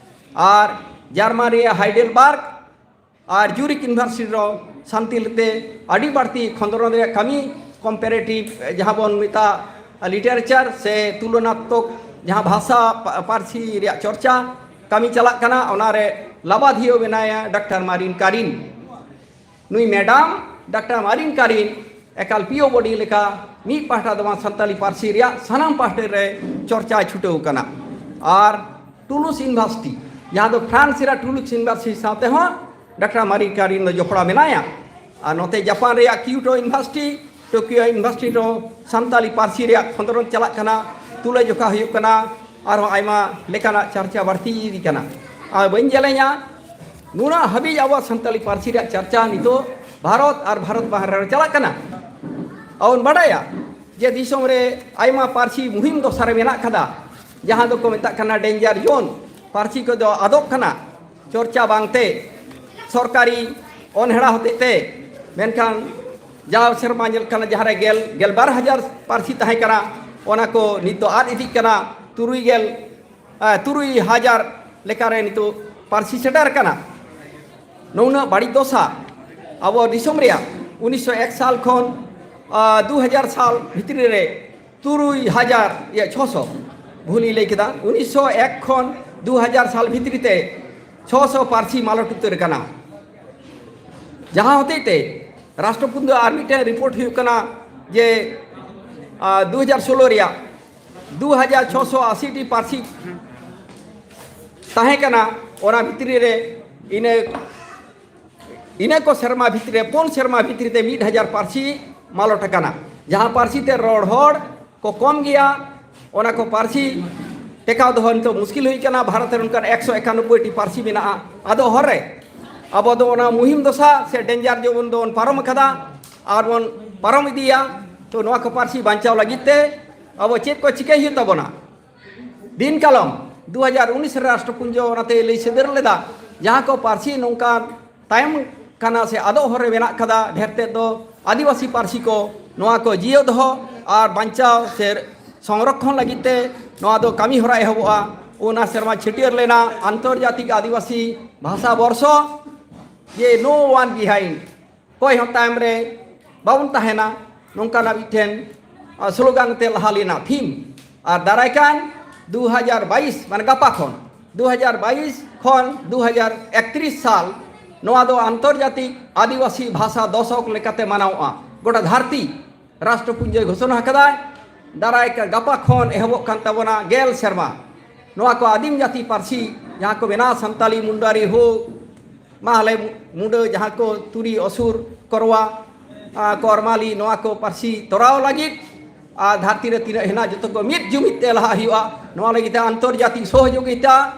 ᱟᱨ ᱡᱟᱨᱢᱟᱱ ᱨᱮᱭᱟᱜ ᱦᱟᱭᱰᱮᱞᱵᱟᱨᱜ ᱟᱨ ᱡᱩᱨᱤᱠ ᱤᱭᱩᱱᱤᱵᱷᱟᱨᱥᱤᱴᱤ ᱨᱮ ᱥᱟᱱᱛᱟᱞᱤ ᱛᱮ ᱟᱹᱰᱤ ᱵᱟᱹᱲᱛᱤ ᱠᱷᱚᱸᱫᱽᱨᱚᱸᱫᱽ ᱨᱮᱭᱟᱜ ᱠᱟᱹᱢᱤ, ᱠᱚᱢᱯᱮᱨᱮᱴᱤᱵᱷ, ᱡᱟᱦᱟᱸ ᱵᱚᱱ ᱢᱮᱛᱟᱜ ᱞᱤᱴᱟᱨᱮᱪᱟᱨ ᱥᱮ ᱛᱩᱞᱚᱱᱟᱛᱢᱚᱠ ᱡᱟᱦᱟᱸ ᱵᱷᱟᱥᱟ ᱯᱟ-, ᱯᱟᱹᱨᱥᱤ ᱨᱮᱭᱟᱜ ᱪᱚᱨᱪᱟ ᱠᱟᱹᱢᱤ ᱪᱟᱞᱟᱜ ᱠᱟᱱᱟ, ᱚᱱᱟᱨᱮ ᱞᱟᱵᱟᱫᱷᱤᱭᱟᱹ ᱢᱮᱱᱟᱭᱟ ᱰᱟᱠᱛᱟᱨ ᱢᱟᱨᱤᱱ ᱠᱟᱨᱤᱱ᱾ ᱱᱩᱭ ᱢᱮᱰᱟᱢ ᱰᱟᱠᱛᱟᱨ ᱢᱟᱨᱤᱱ ᱠᱟᱨᱤᱱ ᱮᱠᱟᱞ ᱯᱤᱭᱳ ᱵᱳᱨᱰᱤᱝ ᱞᱮᱠᱟ ᱢᱤᱫ ᱯᱟᱦᱴᱟ ᱫᱚ ᱵᱟᱝ, ᱥᱟᱱᱛᱟᱞᱤ ᱯᱟᱹᱨᱥᱤ ᱨᱮᱭᱟᱜ ᱥᱟᱱᱟᱢ ᱯᱟᱦᱴᱟ ᱨᱮ ᱪᱚᱨᱪᱟᱭ ᱪᱷᱩᱴᱟᱹᱣ ᱠᱟᱱᱟ᱾ ᱟᱨ ᱴᱩᱞᱩᱥ ᱤᱭᱩᱱᱤᱵᱷᱟᱨᱥᱤᱴᱤ, ᱡᱟᱦᱟᱸ ᱫᱚ ᱯᱷᱨᱟᱱᱥ ᱨᱮᱭᱟᱜ ᱴᱩᱞᱩᱥ ᱤᱭᱩᱱᱤᱵᱷᱟᱨᱥᱤᱴᱤ ᱥᱟᱶᱛᱮ ᱦᱚᱸ ᱰᱟᱠᱛᱟᱨ ᱢᱟᱨᱤᱱ ᱠᱟᱨᱤᱱ ᱫᱚ ᱡᱚᱯᱲᱟᱣ ᱢᱮᱱᱟᱭᱟ᱾ ᱟᱨ ᱱᱚᱛᱮ ᱡᱟᱯᱟᱱ ᱨᱮᱭᱟᱜ ᱠᱤᱭᱳᱴᱳ ᱤᱭᱩᱱᱤᱵᱷᱟᱨᱥᱤᱴᱤ, ᱴᱳᱠᱤᱭᱳ ᱤᱭᱩᱱᱤᱵᱷᱟᱨᱥᱤᱴᱤ ᱨᱮᱦᱚᱸ ᱥᱟᱱᱛᱟᱞᱤ ᱯᱟᱹᱨᱥᱤ ᱨᱮᱭᱟᱜ ᱠᱷᱚᱸᱫᱽᱨᱚᱸᱫᱽ ᱪᱟᱞᱟᱜ ᱠᱟᱱᱟ, ᱛᱩᱞᱟᱹᱡᱚᱠᱷᱟ ᱦᱩᱭᱩᱜ ᱠᱟᱱᱟ, ᱟᱨᱦᱚᱸ ᱟᱭᱢᱟ ᱞᱮᱠᱟᱱᱟᱜ ᱪᱟᱨᱪᱟ ᱵᱟᱹᱲᱛᱤ ᱤᱫᱤ ᱠᱟᱱᱟ᱾ ᱟᱨ ᱵᱟᱹᱧ ᱡᱮᱞᱮᱧᱟ, ᱱᱩᱱᱟᱹᱜ ᱦᱟᱹᱵᱤᱡ ᱟᱵᱚᱣᱟᱜ ᱥᱟᱱᱛᱟᱞᱤ ᱯᱟᱹᱨᱥᱤ ᱨᱮᱭᱟᱜ ᱪᱟᱨᱪᱟ ᱱᱤᱛᱚᱜ ᱵᱷᱟᱨᱚᱛ ᱟᱨ ᱵᱷᱟᱨᱚᱛ ᱵᱟᱦᱨᱮ ᱨᱮ ᱪᱟᱞᱟᱜ ᱠᱟᱱᱟ᱾ ᱟᱵᱚ ᱵᱚᱱ ᱵᱟᱰᱟᱭᱟ ᱡᱮ ᱫᱤᱥᱚᱢ ᱨᱮ ᱟᱭᱢᱟ ᱯᱟᱹᱨᱥᱤ ᱢᱩᱦᱤᱢ ᱫᱚᱥᱟ ᱨᱮ ᱢᱮᱱᱟᱜ ᱠᱟᱫᱟ, ᱡᱟᱦᱟᱸ ᱫᱚᱠᱚ ᱢᱮᱛᱟᱜ ᱠᱟᱱᱟ ᱰᱮᱧᱡᱟᱨ ᱡᱳᱱ᱾ ᱯᱟᱹᱨᱥᱤ ᱠᱚᱫᱚ ᱟᱫᱚᱜ ᱠᱟᱱᱟ ᱪᱚᱨᱪᱟ ᱵᱟᱝᱛᱮ᱾ ᱥᱚᱨᱠᱟᱨᱤ ᱚᱱᱦᱮᱲᱟ ᱦᱚᱛᱮᱡ ᱛᱮ᱾ ᱢᱮᱱᱠᱷᱟᱱ ᱡᱟᱣ ᱥᱮᱨᱢᱟ ᱧᱮᱞ ᱠᱟᱱᱟ, ᱡᱟᱦᱟᱸ ᱨᱮ ᱜᱮᱞ, ᱜᱮᱞ ᱵᱟᱨ ᱦᱟᱡᱟᱨ ᱯᱟᱹᱨᱥᱤ ᱛᱟᱦᱮᱸ ᱠᱟᱱᱟ, ᱚᱱᱟ ᱠᱚ ᱱᱤᱛ ᱫᱚ ᱟᱫ ᱤᱫᱤᱜ ᱠᱟᱱᱟ᱾ ᱛᱩᱨᱩᱭ ᱜᱮᱞ, ᱟᱨ ᱛᱩᱨᱩᱭ ᱦᱟᱡᱟᱨ ᱞᱮᱠᱟᱨᱮ ᱱᱤᱛᱚᱜ ᱯᱟᱹᱨᱥᱤ ᱥᱮᱴᱮᱨ ᱟᱠᱟᱱᱟ᱾ ᱱᱩᱱᱟᱹᱜ ᱵᱟᱹᱲᱤᱡ ᱫᱚᱥᱟ ᱟᱵᱚ ᱫᱤᱥᱚᱢ ᱨᱮᱭᱟᱜ ᱩᱱᱤᱥᱥᱚ ᱮᱠ ᱥᱟᱞ ᱠᱷᱚᱱ, ᱟᱨ, ᱫᱩ ᱦᱟᱡᱟᱨ ᱥᱟᱞ ᱵᱷᱤᱛᱨᱤ ᱨᱮ ᱛᱩᱨᱩᱭ ᱦᱟᱡᱟᱨ, ᱤᱭᱟᱹ, ᱪᱷᱚᱥᱚ, ᱵᱷᱩᱞᱤᱧ ᱞᱟᱹᱭ ᱠᱮᱫᱟ, ᱩᱱᱤᱥᱥᱚ ᱮᱠ ᱠᱷᱚᱱ ᱫᱩ ᱦᱟᱡᱟᱨ ᱥᱟᱞ ᱵᱷᱤᱛᱨᱤ ᱛᱮ ᱪᱷᱚᱥᱚ ᱯᱟᱹᱨᱥᱤ ᱢᱟᱞᱚᱴ ᱩᱛᱟᱹᱨ ᱟᱠᱟᱱᱟ᱾ ᱡᱟᱦᱟᱸ ᱦᱚᱛᱮᱡ ᱛᱮ ᱨᱟᱥᱴᱨᱚᱯᱩᱧᱡᱚ ᱟᱨ ᱢᱤᱫᱴᱮᱱ ᱨᱤᱯᱳᱨᱴ ᱦᱩᱭᱩᱜ ᱠᱟᱱᱟ ᱡᱮ ᱫᱩ ᱦᱟᱡᱟᱨ ᱥᱳᱞᱳ ᱨᱮᱭᱟᱜ ᱫᱩ ᱦᱟᱡᱟᱨ ᱪᱷᱚᱥᱚ ᱟᱥᱤ ᱴᱤ ᱯᱟᱹᱨᱥᱤ ᱛᱟᱦᱮᱸ ᱠᱟᱱᱟ, ᱚᱱᱟ ᱵᱷᱤᱛᱨᱤ ᱨᱮ ᱤᱱᱟᱹ ᱤᱱᱟᱹ ᱠᱚ ᱥᱮᱨᱢᱟ ᱵᱷᱤᱛᱨᱤ ᱨᱮ, ᱯᱩᱱ ᱥᱮᱨᱢᱟ ᱵᱷᱤᱛᱨᱤ ᱛᱮ ᱢᱤᱫ ᱦᱟᱡᱟᱨ ᱯᱟᱹᱨᱥᱤ ᱢᱟᱞᱚᱴ ᱟᱠᱟᱱᱟ᱾ ᱡᱟᱦᱟᱸ ᱯᱟᱹᱨᱥᱤ ᱛᱮ ᱨᱚᱲ ᱦᱚᱲ ᱠᱚ ᱠᱚᱢ ᱜᱮᱭᱟ, ᱚᱱᱟ ᱠᱚ ᱯᱟᱹᱨᱥᱤ ᱴᱮᱠᱟᱣ ᱫᱚᱦᱚ ᱱᱤᱛᱚᱜ ᱢᱩᱥᱠᱤᱞ ᱦᱩᱭ ᱠᱟᱱᱟ᱾ ᱵᱷᱟᱨᱚᱛ ᱨᱮ ᱚᱱᱠᱟᱱ ᱮᱠᱥᱚ ᱮᱠᱟᱱᱚᱵᱵᱳᱭ ᱴᱤ ᱯᱟᱹᱨᱥᱤ ᱢᱮᱱᱟᱜᱼᱟ᱾ ᱟᱫᱚ ᱦᱚᱨ ᱨᱮ ᱟᱵᱚ ᱫᱚ ᱚᱱᱟ ᱢᱩᱦᱤᱢ ᱫᱚᱥᱟ ᱥᱮ ᱰᱮᱧᱡᱟᱨ ᱡᱳᱱ ᱫᱚᱵᱚᱱ ᱯᱟᱨᱚᱢ ᱟᱠᱟᱫᱟ ᱟᱨ ᱵᱚᱱ ᱯᱟᱨᱚᱢ ᱤᱫᱤᱭᱟ᱾ ᱛᱚ, ᱱᱚᱣᱟ ᱠᱚ ᱯᱟᱹᱨᱥᱤ ᱵᱟᱧᱪᱟᱣ ᱞᱟᱹᱜᱤᱫ ᱛᱮ ᱟᱵᱚ ᱪᱮᱫ ᱠᱚ ᱪᱤᱠᱟᱹᱭ ᱦᱩᱭᱩᱜ ᱛᱟᱵᱚᱱᱟ? ᱫᱤᱱ ᱠᱟᱞᱚᱢ ᱫᱩ ᱦᱟᱡᱟᱨ ᱩᱱᱤᱥ ᱨᱮ ᱨᱟᱥᱴᱨᱚᱯᱩᱧᱡᱚ ᱚᱱᱟᱛᱮ ᱞᱟᱹᱭ ᱥᱚᱫᱚᱨ ᱞᱮᱫᱟ, ᱡᱟᱦᱟᱸ ᱠᱚ ᱯᱟᱹᱨᱥᱤ ᱱᱚᱝᱠᱟ ᱛᱟᱭᱚᱢ ᱠᱟᱱᱟ ᱥᱮ ᱟᱫᱚᱜ ᱦᱚᱨ ᱨᱮ ᱢᱮᱱᱟᱜ ᱠᱟᱫᱟ, ᱰᱷᱮᱨ ᱛᱮᱫ ᱫᱚ ᱟᱹᱫᱤᱵᱟᱹᱥᱤ ᱯᱟᱹᱨᱥᱤ ᱠᱚ, ᱱᱚᱣᱟ ᱠᱚ ᱡᱤᱭᱟᱹᱣ ᱫᱚᱦᱚ ᱟᱨ ᱵᱟᱧᱪᱟᱣ ᱥᱮ ᱥᱚᱝᱨᱚᱠᱷᱚᱱ ᱞᱟᱹᱜᱤᱫ ᱛᱮ ᱱᱚᱣᱟ ᱫᱚ ᱠᱟᱹᱢᱤ ᱦᱚᱨᱟ ᱮᱦᱚᱵᱚᱜᱼᱟ᱾ ᱚᱱᱟ ᱥᱮᱨᱢᱟ ᱪᱷᱟᱹᱴᱭᱟᱹᱨ ᱞᱮᱱᱟ ᱟᱱᱛᱚᱨᱡᱟᱛᱤᱠ ᱟᱹᱫᱤᱵᱟᱹᱥᱤ ᱵᱷᱟᱥᱟ ᱵᱚᱨᱥᱚ, ᱡᱮ No One Behind, ᱚᱠᱚᱭ ᱦᱚᱸ ᱛᱟᱭᱚᱢ ᱨᱮ ᱵᱟᱵᱚᱱ ᱛᱟᱦᱮᱱᱟ, ᱱᱚᱝᱠᱟᱱᱟᱜ ᱢᱤᱫᱴᱮᱱ, ᱟ, ᱥᱞᱳᱜᱟᱱ ᱛᱮ ᱞᱟᱦᱟ ᱞᱮᱱᱟ ᱛᱷᱤᱢ᱾ ᱟᱨ ᱫᱟᱨᱟᱭ ᱠᱟᱱ ᱫᱩ ᱦᱟᱡᱟᱨ ᱵᱟᱭᱤᱥ, ᱢᱟᱱᱮ ᱜᱟᱯᱟ ᱠᱷᱚᱱ, ᱫᱩ ᱦᱟᱡᱟᱨ ᱵᱟᱭᱤᱥ ᱠᱷᱚᱱ ᱫᱩ ᱦᱟᱡᱟᱨ ᱮᱠᱛᱨᱤᱥ ᱥᱟᱞ, ᱱᱚᱣᱟ ᱫᱚ ᱟᱱᱛᱚᱨᱡᱟᱛᱤᱠ ᱟᱹᱫᱤᱵᱟᱹᱥᱤ ᱵᱷᱟᱥᱟ ᱫᱚᱥᱚᱠ ᱞᱮᱠᱟᱛᱮ ᱢᱟᱱᱟᱣᱚᱜᱼᱟ᱾ ᱜᱚᱴᱟ ᱫᱷᱟᱹᱨᱛᱤ ᱨᱟᱥᱴᱨᱚᱯᱩᱧᱡᱚᱭ ᱜᱷᱳᱥᱚᱱᱟ ᱟᱠᱟᱫᱟᱭ᱾ ᱫᱟᱨᱟᱭ ᱠᱟᱱ ᱜᱟᱯᱟ ᱠᱷᱚᱱ ᱮᱦᱚᱵᱚᱜ ᱠᱟᱱ ᱛᱟᱵᱚᱱᱟ ᱜᱮᱞ ᱥᱮᱨᱢᱟ᱾ ᱱᱚᱣᱟ ᱠᱚ ᱟᱹᱫᱤᱢ ᱡᱟᱹᱛᱤ ᱯᱟᱹᱨᱥᱤ ᱡᱟᱦᱟᱸ ᱠᱚ ᱢᱮᱱᱟᱜᱼᱟ, ᱥᱟᱱᱛᱟᱞᱤ, ᱢᱩᱱᱰᱟᱨᱤ, ᱦᱳ, ᱢᱟᱦᱞᱮ, ᱢᱩᱰᱟᱹ, ᱡᱟᱦᱟᱸ ᱠᱚ ᱛᱩᱨᱤ, ᱚᱥᱩᱨ, ᱠᱚᱨᱣᱟ, ᱟ, ᱠᱚᱨᱢᱟᱞᱤ, ᱱᱚᱣᱟ ᱠᱚ ᱯᱟᱹᱨᱥᱤ ᱛᱚᱨᱟᱣ ᱞᱟᱹᱜᱤᱫ ᱟᱨ ᱫᱷᱟᱹᱨᱛᱤ ᱨᱮ ᱛᱤᱱᱟᱹᱜ ᱦᱮᱱᱟᱜ, ᱡᱚᱛᱚ ᱠᱚ ᱢᱤᱫ ᱡᱩᱢᱤᱫ ᱛᱮ ᱞᱟᱦᱟᱜ ᱦᱩᱭᱩᱜᱼᱟ᱾ ᱱᱚᱣᱟ ᱞᱟᱹᱜᱤᱫ ᱛᱮ ᱟᱱᱛᱚᱨᱡᱟᱛᱤᱠ ᱥᱚᱦᱚᱡᱳᱜᱤᱛᱟ,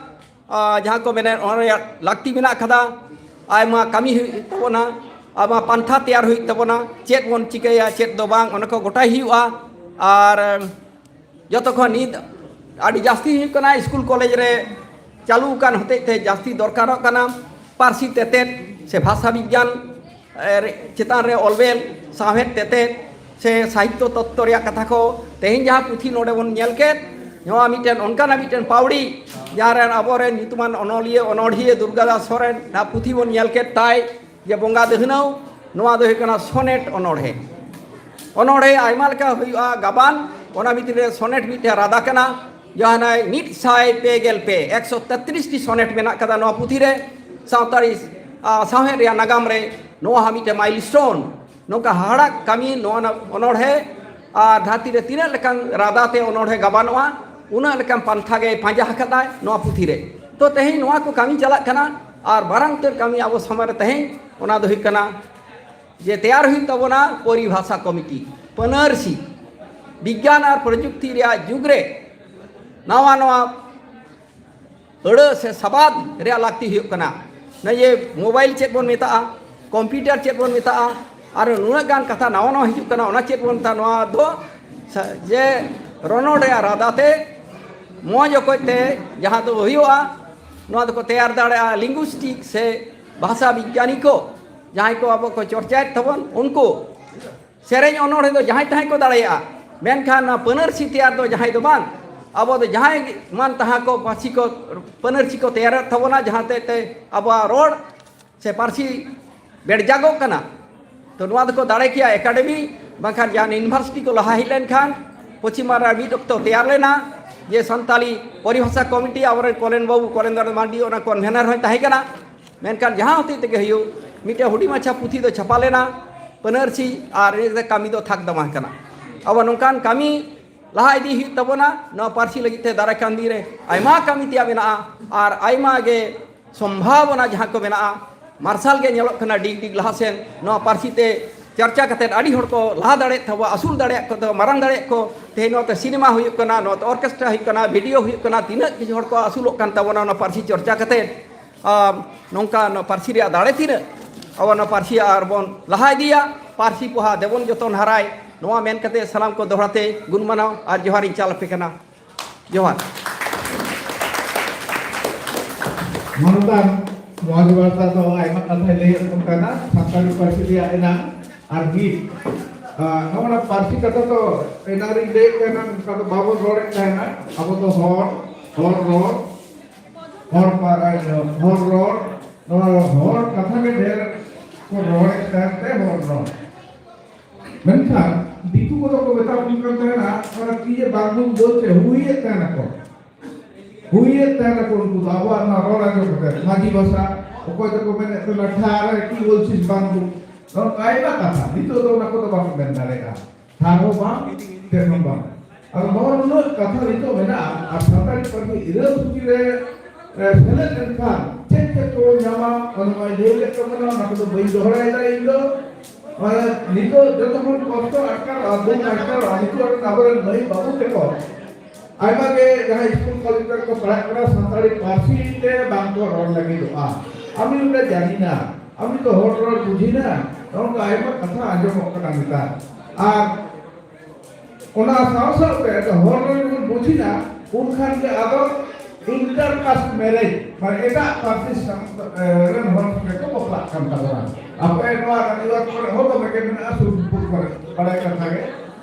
ᱟ, ᱡᱟᱦᱟᱸ ᱠᱚ ᱢᱮᱱᱮᱫ, ᱚᱱᱟ ᱨᱮᱭᱟᱜ ᱞᱟᱹᱠᱛᱤ ᱢᱮᱱᱟᱜ ᱠᱟᱫᱟ᱾ ᱟᱭᱢᱟ ᱠᱟᱹᱢᱤ ᱦᱩᱭᱩᱜ ᱛᱟᱵᱚᱱᱟ, ᱟᱭᱢᱟ ᱯᱟᱱᱛᱷᱟ ᱛᱮᱭᱟᱨ ᱦᱩᱭᱩᱜ ᱛᱟᱵᱚᱱᱟ, ᱪᱮᱫ ᱵᱚᱱ ᱪᱤᱠᱟᱹᱭᱟ, ᱪᱮᱫ ᱫᱚ ᱵᱟᱝ, ᱚᱱᱟ ᱠᱚ ᱜᱚᱴᱟᱭ ᱦᱩᱭᱩᱜᱼᱟ᱾ ᱟᱨ ᱡᱚᱛᱚ ᱠᱷᱚᱱ ᱱᱤᱛ ᱟᱹᱰᱤ ᱡᱟᱹᱥᱛᱤ ᱦᱩᱭᱩᱜ ᱠᱟᱱᱟ, ᱥᱠᱩᱞ ᱠᱚᱞᱮᱡᱽ ᱨᱮ ᱪᱟᱹᱞᱩ ᱟᱠᱟᱱ ᱦᱚᱛᱮᱡ ᱛᱮ ᱡᱟᱹᱥᱛᱤ ᱫᱚᱨᱠᱟᱨᱚᱜ ᱠᱟᱱᱟ ᱯᱟᱹᱨᱥᱤ ᱛᱮᱛᱮᱫ ᱥᱮ ᱵᱷᱟᱥᱟ ᱵᱤᱜᱽᱜᱟᱱ, ᱮ, ᱪᱮᱛᱟᱱ ᱨᱮ ᱚᱞᱵᱮᱞ, ᱥᱟᱶᱦᱮᱫ ᱛᱮᱛᱮᱫ ᱥᱮ ᱥᱟᱦᱤᱛᱛᱚ ᱛᱚᱛᱛᱚ ᱨᱮᱭᱟᱜ ᱠᱟᱛᱷᱟ ᱠᱚ᱾ ᱛᱮᱦᱮᱧ ᱡᱟᱦᱟᱸ ᱯᱩᱛᱷᱤ ᱱᱚᱰᱮ ᱵᱚᱱ ᱧᱮᱞ ᱠᱮᱫ, ᱱᱚᱣᱟ ᱢᱤᱫᱴᱮᱱ ᱚᱱᱠᱟᱱᱟᱜ ᱢᱤᱫᱴᱮᱱ ᱯᱟᱹᱣᱲᱤ, ᱡᱟᱦᱟᱸ ᱨᱮᱱ ᱟᱵᱚᱨᱮᱱ ᱧᱩᱛᱩᱢᱟᱱ ᱚᱱᱚᱞᱤᱭᱟᱹ ᱚᱱᱚᱲᱦᱤᱭᱟᱹ ᱫᱩᱨᱜᱟᱫᱟᱥ ᱥᱚᱨᱮᱱ ᱟᱜ ᱯᱩᱛᱷᱤ ᱵᱚᱱ ᱧᱮᱞ ᱠᱮᱫ ᱛᱟᱭ, ᱡᱮ ᱵᱚᱸᱜᱟ ᱫᱟᱹᱦᱱᱟᱹᱣ, ᱱᱚᱣᱟ ᱫᱚ ᱦᱩᱭᱩᱜ ᱠᱟᱱᱟ ᱥᱚᱱᱮᱴ ᱚᱱᱚᱲᱦᱮ᱾ ᱚᱱᱚᱲᱦᱮ ᱟᱭᱢᱟ ᱞᱮᱠᱟ ᱦᱩᱭᱩᱜᱼᱟ, ᱜᱟᱵᱟᱱ, ᱚᱱᱟ ᱵᱷᱤᱛᱨᱤ ᱨᱮ ᱥᱚᱱᱮᱴ ᱢᱤᱫᱴᱮᱱ ᱨᱟᱫᱟ ᱠᱟᱱᱟ, ᱡᱟᱦᱟᱸ ᱱᱟᱭ ᱢᱤᱫ ᱥᱟᱭ ᱯᱮ ᱜᱮᱞ ᱯᱮ, ᱮᱠᱥᱚ ᱛᱮᱛᱨᱤᱥ ᱴᱤ ᱥᱚᱱᱮᱴ ᱢᱮᱱᱟᱜ ᱠᱟᱫᱟ ᱱᱚᱣᱟ ᱯᱩᱛᱷᱤ ᱨᱮ᱾ ᱥᱟᱱᱛᱟᱲᱤ ᱟᱨ ᱥᱟᱶᱦᱮᱫ ᱨᱮᱭᱟᱜ ᱱᱟᱜᱟᱢ ᱨᱮ ᱱᱚᱣᱟ ᱦᱚᱸ ᱢᱤᱫᱴᱮᱱ ᱢᱟᱭᱤᱞᱥᱴᱳᱱ᱾ ᱱᱚᱝᱠᱟ ᱦᱟᱦᱟᱲᱟᱜ ᱠᱟᱹᱢᱤ ᱱᱚᱣᱟ ᱚᱱᱚᱬᱦᱮ ᱟᱨ ᱫᱷᱟᱹᱨᱛᱤ ᱨᱮ ᱛᱤᱱᱟᱹᱜ ᱞᱮᱠᱟᱱ ᱨᱟᱫᱟ ᱛᱮ ᱚᱱᱚᱬᱦᱮ ᱜᱟᱵᱟᱱᱚᱜᱼᱟ, ᱩᱱᱟᱹᱜ ᱞᱮᱠᱟᱱ ᱯᱟᱱᱛᱷᱟ ᱜᱮᱭ ᱯᱟᱸᱡᱟ ᱟᱠᱟᱫᱟᱭ ᱱᱚᱣᱟ ᱯᱩᱛᱷᱤ ᱨᱮ᱾ ᱛᱚ ᱛᱮᱦᱮᱧ ᱱᱚᱣᱟ ᱠᱚ ᱠᱟᱹᱢᱤ ᱪᱟᱞᱟᱜ ᱠᱟᱱᱟ᱾ ᱟᱨ ᱢᱟᱨᱟᱝ ᱩᱛᱟᱹᱨ ᱠᱟᱹᱢᱤ ᱟᱵᱚ ᱥᱚᱢᱟᱡᱽ ᱨᱮ ᱛᱮᱦᱮᱧ ᱚᱱᱟ ᱫᱚ ᱦᱩᱭᱩᱜ ᱠᱟᱱᱟ ᱡᱮ ᱛᱮᱭᱟᱨ ᱦᱩᱭᱩᱜ ᱛᱟᱵᱚᱱᱟ ᱯᱚᱨᱤᱵᱷᱟᱥᱟ ᱠᱚᱢᱤᱴᱤ, ᱯᱟᱹᱱᱟᱹᱨᱥᱤ᱾ ᱵᱤᱜᱽᱜᱟᱱ ᱟᱨ ᱯᱨᱚᱡᱩᱠᱛᱤ ᱨᱮᱭᱟᱜ ᱡᱩᱜᱽ ᱨᱮ ᱱᱟᱣᱟ ᱱᱟᱣᱟ ᱟᱹᱲᱟᱹ ᱥᱮ ᱥᱟᱵᱟᱫ ᱨᱮᱭᱟᱜ ᱞᱟᱹᱠᱛᱤ ᱦᱩᱭᱩᱜ ᱠᱟᱱᱟ᱾ ᱱᱚᱜᱼᱚᱭ ᱡᱮ ᱢᱳᱵᱟᱭᱤᱞ ᱪᱮᱫ ᱵᱚᱱ ᱢᱮᱛᱟᱜᱼᱟ, ᱠᱚᱢᱯᱤᱭᱩᱴᱟᱨ ᱪᱮᱫ ᱵᱚᱱ ᱢᱮᱛᱟᱜᱼᱟ, ᱟᱨ ᱱᱩᱱᱟᱹᱜ ᱜᱟᱱ ᱠᱟᱛᱷᱟ ᱱᱟᱣᱟ ᱱᱟᱣᱟ ᱦᱤᱡᱩᱜ ᱠᱟᱱᱟ, ᱚᱱᱟ ᱪᱮᱫ ᱵᱚᱱ ᱢᱮᱛᱟᱜᱼᱟ? ᱱᱚᱣᱟ ᱫᱚ ᱥᱟ- ᱡᱮ ᱨᱚᱱᱚᱲ ᱨᱮᱭᱟᱜ ᱨᱟᱫᱟ ᱛᱮ ᱢᱚᱡᱽ ᱚᱠᱚᱡ ᱛᱮ ᱡᱟᱦᱟᱸ ᱫᱚ ᱦᱩᱭᱩᱜᱼᱟ, ᱱᱚᱣᱟ ᱫᱚᱠᱚ ᱛᱮᱭᱟᱨ ᱫᱟᱲᱮᱭᱟᱜᱼᱟ ᱞᱤᱝᱜᱩᱥᱴᱤᱠ ᱥᱮ ᱵᱷᱟᱥᱟ ᱵᱤᱜᱽᱜᱟᱱᱤ ᱠᱚ, ᱡᱟᱦᱟᱸᱭ ᱠᱚ ᱟᱵᱚ ᱠᱚ ᱪᱚᱨᱪᱟᱭᱮᱫ ᱛᱟᱵᱚᱱ ᱩᱱᱠᱩ᱾ ᱥᱮᱨᱮᱧ ᱚᱱᱚᱬᱦᱮ ᱫᱚ ᱡᱟᱦᱟᱸᱭ ᱛᱟᱦᱟᱸᱭ ᱠᱚ ᱫᱟᱲᱮᱭᱟᱜᱼᱟ, ᱢᱮᱱᱠᱷᱟᱱ ᱱᱚᱣᱟ ᱯᱟᱹᱱᱟᱹᱨᱥᱤ ᱛᱮᱭᱟᱨ ᱫᱚ ᱡᱟᱦᱟᱸᱭ ᱫᱚ ᱵᱟᱝ᱾ ᱟᱵᱚ ᱫᱚ ᱡᱟᱦᱟᱸᱭ ᱢᱟᱱ ᱛᱟᱦᱟᱸ ᱠᱚ ᱯᱟᱹᱨᱥᱤ ᱠᱚ, ᱯᱟᱹᱱᱟᱹᱨᱥᱤ ᱠᱚ ᱛᱮᱭᱟᱨᱮᱫ ᱛᱟᱵᱚᱱᱟ, ᱡᱟᱦᱟᱸ ᱛᱮ ᱛᱮ ᱟᱵᱚᱣᱟᱜ ᱨᱚᱲ ᱥᱮ ᱯᱟᱹᱨᱥᱤ ᱵᱮᱲᱡᱟᱜᱚᱜ ᱠᱟᱱᱟ᱾ ᱛᱚ ᱱᱚᱣᱟ ᱫᱚᱠᱚ ᱫᱟᱲᱮ ᱠᱮᱭᱟ ᱮᱠᱟᱰᱮᱢᱤ, ᱵᱟᱝᱠᱷᱟᱱ ᱡᱟᱦᱟᱸ ᱤᱭᱩᱱᱤᱵᱷᱟᱨᱥᱤᱴᱤ ᱠᱚ ᱞᱟᱦᱟ ᱦᱮᱡ ᱞᱮᱱᱠᱷᱟᱱ᱾ ᱯᱚᱪᱷᱤᱢ ᱵᱟᱝᱞᱟ ᱨᱮ ᱢᱤᱫ ᱚᱠᱛᱚ ᱛᱮᱭᱟᱨ ᱞᱮᱱᱟ ᱡᱮ ᱥᱟᱱᱛᱟᱞᱤ ᱯᱚᱨᱤᱵᱷᱟᱥᱟ ᱠᱚᱢᱤᱴᱤ, ᱟᱵᱚᱨᱮᱱ ᱠᱚᱞᱮᱱ ᱵᱟᱹᱵᱩ, ᱠᱚᱞᱮᱱᱫᱨᱚ ᱢᱟᱱᱰᱤ ᱚᱱᱟ ᱠᱚᱱᱵᱷᱮᱱᱟᱨ ᱦᱚᱸᱭ ᱛᱟᱦᱮᱸ ᱠᱟᱱᱟ᱾ ᱢᱮᱱᱠᱷᱟᱱ ᱡᱟᱦᱟᱸ ᱦᱚᱛᱮᱡ ᱛᱮᱜᱮ ᱦᱩᱭᱩᱜ, ᱢᱤᱫᱴᱮᱱ ᱦᱩᱰᱤᱧ ᱢᱟᱪᱷᱟ ᱯᱩᱛᱷᱤ ᱫᱚ ᱪᱷᱟᱯᱟ ᱞᱮᱱᱟ, ᱯᱟᱹᱱᱟᱹᱨᱥᱤ, ᱟᱨ ᱤᱱᱟᱹ ᱠᱟᱛᱮ ᱠᱟᱹᱢᱤ ᱫᱚ ᱛᱷᱟᱠ ᱫᱟᱢᱟ ᱠᱟᱱᱟ᱾ ᱟᱵᱚ ᱱᱚᱝᱠᱟᱱ ᱠᱟᱹᱢᱤ ᱞᱟᱦᱟ ᱤᱫᱤ ᱦᱩᱭᱩᱜ ᱛᱟᱵᱚᱱᱟ᱾ ᱱᱚᱣᱟ ᱯᱟᱹᱨᱥᱤ ᱞᱟᱹᱜᱤᱫ ᱛᱮ ᱫᱟᱨᱟᱭ ᱠᱟᱱ ᱫᱤᱱ ᱨᱮ ᱟᱭᱢᱟ ᱠᱟᱹᱢᱤ ᱛᱮᱭᱟᱜ ᱢᱮᱱᱟᱜᱼᱟ, ᱟᱨ ᱟᱭᱢᱟ ᱜᱮ ᱥᱚᱢᱵᱷᱟᱵᱚᱱᱟ ᱡᱟᱦᱟᱸ ᱠᱚ ᱢᱮᱱᱟᱜᱼᱟ, ᱢᱟᱨᱥᱟᱞ ᱜᱮ ᱧᱮᱞᱚᱜ ᱠᱟᱱᱟ ᱰᱤᱜᱽ ᱰᱤᱜᱽ ᱞᱟᱦᱟ ᱥᱮᱱ᱾ ᱱᱚᱣᱟ ᱯᱟᱹᱨᱥᱤ ᱛᱮ ᱪᱟᱨᱪᱟ ᱠᱟᱛᱮᱫ ᱟᱹᱰᱤ ᱦᱚᱲ ᱠᱚ ᱞᱟᱦᱟ ᱫᱟᱲᱮᱭᱟᱜ ᱛᱟᱵᱚᱱᱟ, ᱟᱹᱥᱩᱞ ᱫᱟᱲᱮᱭᱟᱜ ᱠᱚ, ᱢᱟᱨᱟᱝ ᱫᱟᱲᱮᱭᱟᱜ ᱠᱚ᱾ ᱛᱮᱦᱮᱧ ᱱᱚᱛᱮ ᱥᱤᱱᱮᱢᱟ ᱦᱩᱭᱩᱜ ᱠᱟᱱᱟ, ᱱᱚᱛᱮ ᱚᱨᱠᱮᱥᱴᱨᱟ ᱦᱩᱭᱩᱜ ᱠᱟᱱᱟ, ᱵᱷᱤᱰᱤᱭᱳ ᱦᱩᱭᱩᱜ ᱠᱟᱱᱟ, ᱛᱤᱱᱟᱹᱜ ᱠᱤᱪᱷᱩ ᱦᱚᱲ ᱠᱚ ᱟᱹᱥᱩᱞᱚᱜ ᱠᱟᱱ ᱛᱟᱵᱚᱱᱟ ᱚᱱᱟ ᱯᱟᱹᱨᱥᱤ ᱪᱚᱨᱪᱟ ᱠᱟᱛᱮᱫ᱾ ᱟᱨ ᱱᱚᱝᱠᱟ ᱱᱚᱣᱟ ᱯᱟᱹᱨᱥᱤ ᱨᱮᱭᱟᱜ ᱫᱟᱲᱮ ᱛᱤᱱᱟᱹᱜ, ᱟᱵᱚ ᱱᱚᱣᱟ ᱯᱟᱹᱨᱥᱤ ᱟᱨ ᱵᱚᱱ ᱞᱟᱦᱟ ᱤᱫᱤᱭᱟ, ᱯᱟᱹᱨᱥᱤ ᱯᱚᱦᱟ ᱫᱮᱵᱚᱱ ᱡᱚᱛᱚᱱ ᱦᱟᱨᱟᱭ, ᱱᱚᱣᱟ ᱢᱮᱱ ᱠᱟᱛᱮ ᱥᱟᱱᱟᱢ ᱠᱚ ᱫᱚᱦᱲᱟ ᱛᱮ ᱜᱩᱱ ᱢᱟᱱᱟᱣ ᱟᱨ ᱡᱚᱦᱟᱨ ᱤᱧ ᱪᱟᱞ ᱟᱯᱮ ᱠᱟᱱᱟ᱾ ᱡᱚᱦᱟᱨ᱾ ᱢᱟᱱᱚᱛᱟᱱ ᱢᱚᱦᱟᱡᱽ ᱵᱟᱨᱛᱟ ᱫᱚ ᱟᱭᱢᱟ ᱠᱟᱛᱷᱟᱭ ᱞᱟᱹᱭ ᱟᱵᱚᱱ ᱠᱟᱱᱟ ᱥᱟᱱᱛᱟᱲᱤ ᱯᱟᱹᱨᱥᱤ ᱨᱮᱭᱟᱜ ᱮᱱᱟᱝ᱾ ᱟᱨ ᱢᱤᱫ, ᱟᱨ, ᱱᱚᱜᱼᱚ ᱱᱟ ᱯᱟᱹᱨᱥᱤ ᱠᱟᱛᱷᱟ ᱫᱚ ᱮᱱᱟᱝ ᱨᱤᱧ ᱞᱟᱹᱭᱮᱫ ᱛᱟᱦᱮᱱᱟ, ᱱᱚᱝᱠᱟ ᱫᱚ ᱵᱟᱵᱚᱱ ᱨᱚᱲᱮᱫ ᱛᱟᱦᱮᱱᱟ᱾ ᱟᱵᱚ ᱫᱚ ᱦᱚᱲ, ᱦᱚᱲ ᱨᱚᱲ, ᱦᱚᱲ ᱯᱟ-, ᱦᱚᱲ ᱨᱚᱲ, ᱱᱚᱣᱟ ᱦᱚᱲ ᱠᱟᱛᱷᱟ ᱜᱮ ᱰᱷᱮᱨ ᱠᱚ ᱨᱚᱲᱮᱫ ᱛᱟᱦᱮᱱ ᱛᱮ ᱦᱚᱲ ᱨᱚᱲ᱾ ᱢᱮᱱᱠᱷᱟᱱ ᱫᱤᱠᱩ ᱠᱚᱫᱚ ᱠᱚ ᱢᱮᱛᱟ ᱵᱚᱱ ᱠᱟᱱ ᱛᱟᱦᱮᱱᱟ, ᱚᱱᱟ ᱛᱤ ᱨᱮ ᱵᱟᱝ ᱵᱚᱱ ᱫᱟᱹᱲ ᱪᱮ ᱦᱩᱭᱮᱫ ᱛᱟᱦᱮᱱᱟᱠᱚ᱾ ᱦᱩᱭᱮᱫ ᱛᱟᱦᱮᱱᱟᱠᱚ ᱩᱱᱠᱩ ᱫᱚ ᱟᱵᱚᱣᱟᱜ ᱱᱚᱣᱟ ᱨᱚᱲ ᱟᱸᱡᱚᱢ ᱠᱟᱛᱮ, ᱢᱟᱹᱡᱷᱤ ᱵᱷᱟᱥᱟ, ᱚᱠᱚᱭ ᱫᱚᱠᱚ ᱢᱮᱱᱮᱫ ᱛᱟᱦᱮᱱᱟ ᱴᱷᱟᱨ ᱨᱮ ᱠᱤ ᱵᱚᱞᱪᱤᱥ ᱵᱟᱝ ᱠᱚ, ᱱᱚᱝᱠᱟ ᱟᱭᱢᱟ ᱠᱟᱛᱷᱟ᱾ ᱱᱤᱛᱚᱜ ᱫᱚ ᱚᱱᱟ ᱠᱚᱫᱚ ᱵᱟᱠᱚ ᱢᱮᱱ ᱫᱟᱲᱮᱭᱟᱜᱼᱟ, ᱴᱷᱟᱨ ᱦᱚᱸ ᱵᱟᱝ, ᱪᱮᱫ ᱦᱚᱸ ᱵᱟᱝ᱾ ᱟᱫᱚ ᱱᱚᱜᱼᱚ ᱱᱩᱱᱟᱹᱜ ᱠᱟᱛᱷᱟ ᱱᱤᱛᱚᱜ ᱢᱮᱱᱟᱜᱼᱟ, ᱟᱨ ᱥᱟᱱᱛᱟᱲᱤ ᱯᱟᱹᱨᱥᱤ ᱤᱨᱟᱹᱞ ᱥᱩᱪᱤ ᱨᱮ, ᱮ, ᱥᱮᱞᱮᱫ ᱞᱮᱱᱠᱷᱟᱱ ᱪᱮᱫ ᱪᱮᱫ ᱠᱚ ᱧᱟᱢᱟ, ᱚᱱᱟ ᱢᱟᱭ ᱞᱟᱹᱭ ᱞᱮᱫ ᱛᱟᱵᱚᱱᱟ, ᱚᱱᱟ ᱠᱚᱫᱚ ᱵᱟᱹᱧ ᱫᱚᱦᱲᱟᱭᱮᱫᱟ ᱤᱧ ᱫᱚ᱾ ᱢᱟᱱᱮ ᱱᱤᱛᱚᱜ ᱡᱚᱛᱚ ᱠᱷᱚᱱ ᱠᱚᱥᱴᱚ ᱟᱴᱠᱟᱨ ᱟᱨ ᱫᱩᱠ ᱟᱴᱠᱟᱨ ᱟᱨ ᱱᱤᱛᱚᱜ ᱟᱵᱚᱨᱮᱱ ᱢᱟᱹᱭ ᱵᱟᱹᱵᱩ ᱛᱟᱠᱚ ᱟᱭᱢᱟ ᱜᱮ ᱡᱟᱦᱟᱸᱭ ᱥᱠᱩᱞ ᱠᱚᱞᱮᱡᱽ ᱠᱚᱨᱮ ᱠᱚ ᱯᱟᱲᱦᱟᱜ ᱠᱟᱱᱟ, ᱥᱟᱱᱛᱟᱲᱤ ᱯᱟᱹᱨᱥᱤ ᱛᱮ ᱵᱟᱝ ᱠᱚ ᱨᱚᱲ ᱞᱟᱹᱜᱤᱫᱚᱜᱼᱟ᱾ ᱟᱢ ᱫᱚ ᱡᱟᱹᱱᱤᱱᱟ, ᱟᱢ ᱫᱚ ᱦᱚᱲ ᱨᱚᱲ ᱵᱩᱡᱷᱤᱱᱟ, ᱱᱚᱝᱠᱟ ᱟᱭᱢᱟ ᱠᱟᱛᱷᱟ ᱟᱸᱡᱚᱢᱚᱜ ᱠᱟᱱᱟ ᱱᱮᱛᱟᱨ᱾ ᱟᱨ ᱚᱱᱟ ᱥᱟᱶ ᱥᱟᱶᱛᱮ ᱟᱫᱚ ᱦᱚᱲ ᱨᱚᱲ ᱵᱚᱱ ᱵᱩᱡᱷᱤᱱᱟ, ᱩᱱᱠᱷᱟᱱ ᱜᱮ ᱟᱫᱚ ᱤᱱᱴᱟᱨ ᱠᱟᱥᱴ ᱢᱮᱨᱮᱡᱽ, ᱢᱟᱱᱮ ᱮᱴᱟᱜ ᱯᱟᱹᱨᱥᱤ ᱥᱟᱶ, ᱮ, ᱨᱮᱱ ᱦᱚᱲ ᱥᱚᱸᱜᱮ ᱠᱚ ᱵᱟᱯᱞᱟᱜ ᱠᱟᱱ ᱛᱟᱵᱚᱱᱟ᱾ ᱟᱯᱮ ᱱᱚᱣᱟ ᱨᱟᱱᱤᱵᱟᱸᱫᱷ ᱠᱚᱨᱮ ᱦᱚᱸ ᱫᱚᱢᱮ ᱜᱮ ᱢᱮᱱᱟᱜᱼᱟ, ᱥᱩᱨ ᱥᱩᱯᱩᱨ ᱠᱚᱨᱮ, ᱵᱟᱲᱟᱭ ᱠᱟᱛᱷᱟ ᱜᱮ᱾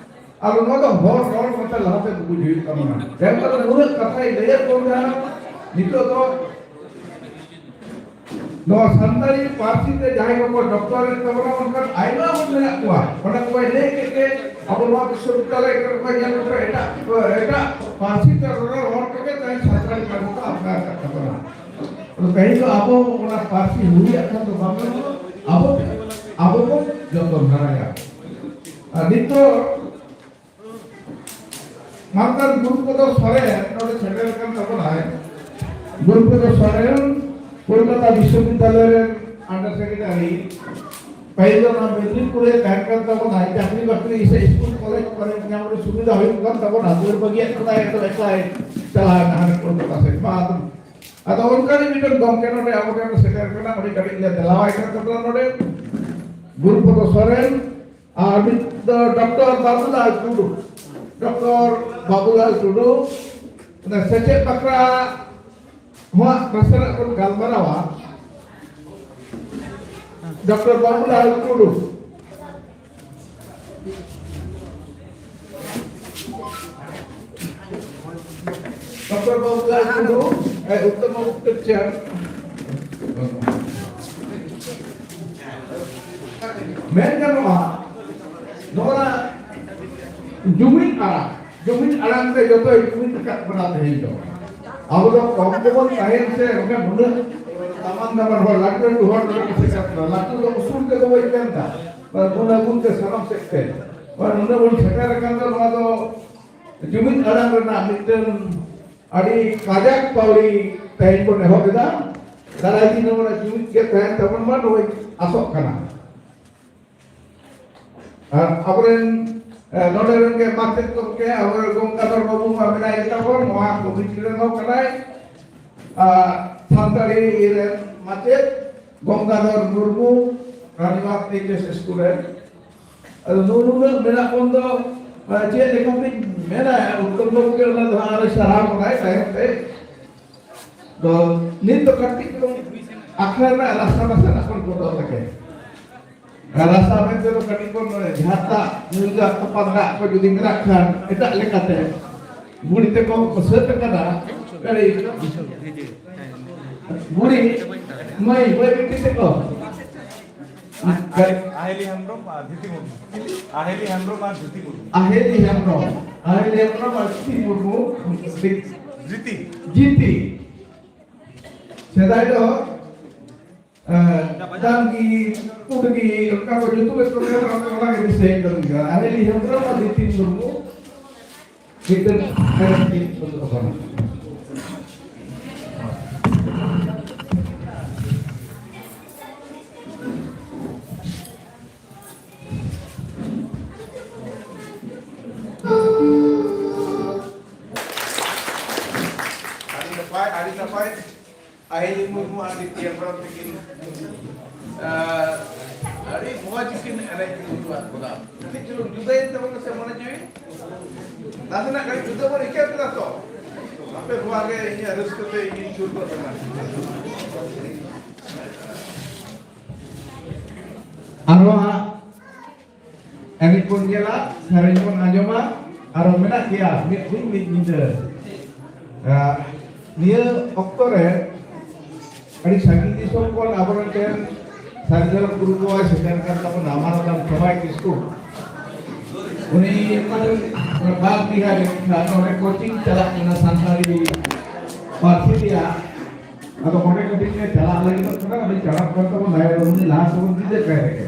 ᱟᱫᱚ ᱱᱚᱣᱟ ᱫᱚ ᱦᱚᱲ ᱨᱚᱲ ᱠᱟᱛᱮ ᱞᱟᱦᱟᱛᱮ ᱵᱩᱡᱽ ᱦᱩᱭᱩᱜ ᱛᱟᱵᱚᱱᱟ᱾ ᱮᱱᱠᱷᱟᱱ ᱩᱱᱟᱹᱜ ᱠᱟᱛᱷᱟᱭ ᱞᱟᱹᱭᱟᱫ ᱵᱚᱱ ᱛᱟᱦᱮᱱᱟ, ᱱᱤᱛᱚᱜ ᱫᱚ ᱱᱚᱣᱟ ᱥᱟᱱᱛᱟᱲᱤ ᱯᱟᱹᱨᱥᱤ ᱛᱮ ᱡᱟᱦᱟᱸᱭ ᱠᱚᱠᱚ ᱰᱚᱠᱴᱚᱨᱮᱴ ᱛᱟᱵᱚᱱᱟ, ᱚᱱᱠᱟᱱ ᱟᱭᱢᱟ ᱦᱚᱲ ᱢᱮᱱᱟᱜ ᱠᱚᱣᱟ᱾ ᱚᱱᱟ ᱠᱚ ᱵᱟᱭ ᱞᱟᱹᱭ ᱠᱮᱫ ᱜᱮ, ᱟᱵᱚ ᱱᱚᱣᱟ ᱵᱤᱥᱥᱚᱵᱤᱫᱽᱫᱟᱞᱚᱭ ᱠᱚᱨᱮ ᱠᱚ ᱧᱮᱞ ᱠᱚᱯᱮ, ᱮᱴᱟᱜ, ᱮᱴᱟᱜ ᱯᱟᱹᱨᱥᱤ ᱛᱮ ᱨᱚᱨᱚᱲ ᱦᱚᱲ ᱠᱚᱜᱮ ᱛᱮᱦᱮᱧ ᱥᱟᱱᱛᱟᱲᱤ ᱯᱟᱹᱨᱥᱤ ᱠᱚ ᱟᱯᱱᱟᱨ ᱟᱠᱟᱫ ᱛᱟᱵᱚᱱᱟ᱾ ᱟᱫᱚ ᱛᱮᱦᱮᱧ ᱫᱚ ᱟᱵᱚ ᱚᱱᱟ ᱯᱟᱹᱨᱥᱤ ᱦᱩᱭᱟᱜ ᱠᱷᱟᱱ ᱫᱚ ᱵᱟᱝ ᱜᱟᱱᱚᱜᱼᱟ, ᱟᱵᱚ, ᱟᱵᱚ ᱵᱚᱱ ᱡᱚᱛᱚᱱ ᱦᱟᱨᱟᱭᱟ᱾ ᱟᱨ ᱱᱤᱛᱚᱜ ᱢᱟᱱᱚᱛᱟᱱ ᱜᱩᱨᱩᱯᱚᱫᱚ ᱥᱚᱨᱮᱱ ᱱᱚᱰᱮ ᱥᱮᱴᱮᱨ ᱟᱠᱟᱱ ᱛᱟᱵᱚᱱᱟᱭ᱾ ᱜᱩᱨᱩᱯᱚᱫᱚ ᱥᱚᱨᱮᱱ ᱠᱳᱞᱠᱟᱛᱟ ᱵᱤᱥᱥᱚᱵᱤᱫᱽᱫᱟᱞᱚᱭ ᱨᱮᱱ under secretary᱾ ᱯᱟᱹᱦᱤᱞ ᱫᱚ ᱱᱚᱣᱟ ᱢᱮᱫᱽᱱᱤᱯᱩᱨ ᱨᱮ ᱛᱟᱦᱮᱸ ᱠᱟᱱ ᱛᱟᱵᱚᱱᱟᱭ, ᱪᱟᱹᱠᱨᱤ ᱵᱟᱹᱠᱨᱤ ᱥᱮ ᱥᱠᱩᱞ ᱠᱚᱞᱮᱡᱽ ᱠᱚᱨᱮ ᱧᱟᱢ ᱨᱮ ᱥᱩᱵᱤᱫᱷᱟ ᱦᱩᱭᱩᱜ ᱠᱟᱱ ᱛᱟᱵᱚᱱᱟ, ᱫᱟᱹᱲ ᱵᱟᱹᱜᱤᱭᱟᱜ ᱠᱟᱱᱟᱭ, ᱮᱠᱫᱚᱢ ᱮᱠᱞᱟᱭ ᱪᱟᱞᱟᱣ ᱮᱱᱟ ᱦᱟᱱᱮ ᱠᱳᱞᱠᱟᱛᱟ ᱥᱮᱫ᱾ ᱢᱟ ᱟᱫᱚ, ᱟᱫᱚ ᱚᱱᱠᱟ ᱜᱮ ᱢᱤᱫᱴᱮᱱ ᱜᱚᱢᱠᱮ ᱱᱚᱰᱮ ᱟᱵᱚ ᱴᱷᱮᱱ ᱥᱮᱴᱮᱨ ᱠᱟᱱᱟ, ᱩᱱᱤ ᱠᱟᱹᱴᱤᱡ ᱞᱮ ᱫᱮᱞᱟᱣᱟᱭ ᱠᱟᱱ ᱛᱟᱵᱚᱱᱟ ᱱᱚᱰᱮ᱾ ᱜᱩᱨᱩᱯᱚᱫᱚ ᱥᱚᱨᱮᱱ, ᱟᱨ ᱢᱤᱫ ᱫᱚ ᱰᱚᱠᱴᱚᱨ ᱵᱟᱵᱩᱞᱟᱞ ᱴᱩᱰᱩ᱾ ᱰᱚᱠᱴᱚᱨ ᱵᱟᱵᱩᱞᱟᱞ ᱴᱩᱰᱩ, ᱚᱱᱟ ᱥᱮᱪᱮᱫ ᱵᱟᱠᱷᱨᱟ ᱦᱚᱸ ᱱᱟᱥᱮᱱᱟᱜ ᱵᱚᱱ ᱜᱟᱞᱢᱟᱨᱟᱣᱟ᱾ ᱰᱚᱠᱴᱚᱨ ᱵᱟᱵᱩᱞᱟᱞ ᱴᱩᱰᱩ᱾ ᱰᱚᱠᱴᱚᱨ ᱵᱟᱵᱩᱞᱟᱞ ᱴᱩᱰᱩ, ᱮ, ᱩᱛᱛᱚᱢ ᱩᱛᱛᱚᱨ ᱪᱮᱭᱟᱨ᱾ ᱢᱮᱱ ᱜᱟᱱᱚᱜᱼᱟ, ᱱᱚᱣᱟ ᱡᱩᱢᱤᱫ ᱟᱲᱟᱝ, ᱡᱩᱢᱤᱫ ᱟᱲᱟᱝ ᱛᱮ ᱡᱚᱛᱚᱭ ᱡᱩᱢᱤᱫ ᱟᱠᱟᱫ ᱵᱚᱱᱟ ᱛᱮᱦᱮᱧ ᱫᱚ᱾ ᱟᱵᱚ ᱫᱚ ᱠᱚᱢ ᱜᱮᱵᱚᱱ ᱛᱟᱦᱮᱱ ᱥᱮ, ᱚᱱᱠᱟ ᱱᱩᱱᱟᱹᱜ ᱫᱟᱢᱟᱱ ᱫᱟᱢᱟᱱ ᱦᱚᱲ, ᱞᱟᱹᱴᱩ ᱞᱟᱹᱴᱩ ᱦᱚᱲ ᱱᱚᱰᱮ ᱠᱚ ᱥᱮᱴᱮᱨ ᱠᱟᱱᱟ᱾ ᱞᱟᱹᱴᱩ ᱫᱚ ᱩᱥᱩᱞ ᱛᱮᱫᱚ ᱵᱟᱹᱧ ᱢᱮᱱ ᱮᱫᱟ, ᱢᱟᱱᱮ ᱜᱩᱱᱟᱹᱜᱩᱱ ᱛᱮ ᱥᱟᱱᱟᱢ ᱥᱮᱫ ᱛᱮ᱾ ᱢᱟᱱᱮ ᱱᱩᱱᱟᱹᱜ ᱵᱚᱱ ᱥᱮᱴᱮᱨ ᱟᱠᱟᱱ ᱫᱚ, ᱱᱚᱣᱟ ᱫᱚ ᱡᱩᱢᱤᱫ ᱟᱲᱟᱝ ᱨᱮᱱᱟᱜ ᱢᱤᱫᱴᱟᱝ ᱟᱹᱰᱤ ᱠᱟᱡᱟᱠ ᱯᱟᱹᱣᱲᱤ ᱛᱮᱦᱮᱧ ᱵᱚᱱ ᱮᱦᱚᱵ ᱮᱫᱟ᱾ ᱫᱟᱨᱟᱭ ᱫᱤᱱ ᱦᱚᱸ ᱚᱱᱟ ᱡᱩᱢᱤᱫ ᱜᱮ ᱛᱟᱦᱮᱱ ᱛᱟᱵᱚᱱ ᱢᱟ, ᱱᱚᱣᱟᱧ ᱟᱥᱚᱜ ᱠᱟᱱᱟ᱾ ᱟᱨ ᱟᱵᱚᱨᱮᱱ, ᱮ, ᱱᱚᱰᱮ ᱨᱮᱱ ᱜᱮ ᱢᱟᱪᱮᱫ ᱜᱚᱢᱠᱮ, ᱟᱵᱚᱨᱮᱱ ᱜᱚᱝᱜᱟᱫᱷᱚᱨ ᱵᱟᱹᱵᱩ ᱢᱟ ᱢᱮᱱᱟᱭ ᱜᱮᱛᱟ ᱵᱚᱱ, ᱱᱚᱣᱟ ᱠᱚᱢᱤᱴᱤ ᱨᱮᱱ ᱦᱚᱸ ᱠᱟᱱᱟᱭ᱾ ᱟᱨ ᱥᱟᱱᱛᱟᱲᱤ ᱨᱮᱱ ᱢᱟᱪᱮᱫ Gangadhar Murmu, Ranibandh H S school ᱨᱮᱱ᱾ ᱟᱫᱚ ᱱᱩᱱᱩᱱᱟᱹᱜ ᱢᱮᱱᱟᱜ ᱵᱚᱱ ᱫᱚ, ᱮ, ᱪᱮᱫ ᱞᱮᱠᱟᱛᱤᱧ ᱢᱮᱱᱟ, ᱩᱛᱛᱚᱢ ᱜᱚᱢᱠᱮ ᱚᱱᱟ ᱫᱚ ᱦᱟᱸᱜ ᱟᱨᱚᱭ ᱥᱟᱨᱦᱟᱣ ᱵᱚᱱᱟᱭ ᱛᱟᱭᱚᱢ ᱛᱮ᱾ ᱫᱚ ᱱᱤᱛ ᱫᱚ ᱠᱟᱹᱴᱤᱡ ᱪᱩᱞᱩᱝ ᱟᱠᱷᱲᱟ ᱨᱮᱱᱟᱜ ᱨᱟᱥᱟ ᱱᱟᱥᱮᱱᱟᱜ ᱵᱚᱱ ᱵᱚᱫᱚᱞ ᱞᱮᱜᱮ᱾ ᱨᱟᱥᱟ ᱢᱮᱱᱛᱮ ᱫᱚ ᱠᱟᱹᱴᱤᱡ ᱵᱚᱱ ᱡᱷᱟᱨ ᱫᱟᱜ, ᱧᱩ ᱫᱟᱜ, ᱛᱚᱯᱟ ᱫᱟᱜ ᱠᱚ ᱡᱩᱫᱤ ᱢᱮᱱᱟᱜ ᱠᱷᱟᱱ, ᱮᱴᱟᱜ ᱞᱮᱠᱟᱛᱮ ᱵᱩᱲᱦᱤ ᱛᱮᱠᱚ ᱥᱟᱹᱛ ᱟᱠᱟᱫᱟ᱾ ᱠᱟᱹᱴᱤᱡ ᱵᱩᱲᱦᱤ ᱢᱟᱹᱭ, ᱢᱟᱹᱭ ᱵᱤᱴᱤ ᱛᱮᱠᱚ᱾ ᱟᱦᱮᱞᱤ ᱦᱮᱢᱵᱨᱚᱢ ᱟᱨ ᱫᱷᱤᱛᱤ ᱢᱩᱨᱢᱩ᱾ ᱟᱦᱮᱞᱤ ᱦᱮᱢᱵᱨᱚᱢ ᱟᱨ ᱫᱷᱤᱛᱤ ᱢᱩᱨᱢᱩ᱾ ᱟᱦᱮᱞᱤ ᱦᱮᱢᱵᱨᱚᱢ, ᱟᱦᱮᱞᱤ ᱦᱮᱢᱵᱨᱚᱢ ᱟᱨ ᱫᱷᱤᱛᱤ ᱢᱩᱨᱢᱩ᱾ ᱫᱷᱤᱛᱤ᱾ ᱫᱷᱤᱛᱤ᱾ ᱥᱮᱫᱟᱭ ᱫᱚ, ᱮ, ᱰᱟᱝᱜᱤ, ᱠᱩᱰᱜᱤ, ᱚᱱᱠᱟ ᱠᱚ ᱧᱩᱛᱩᱢᱮᱫ ᱠᱚ ᱛᱟᱦᱮᱸᱱᱟ, ᱚᱱᱟ ᱜᱮ ᱫᱤᱥᱟᱹᱭᱮᱫ ᱛᱟᱵᱚᱱ ᱜᱮᱭᱟ᱾ ᱟᱦᱮᱞᱤ ᱦᱮᱢᱵᱨᱚᱢ ᱟᱨ ᱫᱷᱤᱛᱤ ᱢᱩᱨᱢᱩ᱾ ᱢᱤᱫᱴᱮᱱ ᱯᱮᱨᱮᱡ ᱪᱮᱫ ᱠᱚ ᱫᱚᱦᱚ ᱠᱟᱱᱟ? ᱟᱹᱰᱤ ᱱᱟᱯᱟᱭ, ᱟᱹᱰᱤ ᱱᱟᱯᱟᱭ᱾ ᱟᱦᱤᱞᱤ ᱢᱩᱨᱢᱩ ᱟᱨ ᱫᱤᱯᱤᱭᱟ ᱦᱮᱢᱵᱨᱚᱢ ᱛᱟᱹᱠᱤᱱ, ᱟᱨ ᱟᱹᱰᱤ ᱢᱚᱡᱽ ᱠᱤᱱ ᱮᱱᱮᱡ ᱠᱤᱱ ᱩᱫᱩᱜ ᱟᱫ ᱵᱚᱱᱟ᱾ ᱠᱟᱹᱴᱤᱡ ᱪᱩᱞᱩᱝ ᱡᱩᱫᱟᱹᱭᱮᱱ ᱛᱟᱵᱚᱱᱟ ᱥᱮ ᱢᱚᱱᱮ ᱡᱤᱣᱤ? ᱱᱟᱥᱮᱱᱟᱜ ᱠᱟᱹᱴᱤᱡ ᱡᱩᱫᱟᱹ ᱵᱚᱱ ᱟᱹᱭᱠᱟᱹᱣ ᱠᱮᱫᱟ ᱛᱚ? ᱟᱯᱮ ᱱᱚᱣᱟ ᱜᱮ ᱤᱧᱟᱹᱜ ᱨᱟᱹᱥᱠᱟᱹ ᱛᱮ ᱤᱧᱤᱧ ᱥᱩᱨ ᱠᱚᱜ ᱠᱟᱱᱟ᱾ ᱟᱨᱦᱚᱸ ᱦᱟᱸᱜ ᱮᱱᱮᱡ ᱵᱚᱱ ᱧᱮᱞᱟ, ᱥᱮᱨᱮᱧ ᱵᱚᱱ ᱟᱸᱡᱚᱢᱟ, ᱟᱨᱚ ᱢᱮᱱᱟᱜ ᱜᱮᱭᱟ ᱢᱤᱫ ᱫᱤᱱ ᱢᱤᱫ ᱧᱤᱫᱟᱹ᱾ ᱟᱨ ᱱᱤᱭᱟᱹ ᱚᱠᱛᱚ ᱨᱮ ᱟᱹᱰᱤ ᱥᱟᱺᱜᱤᱧ ᱫᱤᱥᱚᱢ ᱠᱷᱚᱱ ᱟᱵᱚᱨᱮᱱ ᱴᱷᱮᱱ ᱥᱟᱨᱡᱚᱢ ᱜᱩᱨᱩ ᱠᱚᱭ ᱥᱮᱴᱮᱨ ᱠᱟᱱ ᱛᱟᱵᱚᱱᱟ, ᱢᱟᱱᱚᱛᱟᱱ ᱥᱚᱵᱟᱭ ᱠᱤᱥᱠᱩ᱾ ᱩᱱᱤ ᱵᱟᱜᱽ ᱵᱤᱦᱟᱨᱤ ᱠᱷᱟᱱ ᱱᱚᱰᱮ ᱠᱳᱪᱤᱝ ᱪᱟᱞᱟᱜ ᱠᱟᱱᱟ ᱥᱟᱱᱛᱟᱲᱤ ᱯᱟᱹᱨᱥᱤ ᱨᱮᱭᱟᱜ᱾ ᱟᱫᱚ ᱚᱸᱰᱮ ᱠᱟᱹᱴᱤᱡ ᱞᱮ ᱪᱟᱞᱟᱜ ᱞᱟᱹᱜᱤᱫᱚᱜ ᱠᱟᱱᱟ, ᱩᱱᱤ ᱪᱟᱞᱟᱜ ᱠᱟᱱ ᱛᱟᱵᱚᱱ ᱫᱟᱭᱟ ᱩᱱᱤ ᱞᱟᱦᱟ ᱥᱮᱫ ᱵᱚᱱ ᱵᱤᱫᱟᱹ ᱠᱟᱭ ᱞᱮᱜᱮ᱾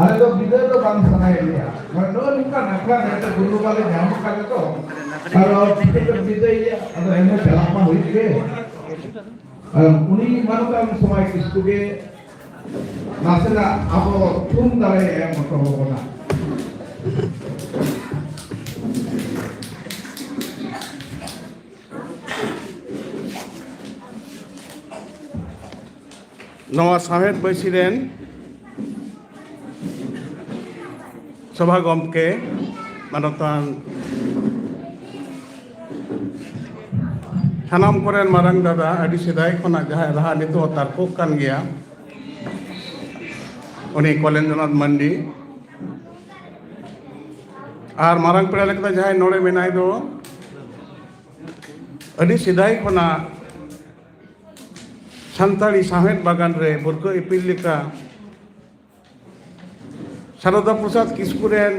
ᱟᱞᱮ ᱫᱚ ᱵᱤᱫᱟᱹ ᱫᱚ ᱵᱟᱝ ᱥᱟᱱᱟᱭᱮᱫ ᱞᱮᱭᱟ, ᱢᱟᱱᱮ ᱱᱚᱜᱼᱚ ᱱᱚᱝᱠᱟ ᱱᱟᱠᱷᱨᱟ ᱱᱮᱛᱮ ᱜᱩᱨᱩ ᱵᱟᱵᱟ ᱞᱮ ᱧᱟᱢ ᱠᱟᱫᱮ ᱫᱚ, ᱟᱫᱚ ᱪᱤᱠᱟᱹᱛᱮᱢ ᱵᱤᱫᱟᱹᱭᱮᱭᱟ? ᱟᱫᱚ ᱮᱱᱦᱚᱸ ᱪᱟᱞᱟᱜ ᱢᱟ ᱦᱩᱭᱩᱜ ᱜᱮ᱾ ᱟᱫᱚ ᱩᱱᱤ ᱢᱟᱱᱚᱛᱟᱱ ᱥᱚᱢᱟᱡᱽ ᱠᱤᱥᱠᱩ ᱜᱮ ᱱᱟᱥᱮᱱᱟᱜ ᱟᱵᱚ ᱛᱷᱩᱢ ᱫᱟᱲᱮ ᱮᱢ ᱦᱚᱴᱚ ᱟᱵᱚᱱᱟ᱾ ᱱᱚᱣᱟ ᱥᱟᱶᱦᱮᱫ ᱵᱟᱹᱭᱥᱤ ᱨᱮᱱ ᱥᱚᱵᱷᱟ ᱜᱚᱢᱠᱮ, ᱢᱟᱱᱚᱛᱟᱱ ᱥᱟᱱᱟᱢ ᱠᱚᱨᱮᱱ ᱢᱟᱨᱟᱝ ᱫᱟᱫᱟ, ᱟᱹᱰᱤ ᱥᱮᱫᱟᱭ ᱠᱷᱚᱱᱟᱜ ᱡᱟᱦᱟᱸᱭ ᱨᱟᱦᱟ ᱱᱤᱛᱚᱜ ᱦᱚᱸ ᱛᱟᱨᱠᱚᱜ ᱠᱟᱱ ᱜᱮᱭᱟ, ᱩᱱᱤ ᱠᱚᱞᱮᱱᱫᱨᱚᱱᱟᱛᱷ ᱢᱟᱱᱰᱤ, ᱟᱨ ᱢᱟᱨᱟᱝ ᱯᱮᱲᱟ ᱞᱮᱠᱟᱛᱮ ᱡᱟᱦᱟᱸᱭ ᱱᱚᱰᱮ ᱢᱮᱱᱟᱭ ᱫᱚ, ᱟᱹᱰᱤ ᱥᱮᱫᱟᱭ ᱠᱷᱚᱱᱟᱜ ᱥᱟᱱᱛᱟᱲᱤ ᱥᱟᱶᱦᱮᱫ ᱵᱟᱜᱟᱱ ᱨᱮ ᱵᱷᱩᱨᱠᱟᱹ ᱤᱯᱤᱞ ᱞᱮᱠᱟ ᱥᱟᱨᱚᱫᱟ ᱯᱨᱚᱥᱟᱫᱽ ᱠᱤᱥᱠᱩ ᱨᱮᱱ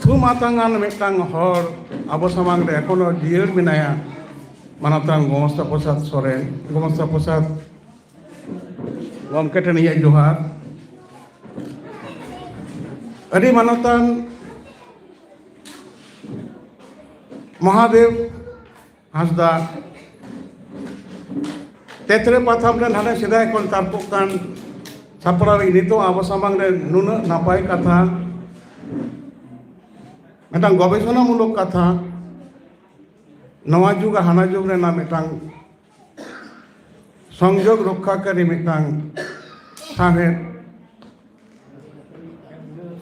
ᱛᱷᱩᱢ ᱟᱛᱟᱝᱟᱱ ᱢᱤᱫᱴᱟᱝ ᱦᱚᱲ ᱟᱵᱚ ᱥᱟᱢᱟᱝ ᱨᱮ ᱮᱠᱷᱚᱱᱳ ᱡᱤᱭᱟᱹᱲ ᱢᱮᱱᱟᱭᱟ, ᱢᱟᱱᱚᱛᱟᱱ ᱜᱳᱢᱚᱥᱛᱟ ᱯᱨᱚᱥᱟᱫᱽ ᱥᱚᱨᱮᱱ᱾ ᱜᱳᱢᱚᱥᱛᱟ ᱯᱨᱚᱥᱟᱫᱽ ᱜᱚᱢᱠᱮ ᱴᱷᱮᱱ ᱤᱧᱟᱹᱜ ᱡᱚᱦᱟᱨ᱾ ᱟᱹᱰᱤ ᱢᱟᱱᱚᱛᱟᱱ ᱢᱚᱦᱟᱫᱮᱵᱽ ᱦᱟᱸᱥᱫᱟ, ᱛᱮᱛᱨᱮ ᱯᱟᱛᱷᱟᱢ ᱨᱮᱱ ᱦᱟᱱᱮ ᱥᱮᱫᱟᱭ ᱠᱷᱚᱱ ᱛᱟᱨᱠᱚᱜ ᱠᱟᱱ ᱥᱟᱯᱲᱟᱣᱤᱡ, ᱱᱤᱛᱚᱜ ᱟᱵᱚ ᱥᱟᱢᱟᱝ ᱨᱮ ᱱᱩᱱᱟᱹᱜ ᱱᱟᱯᱟᱭ ᱠᱟᱛᱷᱟ, ᱢᱤᱫᱴᱟᱝ ᱜᱚᱵᱮᱥᱚᱱᱟᱢᱩᱞᱚᱠ ᱠᱟᱛᱷᱟ, ᱱᱚᱣᱟ ᱡᱩᱜᱽ ᱟᱨ ᱦᱟᱱᱟ ᱡᱩᱜᱽ ᱨᱮᱱᱟᱜ ᱢᱤᱫᱴᱟᱝ ᱥᱚᱝᱡᱳᱜᱽ ᱨᱚᱠᱠᱷᱟᱠᱟᱨᱤ ᱢᱤᱫᱴᱟᱝ ᱥᱟᱶᱦᱮᱫ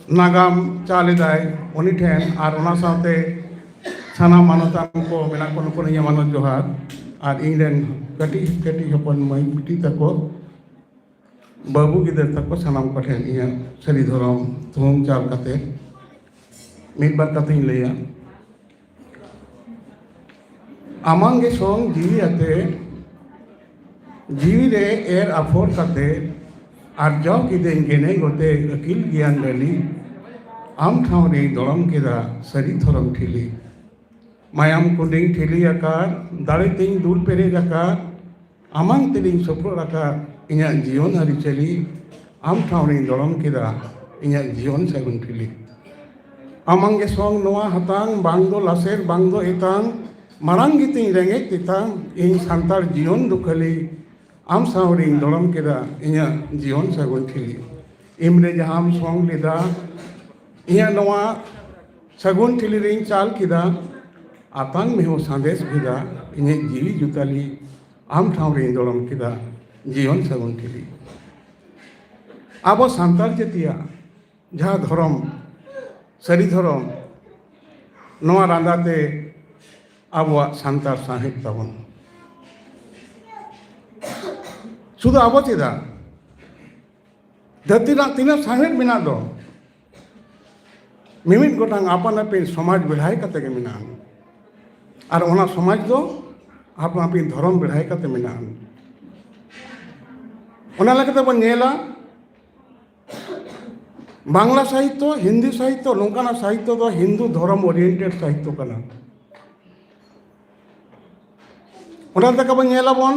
ᱱᱟᱜᱟᱢ ᱪᱟᱞ ᱮᱫᱟᱭ ᱩᱱᱤ ᱴᱷᱮᱱ, ᱟᱨ ᱚᱱᱟ ᱥᱟᱶᱛᱮ ᱥᱟᱱᱟᱢ ᱢᱟᱱᱚᱛᱟᱱ ᱠᱚ ᱢᱮᱱᱟᱜ ᱠᱚ, ᱱᱩᱠᱩ ᱤᱧᱟᱹᱜ ᱢᱟᱱᱚᱛ ᱡᱚᱦᱟᱨ᱾ ᱟᱨ ᱤᱧ ᱨᱮᱱ ᱠᱟᱹᱴᱤᱡ ᱠᱟᱹᱴᱤᱡ ᱦᱚᱯᱚᱱ ᱢᱟᱹᱭ ᱵᱤᱴᱤ ᱛᱟᱠᱚ, ᱵᱟᱹᱵᱩ ᱜᱤᱫᱟᱹᱨ ᱛᱟᱠᱚ, ᱥᱟᱱᱟᱢ ᱠᱚᱴᱷᱮᱱ ᱤᱧᱟᱹᱜ ᱥᱟᱹᱨᱤ ᱫᱷᱚᱨᱚᱢ ᱛᱷᱩᱢ ᱪᱟᱞ ᱠᱟᱛᱮ ᱢᱤᱫ ᱵᱟᱨ ᱠᱟᱛᱷᱟᱧ ᱞᱟᱹᱭᱟ᱾ ᱟᱢᱟᱝ ᱜᱮ ᱥᱚᱝ ᱡᱤᱣᱤ ᱟᱛᱮ, ᱡᱤᱣᱤ ᱨᱮ ᱮᱨ ᱟᱯᱷᱚᱨ ᱠᱟᱛᱮ, ᱟᱨᱡᱟᱣ ᱠᱤᱫᱟᱹᱧ ᱜᱮᱱᱮ ᱜᱚᱛᱮ ᱟᱹᱠᱤᱞ ᱜᱮᱭᱟᱱ ᱰᱟᱹᱞᱤ᱾ ᱟᱢ ᱴᱷᱟᱶ ᱨᱮᱧ ᱫᱚᱲᱚᱢ ᱠᱮᱫᱟ ᱥᱟᱹᱨᱤ ᱫᱷᱚᱨᱚᱢ ᱴᱷᱤᱞᱤ᱾ ᱢᱟᱭᱟᱢ ᱠᱩᱸᱰᱤᱧ ᱴᱷᱤᱞᱤ ᱟᱠᱟᱫ, ᱫᱟᱲᱮ ᱛᱤᱧ ᱫᱩᱞ ᱯᱮᱨᱮᱡ ᱟᱠᱟᱫ, ᱟᱢᱟᱝ ᱛᱮᱞᱤᱧ ᱥᱚᱯᱨᱚᱫ ᱟᱠᱟᱫ ᱤᱧᱟᱹᱜ ᱡᱤᱭᱚᱱ ᱟᱹᱨᱤᱪᱟᱹᱞᱤ᱾ ᱟᱢ ᱴᱷᱟᱶ ᱨᱤᱧ ᱫᱚᱲᱚᱢ ᱠᱮᱫᱟ ᱤᱧᱟᱹᱜ ᱡᱤᱭᱚᱱ ᱥᱟᱹᱜᱩᱱ ᱴᱷᱤᱞᱤ᱾ ᱟᱢᱟᱝ ᱜᱮ ᱥᱚᱝ ᱱᱚᱣᱟ ᱦᱟᱛᱟᱝ, ᱵᱟᱝ ᱫᱚ ᱞᱟᱥᱮᱨ ᱵᱟᱝ ᱫᱚ ᱮᱛᱟᱝ, ᱢᱟᱨᱟᱝ ᱜᱮᱛᱤᱧ ᱨᱮᱸᱜᱮᱡ ᱛᱮᱛᱟᱝ, ᱤᱧ ᱥᱟᱱᱛᱟᱲ ᱡᱤᱭᱚᱱ ᱫᱩᱠᱷᱟᱹᱞᱤ᱾ ᱟᱢ ᱥᱟᱶ ᱨᱤᱧ ᱫᱚᱲᱚᱢ ᱠᱮᱫᱟ ᱤᱧᱟᱹᱜ ᱡᱤᱭᱚᱱ ᱥᱟᱹᱜᱩᱱ ᱴᱷᱤᱞᱤ᱾ ᱤᱢᱨᱮ ᱡᱟᱦᱟᱸᱢ ᱥᱚᱝ ᱞᱮᱫᱟ, ᱤᱧᱟᱹᱜ ᱱᱚᱣᱟ ᱥᱟᱹᱜᱩᱱ ᱴᱷᱤᱞᱤ ᱨᱤᱧ ᱪᱟᱞ ᱠᱮᱫᱟ᱾ ᱟᱛᱟᱝ ᱢᱮᱦᱚᱸ ᱥᱟᱸᱫᱮᱥ ᱵᱷᱮᱫᱟ, ᱤᱧᱟᱹᱜ ᱡᱤᱣᱤ ᱡᱩᱛᱟᱹᱞᱤ᱾ ᱟᱢ ᱴᱷᱟᱶ ᱨᱤᱧ ᱫᱚᱲᱚᱢ ᱠᱮᱫᱟ ᱡᱤᱭᱚᱱ ᱥᱟᱹᱜᱩᱱ ᱴᱷᱤᱞᱤ᱾ ᱟᱵᱚ ᱥᱟᱱᱛᱟᱲ ᱡᱟᱹᱛᱤᱭᱟᱜ ᱡᱟᱦᱟᱸ ᱫᱷᱚᱨᱚᱢ, ᱥᱟᱹᱨᱤ ᱫᱷᱚᱨᱚᱢ, ᱱᱚᱣᱟ ᱨᱟᱸᱫᱟ ᱛᱮ ᱟᱵᱚᱣᱟᱜ ᱥᱟᱱᱛᱟᱲ ᱥᱟᱶᱦᱮᱫ ᱛᱟᱵᱚᱱ᱾ ᱥᱩᱫᱷᱩ ᱟᱵᱚ ᱪᱮᱫᱟᱜ, ᱫᱷᱟᱹᱨᱛᱤ ᱨᱮᱱᱟᱜ ᱛᱤᱱᱟᱹᱜ ᱥᱟᱶᱦᱮᱫ ᱢᱮᱱᱟᱜ ᱫᱚ, ᱢᱤᱢᱤᱫ ᱜᱚᱴᱟᱝ ᱟᱯᱟᱱ ᱟᱹᱯᱤᱱ ᱥᱚᱢᱟᱡᱽ ᱵᱮᱲᱦᱟᱭ ᱠᱟᱛᱮ ᱜᱮ ᱢᱮᱱᱟᱜᱼᱟ᱾ ᱟᱨ ᱚᱱᱟ ᱥᱚᱢᱟᱡᱽ ᱫᱚ ᱟᱯᱟᱱ ᱟᱹᱯᱤᱱ ᱫᱷᱚᱨᱚᱢ ᱵᱮᱲᱦᱟᱭ ᱠᱟᱛᱮ ᱢᱮᱱᱟᱜᱼᱟ᱾ ᱚᱱᱟ ᱞᱮᱠᱟᱛᱮ ᱵᱚᱱ ᱧᱮᱞᱟ, ᱵᱟᱝᱞᱟ ᱥᱟᱦᱤᱛᱛᱚ, ᱦᱤᱱᱫᱤ ᱥᱟᱦᱤᱛᱛᱚ, ᱱᱚᱝᱠᱟᱱᱟᱜ ᱥᱟᱦᱤᱛᱛᱚ ᱫᱚ ᱦᱤᱱᱫᱩ ᱫᱷᱚᱨᱚᱢ oriented ᱥᱟᱦᱤᱛᱛᱚ ᱠᱟᱱᱟ᱾ ᱚᱱᱟ ᱞᱮᱠᱟ ᱵᱚᱱ ᱧᱮᱞᱟᱵᱚᱱ,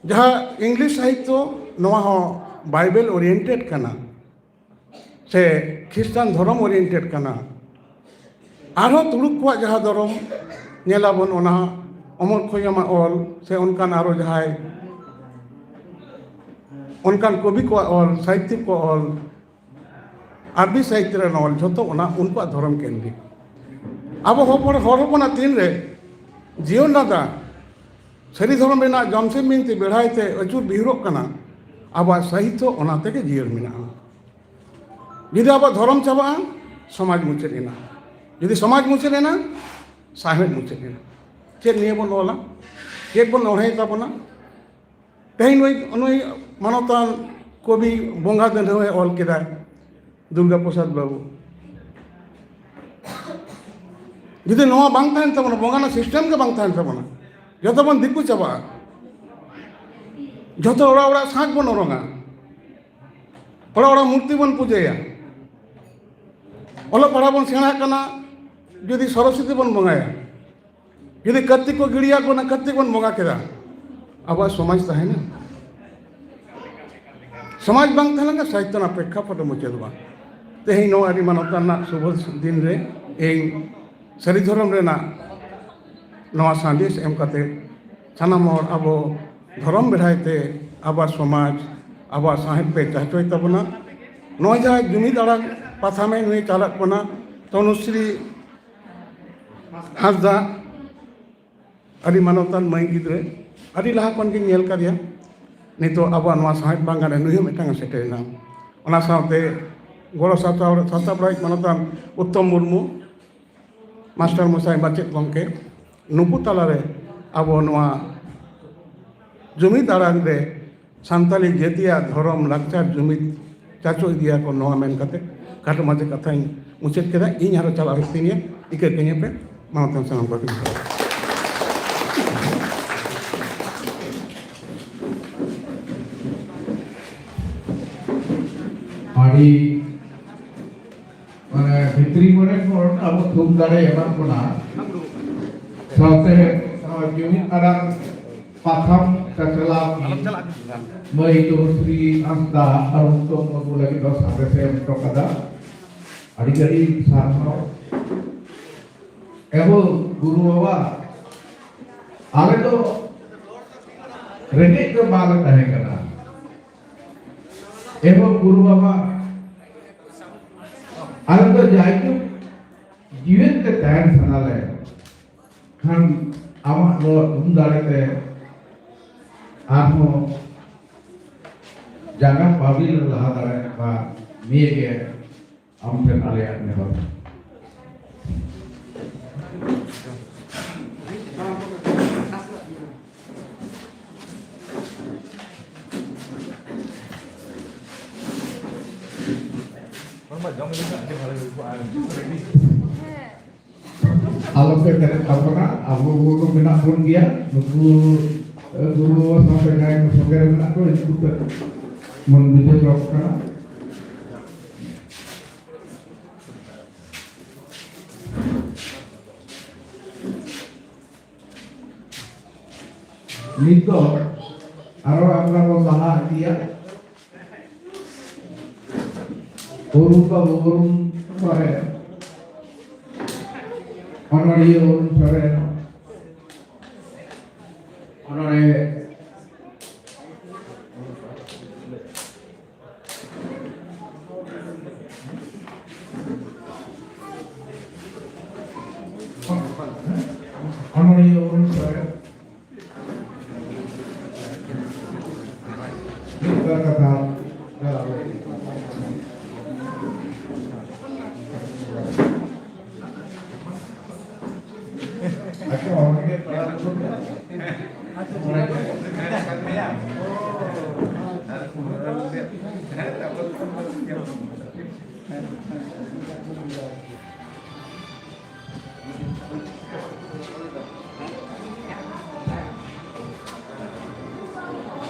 ᱡᱟᱦᱟᱸ ᱤᱝᱞᱤᱥ ᱥᱟᱦᱤᱛᱛᱚ, ᱱᱚᱣᱟ ᱦᱚᱸ ᱵᱟᱭᱵᱮᱞ oriented ᱠᱟᱱᱟ, ᱥᱮ ᱠᱷᱨᱤᱥᱴᱟᱱ ᱫᱷᱚᱨᱚᱢ oriented ᱠᱟᱱᱟ᱾ ᱟᱨᱦᱚᱸ ᱛᱩᱲᱩᱠ ᱠᱚᱣᱟᱜ ᱡᱟᱦᱟᱸ ᱫᱷᱚᱨᱚᱢ ᱧᱮᱞᱟᱵᱚᱱ, ᱚᱱᱟ ᱚᱢᱚᱨ ᱠᱷᱚᱭᱟᱢᱟᱜ ᱚᱞ, ᱥᱮ ᱚᱱᱠᱟᱱ ᱟᱨᱚ ᱡᱟᱦᱟᱸᱭ ᱚᱱᱠᱟᱱ ᱠᱚᱵᱤ ᱠᱚᱣᱟᱜ ᱚᱞ, ᱥᱟᱦᱤᱛᱛᱤᱠ ᱠᱚᱣᱟᱜ ᱚᱞ, ᱟᱨᱵᱤ ᱥᱟᱦᱤᱛᱛᱚ ᱨᱮᱱ ᱚᱞ, ᱡᱷᱚᱛᱚ ᱚᱱᱟ ᱩᱱᱠᱩᱣᱟᱜ ᱫᱷᱚᱨᱚᱢ ᱠᱮᱱᱫᱨᱤᱠ᱾ ᱟᱵᱚ ᱦᱚᱯᱚᱱ, ᱦᱚᱲ ᱦᱚᱯᱚᱱᱟᱜ ᱛᱤᱱᱨᱮ ᱡᱤᱭᱚᱱ ᱨᱟᱸᱫᱟ ᱥᱟᱹᱨᱤ ᱫᱷᱚᱨᱚᱢ ᱨᱮᱱᱟᱜ ᱡᱚᱢᱥᱮ ᱢᱤᱱᱛᱤ ᱵᱮᱲᱦᱟᱭ ᱛᱮ ᱟᱹᱪᱩᱨ ᱵᱤᱦᱩᱨᱚᱜ ᱠᱟᱱᱟ, ᱟᱵᱚᱣᱟᱜ ᱥᱟᱦᱤᱛᱛᱚ ᱚᱱᱟ ᱛᱮᱜᱮ ᱡᱤᱭᱟᱹᱲ ᱢᱮᱱᱟᱜᱼᱟ᱾ ᱡᱩᱫᱤ ᱟᱵᱚᱣᱟᱜ ᱫᱷᱚᱨᱚᱢ ᱪᱟᱵᱟᱜᱼᱟ, ᱥᱚᱢᱟᱡᱽ ᱢᱩᱪᱟᱹᱫ ᱮᱱᱟ᱾ ᱡᱩᱫᱤ ᱥᱚᱢᱟᱡᱽ ᱢᱩᱪᱟᱹᱫ ᱮᱱᱟ, ᱥᱟᱶᱦᱮᱫ ᱢᱩᱪᱟᱹᱫ ᱮᱱᱟ᱾ ᱪᱮᱫ ᱱᱤᱭᱟᱹ ᱵᱚᱱ ᱚᱞᱟ? ᱪᱮᱫ ᱵᱚᱱ ᱚᱬᱦᱮᱭ ᱛᱟᱵᱚᱱᱟ? ᱛᱮᱦᱮᱧ ᱱᱩᱭ, ᱱᱩᱭ ᱢᱟᱱᱚᱛᱟᱱ ᱠᱚᱵᱤ ᱵᱚᱸᱜᱟ ᱫᱟᱹᱱᱦᱟᱹᱣᱮ ᱚᱞ ᱠᱮᱫᱟ, ᱫᱩᱨᱜᱟ ᱯᱨᱚᱥᱟᱫᱽ ᱵᱟᱹᱵᱩ᱾ ᱡᱩᱫᱤ ᱱᱚᱣᱟ ᱵᱟᱝ ᱛᱟᱦᱮᱱ ᱛᱟᱵᱚᱱᱟ, ᱵᱚᱸᱜᱟ ᱨᱮᱱᱟᱜ system ᱜᱮ ᱵᱟᱝ ᱛᱟᱦᱮᱱ ᱛᱟᱵᱚᱱᱟ, ᱡᱚᱛᱚ ᱵᱚᱱ ᱫᱤᱠᱩ ᱪᱟᱵᱟᱜᱼᱟ, ᱡᱚᱛᱚ ᱚᱲᱟᱜ ᱚᱲᱟᱜ ᱥᱟᱸᱪ ᱵᱚᱱ ᱚᱨᱚᱝᱟ, ᱚᱲᱟᱜ ᱚᱲᱟᱜ ᱢᱩᱨᱛᱤ ᱵᱚᱱ ᱯᱩᱡᱟᱹᱭᱟ, ᱚᱞᱚᱜ ᱯᱟᱲᱦᱟᱜ ᱵᱚᱱ ᱥᱮᱬᱟᱜ ᱠᱟᱱᱟ, ᱡᱩᱫᱤ ᱥᱚᱨᱚᱥᱚᱛᱤ ᱵᱚᱱ ᱵᱚᱸᱜᱟᱭᱟ, ᱡᱩᱫᱤ ᱠᱟᱹᱨᱛᱤ ᱠᱚ ᱜᱤᱲᱤᱭᱟᱜ ᱵᱚᱱᱟ, ᱠᱟᱹᱨᱛᱤ ᱵᱚᱱ ᱵᱚᱸᱜᱟ ᱠᱮᱫᱟ, ᱟᱵᱚᱣᱟᱜ ᱥᱚᱢᱟᱡᱽ ᱛᱟᱦᱮᱱᱟ? ᱥᱚᱢᱟᱡᱽ ᱵᱟᱝ ᱛᱟᱦᱮᱸ ᱞᱮᱱᱠᱷᱟᱱ ᱥᱟᱦᱤᱛᱛᱚ ᱨᱮᱱᱟᱜ ᱯᱨᱮᱠᱠᱷᱟᱯᱚᱴ ᱮ ᱢᱩᱪᱟᱹᱫᱚᱜᱼᱟ᱾ ᱛᱮᱦᱮᱧ ᱱᱚᱣᱟ ᱟᱹᱰᱤ ᱢᱟᱱᱚᱛᱟᱱ ᱨᱮᱱᱟᱜ ᱥᱩᱵᱷ ᱫᱤᱱ ᱨᱮ ᱤᱧ ᱥᱟᱹᱨᱤ ᱫᱷᱚᱨᱚᱢ ᱨᱮᱱᱟᱜ ᱱᱚᱣᱟ ᱥᱟᱸᱫᱮᱥ ᱮᱢ ᱠᱟᱛᱮ ᱥᱟᱱᱟᱢ ᱦᱚᱲ ᱟᱵᱚ ᱫᱷᱚᱨᱚᱢ ᱵᱮᱲᱦᱟᱭ ᱛᱮ ᱟᱵᱚᱣᱟᱜ ᱥᱚᱢᱟᱡᱽ, ᱟᱵᱚᱣᱟᱜ ᱥᱟᱶᱦᱮᱫ ᱯᱮ ᱪᱟᱪᱚᱭ ᱛᱟᱵᱚᱱᱟ᱾ ᱱᱚᱜᱼᱚᱭ ᱡᱟᱦᱟᱸ ᱡᱩᱢᱤᱫ ᱟᱲᱟᱝ ᱯᱟᱛᱷᱟᱢᱮ ᱱᱩᱭ ᱪᱟᱞᱟᱜ ᱠᱟᱱᱟ, ᱛᱚᱱᱩᱥᱨᱤ ᱦᱟᱸᱥᱫᱟ, ᱟᱹᱰᱤ ᱢᱟᱱᱚᱛᱟᱱ ᱢᱟᱹᱭ ᱜᱤᱫᱽᱨᱟᱹ, ᱟᱹᱰᱤ ᱞᱟᱦᱟ ᱠᱷᱚᱱ ᱜᱤᱧ ᱧᱮᱞ ᱠᱟᱫᱮᱭᱟ᱾ ᱱᱤᱛᱚᱜ ᱟᱵᱚᱣᱟᱜ ᱱᱚᱣᱟ ᱥᱟᱶᱦᱮᱫ ᱵᱟᱝ ᱜᱟᱱ ᱨᱮ ᱱᱩᱭ ᱦᱚᱸ ᱢᱤᱫᱴᱟᱝ ᱮ ᱥᱮᱴᱮᱨᱮᱱᱟ᱾ ᱚᱱᱟ ᱥᱟᱶᱛᱮ ᱜᱚᱲᱚ ᱥᱟᱯᱲᱟᱣ, ᱥᱟᱯᱲᱟᱣᱤᱡ ᱢᱟᱱᱚᱛᱟᱱ ᱩᱛᱛᱚᱢ ᱢᱩᱨᱢᱩ, ᱢᱟᱥᱴᱟᱨ ᱢᱚᱥᱟᱭ, ᱢᱟᱪᱮᱫ ᱜᱚᱢᱠᱮ, ᱱᱩᱠᱩ ᱛᱟᱞᱟᱨᱮ ᱟᱵᱚ ᱱᱚᱣᱟ ᱡᱩᱢᱤᱫ ᱟᱲᱟᱝ ᱨᱮ ᱥᱟᱱᱛᱟᱲᱤ ᱡᱟᱹᱛᱤᱭᱟᱜ ᱫᱷᱚᱨᱚᱢ ᱞᱟᱠᱪᱟᱨ ᱡᱩᱢᱤᱫ ᱪᱟᱪᱚ ᱤᱫᱤᱭᱟᱠᱚ, ᱱᱚᱣᱟ ᱢᱮᱱ ᱠᱟᱛᱮ ᱠᱷᱟᱴᱚ ᱢᱟᱪᱷᱟ ᱠᱟᱛᱷᱟᱧ ᱢᱩᱪᱟᱹᱫ ᱠᱮᱫᱟ᱾ ᱤᱧ ᱟᱨᱚ ᱪᱟᱞᱟᱜ ᱦᱩᱭᱩᱜ ᱛᱤᱧᱟᱹ, ᱤᱠᱟᱹ ᱠᱟᱹᱧᱟᱹ ᱯᱮ, ᱢᱟᱱᱚᱛᱟᱱ ᱥᱟᱱᱟᱢ ᱠᱚ ᱴᱷᱮᱱ ᱡᱚᱦᱟᱨ᱾ ᱟᱹᱰᱤ ᱢᱟᱱᱮ ᱵᱷᱤᱛᱨᱤ ᱠᱚᱨᱮ ᱠᱷᱚᱱ ᱟᱵᱚ ᱛᱷᱩᱢ ᱫᱟᱲᱮ ᱮᱢᱟᱜ ᱵᱚᱱᱟ᱾ ᱥᱟᱶᱛᱮ ᱱᱚᱣᱟ ᱡᱩᱢᱤᱫ ᱟᱲᱟᱝ ᱯᱟᱛᱷᱟᱢ ᱪᱟᱪᱞᱟᱣ ᱢᱟᱹᱭ ᱛᱚᱱᱩᱥᱨᱤ ᱦᱟᱸᱥᱫᱟ ᱟᱨ ᱩᱛᱛᱚᱢ ᱵᱟᱹᱵᱩ ᱞᱟᱹᱜᱤᱫ ᱫᱚ ᱥᱟᱸᱫᱮᱥ ᱮ ᱮᱢ ᱦᱚᱴᱚ ᱠᱟᱫᱟ᱾ ᱟᱹᱰᱤ ᱟᱹᱰᱤ ᱥᱟᱨᱦᱟᱣ᱾ ᱮᱦᱳ ᱜᱩᱨᱩ ᱵᱟᱵᱟ, ᱟᱞᱮ ᱫᱚ ᱨᱮᱸᱜᱮᱡ ᱫᱚ ᱵᱟᱞᱮ ᱛᱟᱦᱮᱸ ᱠᱟᱱᱟ᱾ ᱮᱦᱳ ᱜᱩᱨᱩ ᱵᱟᱵᱟ, ᱟᱞᱮ ᱫᱚ ᱡᱟᱭᱡᱩᱜᱽ ᱡᱤᱣᱮᱫ ᱛᱮ ᱛᱟᱦᱮᱱ ᱥᱟᱱᱟᱞᱮ ᱠᱷᱟᱱ ᱟᱢᱟᱜ ᱱᱚᱣᱟ ᱛᱷᱩᱢ ᱫᱟᱲᱮ ᱛᱮ ᱟᱨᱦᱚᱸ ᱡᱟᱸᱜᱟ ᱯᱟᱹᱣᱲᱤ ᱞᱮ ᱞᱟᱦᱟ ᱫᱟᱲᱮᱭᱟᱜ ᱢᱟ, ᱱᱤᱭᱟᱹ ᱜᱮ ᱟᱢ ᱴᱷᱮᱱ ᱟᱞᱮᱭᱟᱜ ᱱᱮᱦᱚᱨ᱾ ᱟᱞᱚᱯᱮ ᱵᱮᱨᱮᱫ ᱛᱟᱵᱚᱱᱟ, ᱟᱵᱚ ᱠᱚ ᱢᱮᱱᱟᱜ ᱵᱚᱱ ᱜᱮᱭᱟ᱾ ᱱᱩᱠᱩ, ᱮ, ᱜᱩᱨᱩ ᱵᱟᱵᱟ ᱥᱟᱶᱛᱮ ᱡᱟᱦᱟᱸᱭ ᱠᱚ ᱥᱚᱸᱜᱮ ᱨᱮ ᱢᱮᱱᱟᱜ ᱠᱚᱣᱟ, ᱩᱱᱠᱩ ᱯᱮ ᱵᱚᱱ ᱵᱩᱡᱷᱟᱹᱣ ᱦᱚᱪᱚ ᱟᱠᱚ ᱠᱟᱱᱟ᱾ ᱱᱤᱛ ᱫᱚ ᱟᱨᱚ ᱟᱠᱷᱲᱟ ᱵᱚᱱ ᱞᱟᱦᱟ ᱤᱫᱤᱭᱟ᱾ ᱩᱨᱩᱢ ᱵᱟᱵᱩ ᱩᱨᱩᱢ ᱥᱚᱨᱮᱱ, ᱚᱱᱚᱲᱦᱤᱭᱟᱹ ᱩᱨᱩᱢ ᱥᱚᱨᱮᱱ, ᱚᱱᱚᱲᱦᱮ ᱚᱱᱚᱲᱦᱤᱭᱟᱹ ᱚᱨᱩᱱ ᱥᱚᱨᱮᱱ᱾ ᱢᱤᱫ ᱵᱟᱨ ᱠᱟᱛᱷᱟ ᱜᱟᱞᱟᱝ ᱞᱟᱹᱜᱤᱫ᱾ ᱟᱪᱪᱷᱟ, ᱚᱱᱟᱜᱮ ᱯᱟᱲᱦᱟᱣ ᱫᱩᱲᱩᱵ ᱢᱮ᱾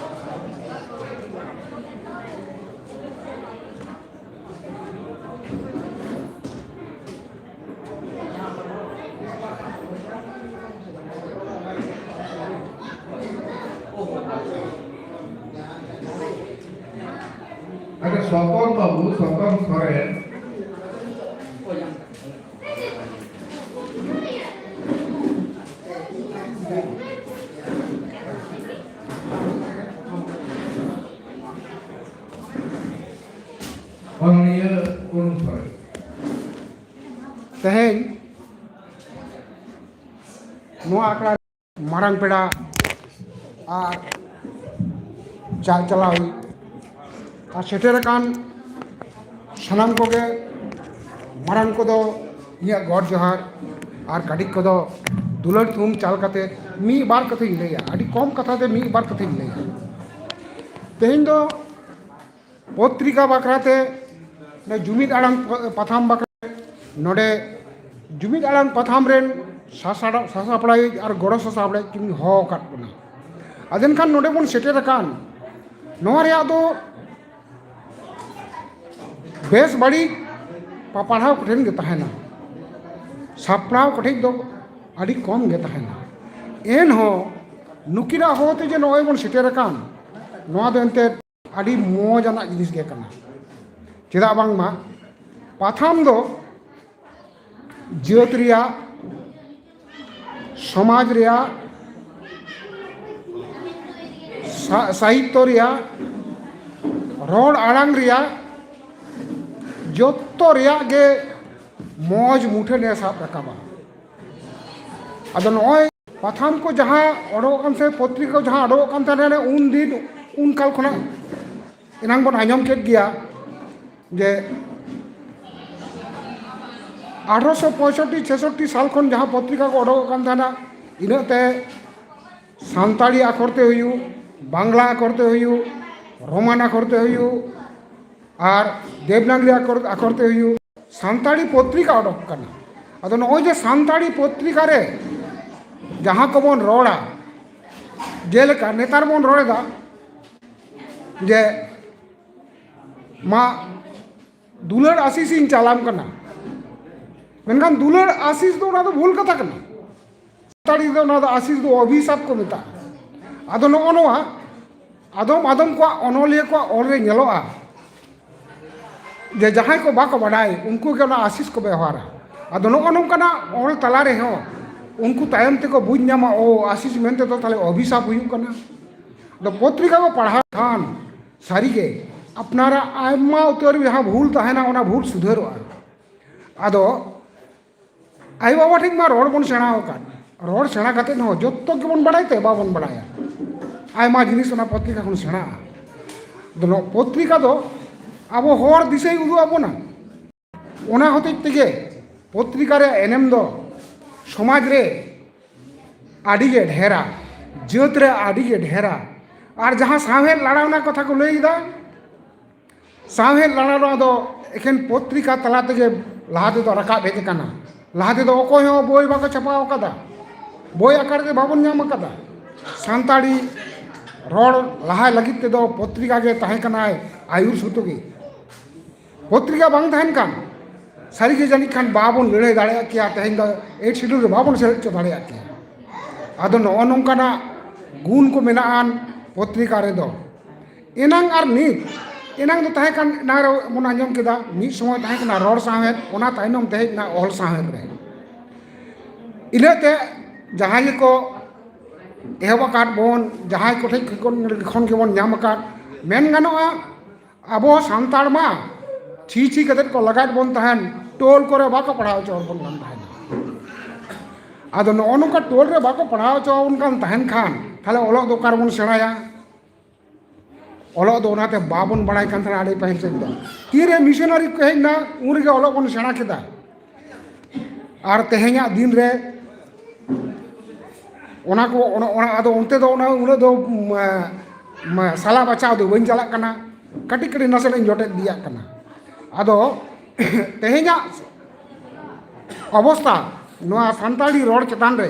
ᱟᱪᱪᱷᱟ, ᱥᱚᱛᱚᱱ ᱵᱟᱹᱵᱩ, ᱥᱚᱛᱚᱱ ᱥᱚᱨᱮᱱ᱾ ᱚᱱᱚᱞᱤᱭᱟᱹ ᱚᱨᱩᱱ ᱥᱚᱨᱮᱱ᱾ ᱛᱮᱦᱮᱧ ᱱᱚᱣᱟ ᱟᱠᱷᱲᱟ ᱢᱟᱨᱟᱝ ᱯᱮᱲᱟ ᱟᱨ ᱪᱟᱞ ᱪᱟᱞᱟᱣᱤᱡ ᱟᱨ ᱥᱮᱴᱮᱨ ᱟᱠᱟᱱ ᱥᱟᱱᱟᱢ ᱠᱚᱜᱮ, ᱢᱟᱨᱟᱝ ᱠᱚᱫᱚ ᱤᱧᱟᱹᱜ ᱜᱚᱰ ᱡᱚᱦᱟᱨ ᱟᱨ ᱠᱟᱹᱴᱤᱡ ᱠᱚᱫᱚ ᱫᱩᱞᱟᱹᱲ ᱛᱷᱩᱢ ᱪᱟᱞ ᱠᱟᱛᱮ ᱢᱤᱫ ᱵᱟᱨ ᱠᱟᱛᱷᱟᱧ ᱞᱟᱹᱭᱟ᱾ ᱟᱹᱰᱤ ᱠᱚᱢ ᱠᱟᱛᱷᱟ ᱛᱮ ᱢᱤᱫ ᱵᱟᱨ ᱠᱟᱛᱷᱟᱧ ᱞᱟᱹᱭᱟ᱾ ᱛᱮᱦᱮᱧ ᱫᱚ ᱯᱚᱛᱨᱤᱠᱟ ᱵᱟᱠᱷᱨᱟ ᱛᱮ, ᱱᱚᱰᱮ ᱡᱩᱢᱤᱫ ᱟᱲᱟᱝ ᱯᱟᱛᱷᱟᱢ ᱵᱟᱠᱷᱨᱟ, ᱱᱚᱰᱮ ᱡᱩᱢᱤᱫ ᱟᱲᱟᱝ ᱯᱟᱛᱷᱟᱢ ᱨᱮᱱ ᱥᱟᱥᱟᱲ-, ᱥᱟᱥᱟᱯᱲᱟᱣᱤᱡ ᱟᱨ ᱜᱚᱲᱚ ᱥᱟᱥᱟᱯᱲᱟᱣᱤᱡ ᱠᱤᱱ ᱦᱚᱦᱚ ᱟᱠᱟᱫ ᱵᱚᱱᱟ᱾ ᱟᱫᱚ ᱮᱱᱠᱷᱟᱱ ᱱᱚᱰᱮ ᱵᱚᱱ ᱥᱮᱴᱮᱨ ᱟᱠᱟᱱ, ᱱᱚᱣᱟ ᱨᱮᱭᱟᱜ ᱫᱚ ᱵᱮᱥ ᱵᱟᱹᱲᱤᱡ ᱯᱟᱯᱟᱲᱦᱟᱣ ᱠᱚᱴᱷᱮᱱ ᱜᱮ ᱛᱟᱦᱮᱱᱟ, ᱥᱟᱯᱲᱟᱣ ᱠᱚᱴᱷᱮᱱ ᱫᱚ ᱟᱹᱰᱤ ᱠᱚᱢ ᱜᱮ ᱛᱟᱦᱮᱱᱟ᱾ ᱮᱱᱦᱚᱸ ᱱᱩᱠᱤᱱᱟᱜ ᱦᱚᱛᱮ ᱡᱮ ᱱᱚᱜᱼᱚᱭ ᱵᱚᱱ ᱥᱮᱴᱮᱨ ᱟᱠᱟᱱ, ᱱᱚᱣᱟ ᱫᱚ ᱮᱱᱛᱮᱫ ᱟᱹᱰᱤ ᱢᱚᱡᱽ ᱟᱱᱟᱜ ᱡᱤᱱᱤᱥ ᱜᱮ ᱠᱟᱱᱟ᱾ ᱪᱮᱫᱟᱜ ᱵᱟᱝᱢᱟ ᱯᱟᱛᱷᱟᱢ ᱫᱚ ᱡᱟᱹᱛ ᱨᱮᱭᱟᱜ, ᱥᱚᱢᱟᱡᱽ ᱨᱮᱭᱟᱜ, ᱥᱟ- ᱥᱟᱦᱤᱛᱛᱚ ᱨᱮᱭᱟᱜ, ᱨᱚᱲ ᱟᱲᱟᱝ ᱨᱮᱭᱟᱜ, ᱡᱚᱛᱚ ᱨᱮᱭᱟᱜ ᱜᱮ ᱢᱚᱡᱽ ᱢᱩᱴᱷᱟᱹᱱᱮ ᱥᱟᱵ ᱨᱟᱠᱟᱵᱟ᱾ ᱟᱫᱚ ᱱᱚᱜᱼᱚᱭ ᱯᱟᱛᱷᱟᱢ ᱠᱚ ᱡᱟᱦᱟᱸ ᱚᱰᱚᱠᱚᱜ ᱠᱟᱱ ᱥᱮ ᱯᱚᱛᱨᱤᱠᱟ ᱠᱚ ᱡᱟᱦᱟᱸ ᱚᱰᱚᱠᱚᱜ ᱠᱟᱱ ᱛᱟᱦᱮᱱᱟ ᱩᱱ ᱫᱤᱱ, ᱩᱱ ᱠᱟᱞ ᱠᱷᱚᱱᱟᱜ ᱮᱱᱟᱝ ᱵᱚᱱ ᱟᱸᱡᱚᱢ ᱠᱮᱫ ᱜᱮᱭᱟ ᱡᱮ ᱟᱴᱷᱨᱚᱥᱚ ᱯᱚᱸᱭᱥᱚᱴᱴᱤ ᱪᱷᱮᱥᱚᱴᱴᱤ ᱥᱟᱞ ᱠᱷᱚᱱ ᱡᱟᱦᱟᱸ ᱯᱚᱛᱨᱤᱠᱟ ᱠᱚ ᱚᱰᱚᱠᱚᱜ ᱠᱟᱱ ᱛᱟᱦᱮᱱᱟ, ᱤᱱᱟᱹᱜ ᱛᱮ ᱥᱟᱱᱛᱟᱲᱤ ᱟᱠᱷᱚᱨ ᱛᱮ ᱦᱩᱭᱩᱜ, ᱵᱟᱝᱞᱟ ᱟᱠᱷᱚᱨ ᱛᱮ ᱦᱩᱭᱩᱜ, ᱨᱳᱢᱟᱱ ᱟᱠᱷᱚᱨ ᱛᱮ ᱦᱩᱭᱩᱜ, ᱟᱨ ᱫᱮᱵᱽᱱᱟᱜᱽᱨᱤ ᱟᱠᱷᱚᱨ, ᱟᱠᱷᱚᱨ ᱛᱮ ᱦᱩᱭᱩᱜ, ᱥᱟᱱᱛᱟᱲᱤ ᱯᱚᱛᱨᱤᱠᱟ ᱚᱰᱚᱠ ᱠᱟᱱᱟ᱾ ᱟᱫᱚ ᱱᱚᱜᱼᱚᱭ ᱡᱮ ᱥᱟᱱᱛᱟᱲᱤ ᱯᱚᱛᱨᱤᱠᱟ ᱨᱮ ᱡᱟᱦᱟᱸ ᱠᱚᱵᱚᱱ ᱨᱚᱲᱟ, ᱡᱮᱞᱮᱠᱟ ᱱᱮᱛᱟᱨ ᱵᱚᱱ ᱨᱚᱲ ᱮᱫᱟ ᱡᱮ ᱢᱟ ᱫᱩᱞᱟᱹᱲ ᱟᱥᱤᱥ ᱤᱧ ᱪᱟᱞᱟᱢ ᱠᱟᱱᱟ, ᱢᱮᱱᱠᱷᱟᱱ ᱫᱩᱞᱟᱹᱲ ᱟᱥᱤᱥ ᱫᱚ ᱚᱱᱟ ᱫᱚ ᱵᱷᱩᱞ ᱠᱟᱛᱷᱟ ᱠᱟᱱᱟ᱾ ᱥᱟᱱᱛᱟᱲᱤ ᱫᱚ ᱚᱱᱟ ᱫᱚ ᱟᱥᱤᱥ ᱫᱚ ᱚᱵᱷᱤᱥᱟᱯ ᱠᱚ ᱢᱮᱛᱟᱜᱼᱟ᱾ ᱟᱫᱚ ᱱᱚᱜᱼᱚ ᱱᱚᱣᱟ ᱟᱫᱚᱢ ᱟᱫᱚᱢ ᱠᱚᱣᱟᱜ ᱚᱱᱚᱞᱤᱭᱟᱹ ᱠᱚᱣᱟᱜ ᱚᱞ ᱨᱮ ᱧᱮᱞᱚᱜᱼᱟ ᱡᱮ ᱡᱟᱦᱟᱸᱭ ᱠᱚ ᱵᱟᱠᱚ ᱵᱟᱰᱟᱭ ᱩᱱᱠᱩ ᱜᱮ ᱚᱱᱟ ᱟᱥᱤᱥ ᱠᱚ ᱵᱮᱣᱦᱟᱨᱟ᱾ ᱟᱫᱚ ᱱᱚᱜᱼᱚ ᱱᱚᱝᱠᱟᱱᱟᱜ ᱚᱞ ᱛᱟᱞᱟ ᱨᱮᱦᱚᱸ ᱩᱱᱠᱩ ᱛᱟᱭᱚᱢ ᱛᱮᱠᱚ ᱵᱩᱡᱽ ᱧᱟᱢᱟ, ᱳ, ᱟᱥᱤᱥ ᱢᱮᱱᱛᱮ ᱫᱚ ᱛᱟᱦᱞᱮ ᱚᱵᱷᱤᱥᱟᱯ ᱦᱩᱭᱩᱜ ᱠᱟᱱᱟ᱾ ᱟᱫᱚ ᱯᱚᱛᱨᱤᱠᱟ ᱠᱚ ᱯᱟᱲᱦᱟᱣ ᱠᱷᱟᱱ ᱥᱟᱹᱨᱤᱜᱮ ᱟᱯᱱᱟᱨᱟᱜ ᱟᱭᱢᱟ ᱩᱛᱟᱹᱨ ᱡᱟᱦᱟᱸ ᱵᱷᱩᱞ ᱛᱟᱦᱮᱱᱟ ᱚᱱᱟ ᱵᱷᱩᱞ ᱥᱩᱫᱷᱟᱹᱨᱚᱜᱼᱟ᱾ ᱟᱫᱚ ᱟᱭᱳ ᱵᱟᱵᱟ ᱴᱷᱮᱱ ᱢᱟ ᱨᱚᱲ ᱵᱚᱱ ᱥᱮᱬᱟ ᱟᱠᱟᱫ, ᱨᱚᱲ ᱥᱮᱬᱟ ᱠᱟᱛᱮ ᱦᱚᱸ ᱡᱚᱛᱚ ᱜᱮᱵᱚᱱ ᱵᱟᱲᱟᱭ ᱛᱮ ᱵᱟᱵᱚᱱ ᱵᱟᱲᱟᱭᱟ᱾ ᱟᱭᱢᱟ ᱡᱤᱱᱤᱥ ᱚᱱᱟ ᱯᱚᱛᱨᱤᱠᱟ ᱠᱷᱚᱱ ᱥᱮᱬᱟᱜᱼᱟ᱾ ᱟᱫᱚ ᱱᱚᱣᱟ ᱯᱚᱛᱨᱤᱠᱟ ᱫᱚ ᱟᱵᱚ ᱦᱚᱨ ᱫᱤᱥᱟᱹᱭ ᱩᱫᱩᱜ ᱟᱵᱚᱱᱟ᱾ ᱚᱱᱟ ᱦᱚᱛᱮᱡ ᱛᱮᱜᱮ ᱯᱚᱛᱨᱤᱠᱟ ᱨᱮᱭᱟᱜ ᱮᱱᱮᱢ ᱫᱚ ᱥᱚᱢᱟᱡᱽ ᱨᱮ ᱟᱹᱰᱤ ᱜᱮ ᱰᱷᱮᱨᱟ, ᱡᱟᱹᱛ ᱨᱮ ᱟᱹᱰᱤ ᱜᱮ ᱰᱷᱮᱨᱟ᱾ ᱟᱨ ᱡᱟᱦᱟᱸ ᱥᱟᱶᱦᱮᱫ ᱞᱟᱲᱟᱣᱱᱟ ᱠᱟᱛᱷᱟ ᱠᱚ ᱞᱟᱹᱭ ᱮᱫᱟ, ᱥᱟᱶᱦᱮᱫ ᱞᱟᱲᱟᱣᱱᱟ ᱫᱚ ᱮᱠᱷᱮᱱ ᱯᱚᱛᱨᱤᱠᱟ ᱛᱟᱞᱟ ᱛᱮᱜᱮ ᱞᱟᱦᱟ ᱛᱮᱫᱚ ᱨᱟᱠᱟᱵ ᱦᱮᱡ ᱟᱠᱟᱱᱟ᱾ ᱞᱟᱦᱟ ᱛᱮᱫᱚ ᱚᱠᱚᱭ ᱦᱚᱸ ᱵᱳᱭ ᱵᱟᱠᱚ ᱪᱷᱟᱯᱟ ᱟᱠᱟᱫᱟ, ᱵᱳᱭ ᱟᱠᱟᱨ ᱜᱮ ᱵᱟᱵᱚᱱ ᱧᱟᱢ ᱟᱠᱟᱫᱟ᱾ ᱥᱟᱱᱛᱟᱲᱤ ᱨᱚᱲ ᱞᱟᱦᱟᱭ ᱞᱟᱹᱜᱤᱫ ᱛᱮᱫᱚ ᱯᱚᱛᱨᱤᱠᱟ ᱜᱮ ᱛᱟᱦᱮᱸ ᱠᱟᱱᱟᱭ ᱟᱹᱭᱩᱨ ᱥᱩᱛᱩᱜᱤ᱾ ᱯᱚᱛᱨᱤᱠᱟ ᱵᱟᱝ ᱛᱟᱦᱮᱱ ᱠᱷᱟᱱ ᱥᱟᱹᱨᱤᱜᱮ ᱡᱟᱹᱱᱤᱡ ᱠᱷᱟᱱ ᱵᱟᱵᱚᱱ ᱞᱟᱹᱲᱦᱟᱹᱭ ᱫᱟᱲᱮᱭᱟᱜ ᱠᱮᱭᱟ, ᱛᱮᱦᱮᱧ ᱫᱚ ᱮᱭᱤᱴ ᱥᱤᱰᱩᱞ ᱨᱮ ᱵᱟᱵᱚᱱ ᱥᱮᱞᱮᱫ ᱦᱚᱪᱚ ᱫᱟᱲᱮᱭᱟᱜ ᱠᱮᱭᱟ᱾ ᱟᱫᱚ ᱱᱚᱜᱼᱚ ᱱᱚᱝᱠᱟᱱᱟᱜ ᱜᱩᱱ ᱠᱚ ᱢᱮᱱᱟᱜᱼᱟᱱ ᱯᱚᱛᱨᱤᱠᱟ ᱨᱮᱫᱚ᱾ ᱮᱱᱟᱝ ᱟᱨ ᱱᱤᱛ, ᱮᱱᱟᱝ ᱫᱚ ᱛᱟᱦᱮᱸ ᱠᱟᱱ, ᱮᱱᱟᱝ ᱨᱮ ᱵᱚᱱ ᱟᱸᱡᱚᱢ ᱠᱮᱫᱟ, ᱢᱤᱫ ᱥᱚᱢᱚᱭ ᱛᱟᱦᱮᱸ ᱠᱟᱱᱟ ᱨᱚᱲ ᱥᱟᱶᱦᱮᱫ, ᱚᱱᱟ ᱛᱟᱭᱱᱚᱢ ᱛᱮ ᱦᱮᱡ ᱮᱱᱟ ᱚᱞ ᱥᱟᱶᱦᱮᱫ ᱨᱮ᱾ ᱤᱱᱟᱹᱜ ᱛᱮ ᱡᱟᱦᱟᱸᱭ ᱜᱮᱠᱚ ᱮᱦᱚᱵ ᱟᱠᱟᱫ ᱵᱚᱱ, ᱡᱟᱦᱟᱸᱭ ᱠᱚᱴᱷᱮᱱ ᱠᱷᱚᱱ ᱜᱮᱵᱚᱱ ᱧᱟᱢ ᱟᱠᱟᱫ, ᱢᱮᱱ ᱜᱟᱱᱚᱜᱼᱟ, ᱟᱵᱚ ᱥᱟᱱᱛᱟᱲ ᱢᱟ ᱪᱷᱤ ᱪᱷᱤ ᱠᱟᱛᱮᱫ ᱠᱚ ᱞᱟᱜᱟᱭᱮᱫ ᱵᱚᱱ ᱛᱟᱦᱮᱱ, ᱴᱳᱞ ᱠᱚᱨᱮ ᱵᱟᱠᱚ ᱯᱟᱲᱦᱟᱣ ᱦᱚᱪᱚ ᱟᱵᱚᱱ ᱠᱟᱱ ᱛᱟᱦᱮᱱᱟ᱾ ᱟᱫᱚ ᱱᱚᱜᱼᱚ ᱱᱚᱝᱠᱟ ᱴᱳᱞ ᱨᱮ ᱵᱟᱠᱚ ᱯᱟᱲᱦᱟᱣ ᱦᱚᱪᱚ ᱟᱵᱚᱱ ᱠᱟᱱ ᱛᱟᱦᱮᱱ ᱠᱷᱟᱱ, ᱛᱟᱦᱞᱮ ᱚᱞᱚᱜ ᱫᱚ ᱚᱠᱟ ᱨᱮᱵᱚᱱ ᱥᱮᱬᱟᱭᱟ? ᱚᱞᱚᱜ ᱫᱚ ᱚᱱᱟᱛᱮ ᱵᱟᱵᱚᱱ ᱵᱟᱲᱟᱭ ᱠᱟᱱ ᱛᱟᱦᱮᱱᱟ ᱟᱹᱰᱤ ᱯᱟᱹᱦᱤᱞ ᱥᱮᱫ ᱫᱚ᱾ ᱛᱤᱨᱮ ᱢᱤᱥᱚᱱᱟᱨᱤ ᱠᱚ ᱦᱮᱡ ᱮᱱᱟ, ᱩᱱ ᱨᱮᱜᱮ ᱚᱞᱚᱜ ᱵᱚᱱ ᱥᱮᱬᱟ ᱠᱮᱫᱟ᱾ ᱟᱨ ᱛᱮᱦᱮᱧᱟᱜ ᱫᱤᱱ ᱨᱮ ᱚᱱᱟ ᱠᱚ, ᱚᱱᱟ, ᱚᱱᱟ, ᱟᱫᱚ ᱚᱱᱛᱮ ᱫᱚ ᱚᱱᱟ ᱩᱱᱟᱹᱜ ᱫᱚ, ᱢᱟ, ᱢᱟ, ᱥᱟᱞᱟ ᱵᱟᱪᱷᱟᱣ ᱫᱚ ᱵᱟᱹᱧ ᱪᱟᱞᱟᱜ ᱠᱟᱱᱟ, ᱠᱟᱹᱴᱤᱡ ᱠᱟᱹᱴᱤᱡ ᱱᱟᱥᱮᱱᱟᱜ ᱤᱧ ᱡᱚᱴᱮᱫ ᱤᱫᱤᱭᱟᱜ ᱠᱟᱱᱟ᱾ ᱟᱫᱚ ᱛᱮᱦᱮᱧᱟᱜ ᱚᱵᱚᱥᱛᱷᱟ, ᱱᱚᱣᱟ ᱥᱟᱱᱛᱟᱲᱤ ᱨᱚᱲ ᱪᱮᱛᱟᱱ ᱨᱮ